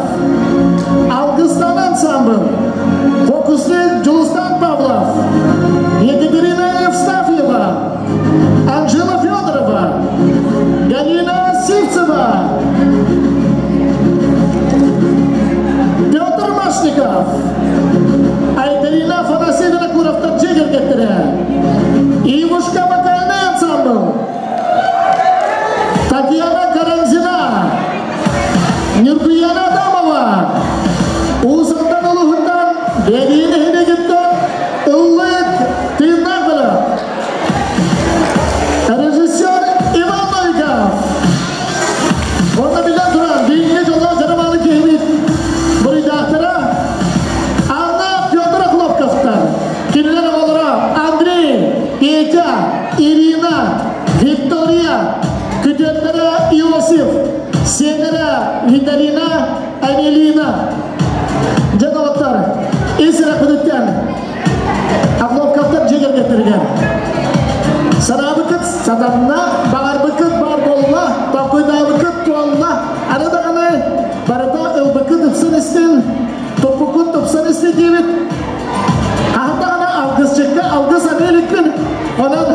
[SPEAKER 2] Алгыстан ансамбль, фокусник Дьулустан Павлов, Екатерина Евстафьева, Анжела Федорова, Галина Сивцева, Петр Машников, Айталина Афанасьевна Куровтар дьиэ кэргэттэрэ, Ивушка вокальный ансамбл, Татьяна Карамзина, Нюргуяна Адамова, Уус Алдан улууһуттан Бэлиин нэһилиэгиттэн Ыллык тыыннаах бөлөх, Режиссер Иван Новиков. Онно биллэн туран, биһиги дьоллоох дьарамааны киһибит буруйдаахтара Анна Петр Хлопковтар, кинилэр оҕолоро Андрей, Петя, Ирина, Виктория, күтүөттэрэ Иосиф, сиэннэрэ Виталина, Амелина. Дьэ, доҕоттор, ис сүрэхпититтэн Хлопковтар дьиэ кэргэттэригэр санаабыккыт сатанна, баҕарбыккыт баар буолла, толкуйдаабыккыт туолла. Аны даҕаны барыта ылбыккыт ыпсан истин, туппуккут тупсан истин диэбит. Хаһан даҕаны алгысчыкка алгыс аныы иликпин. Онон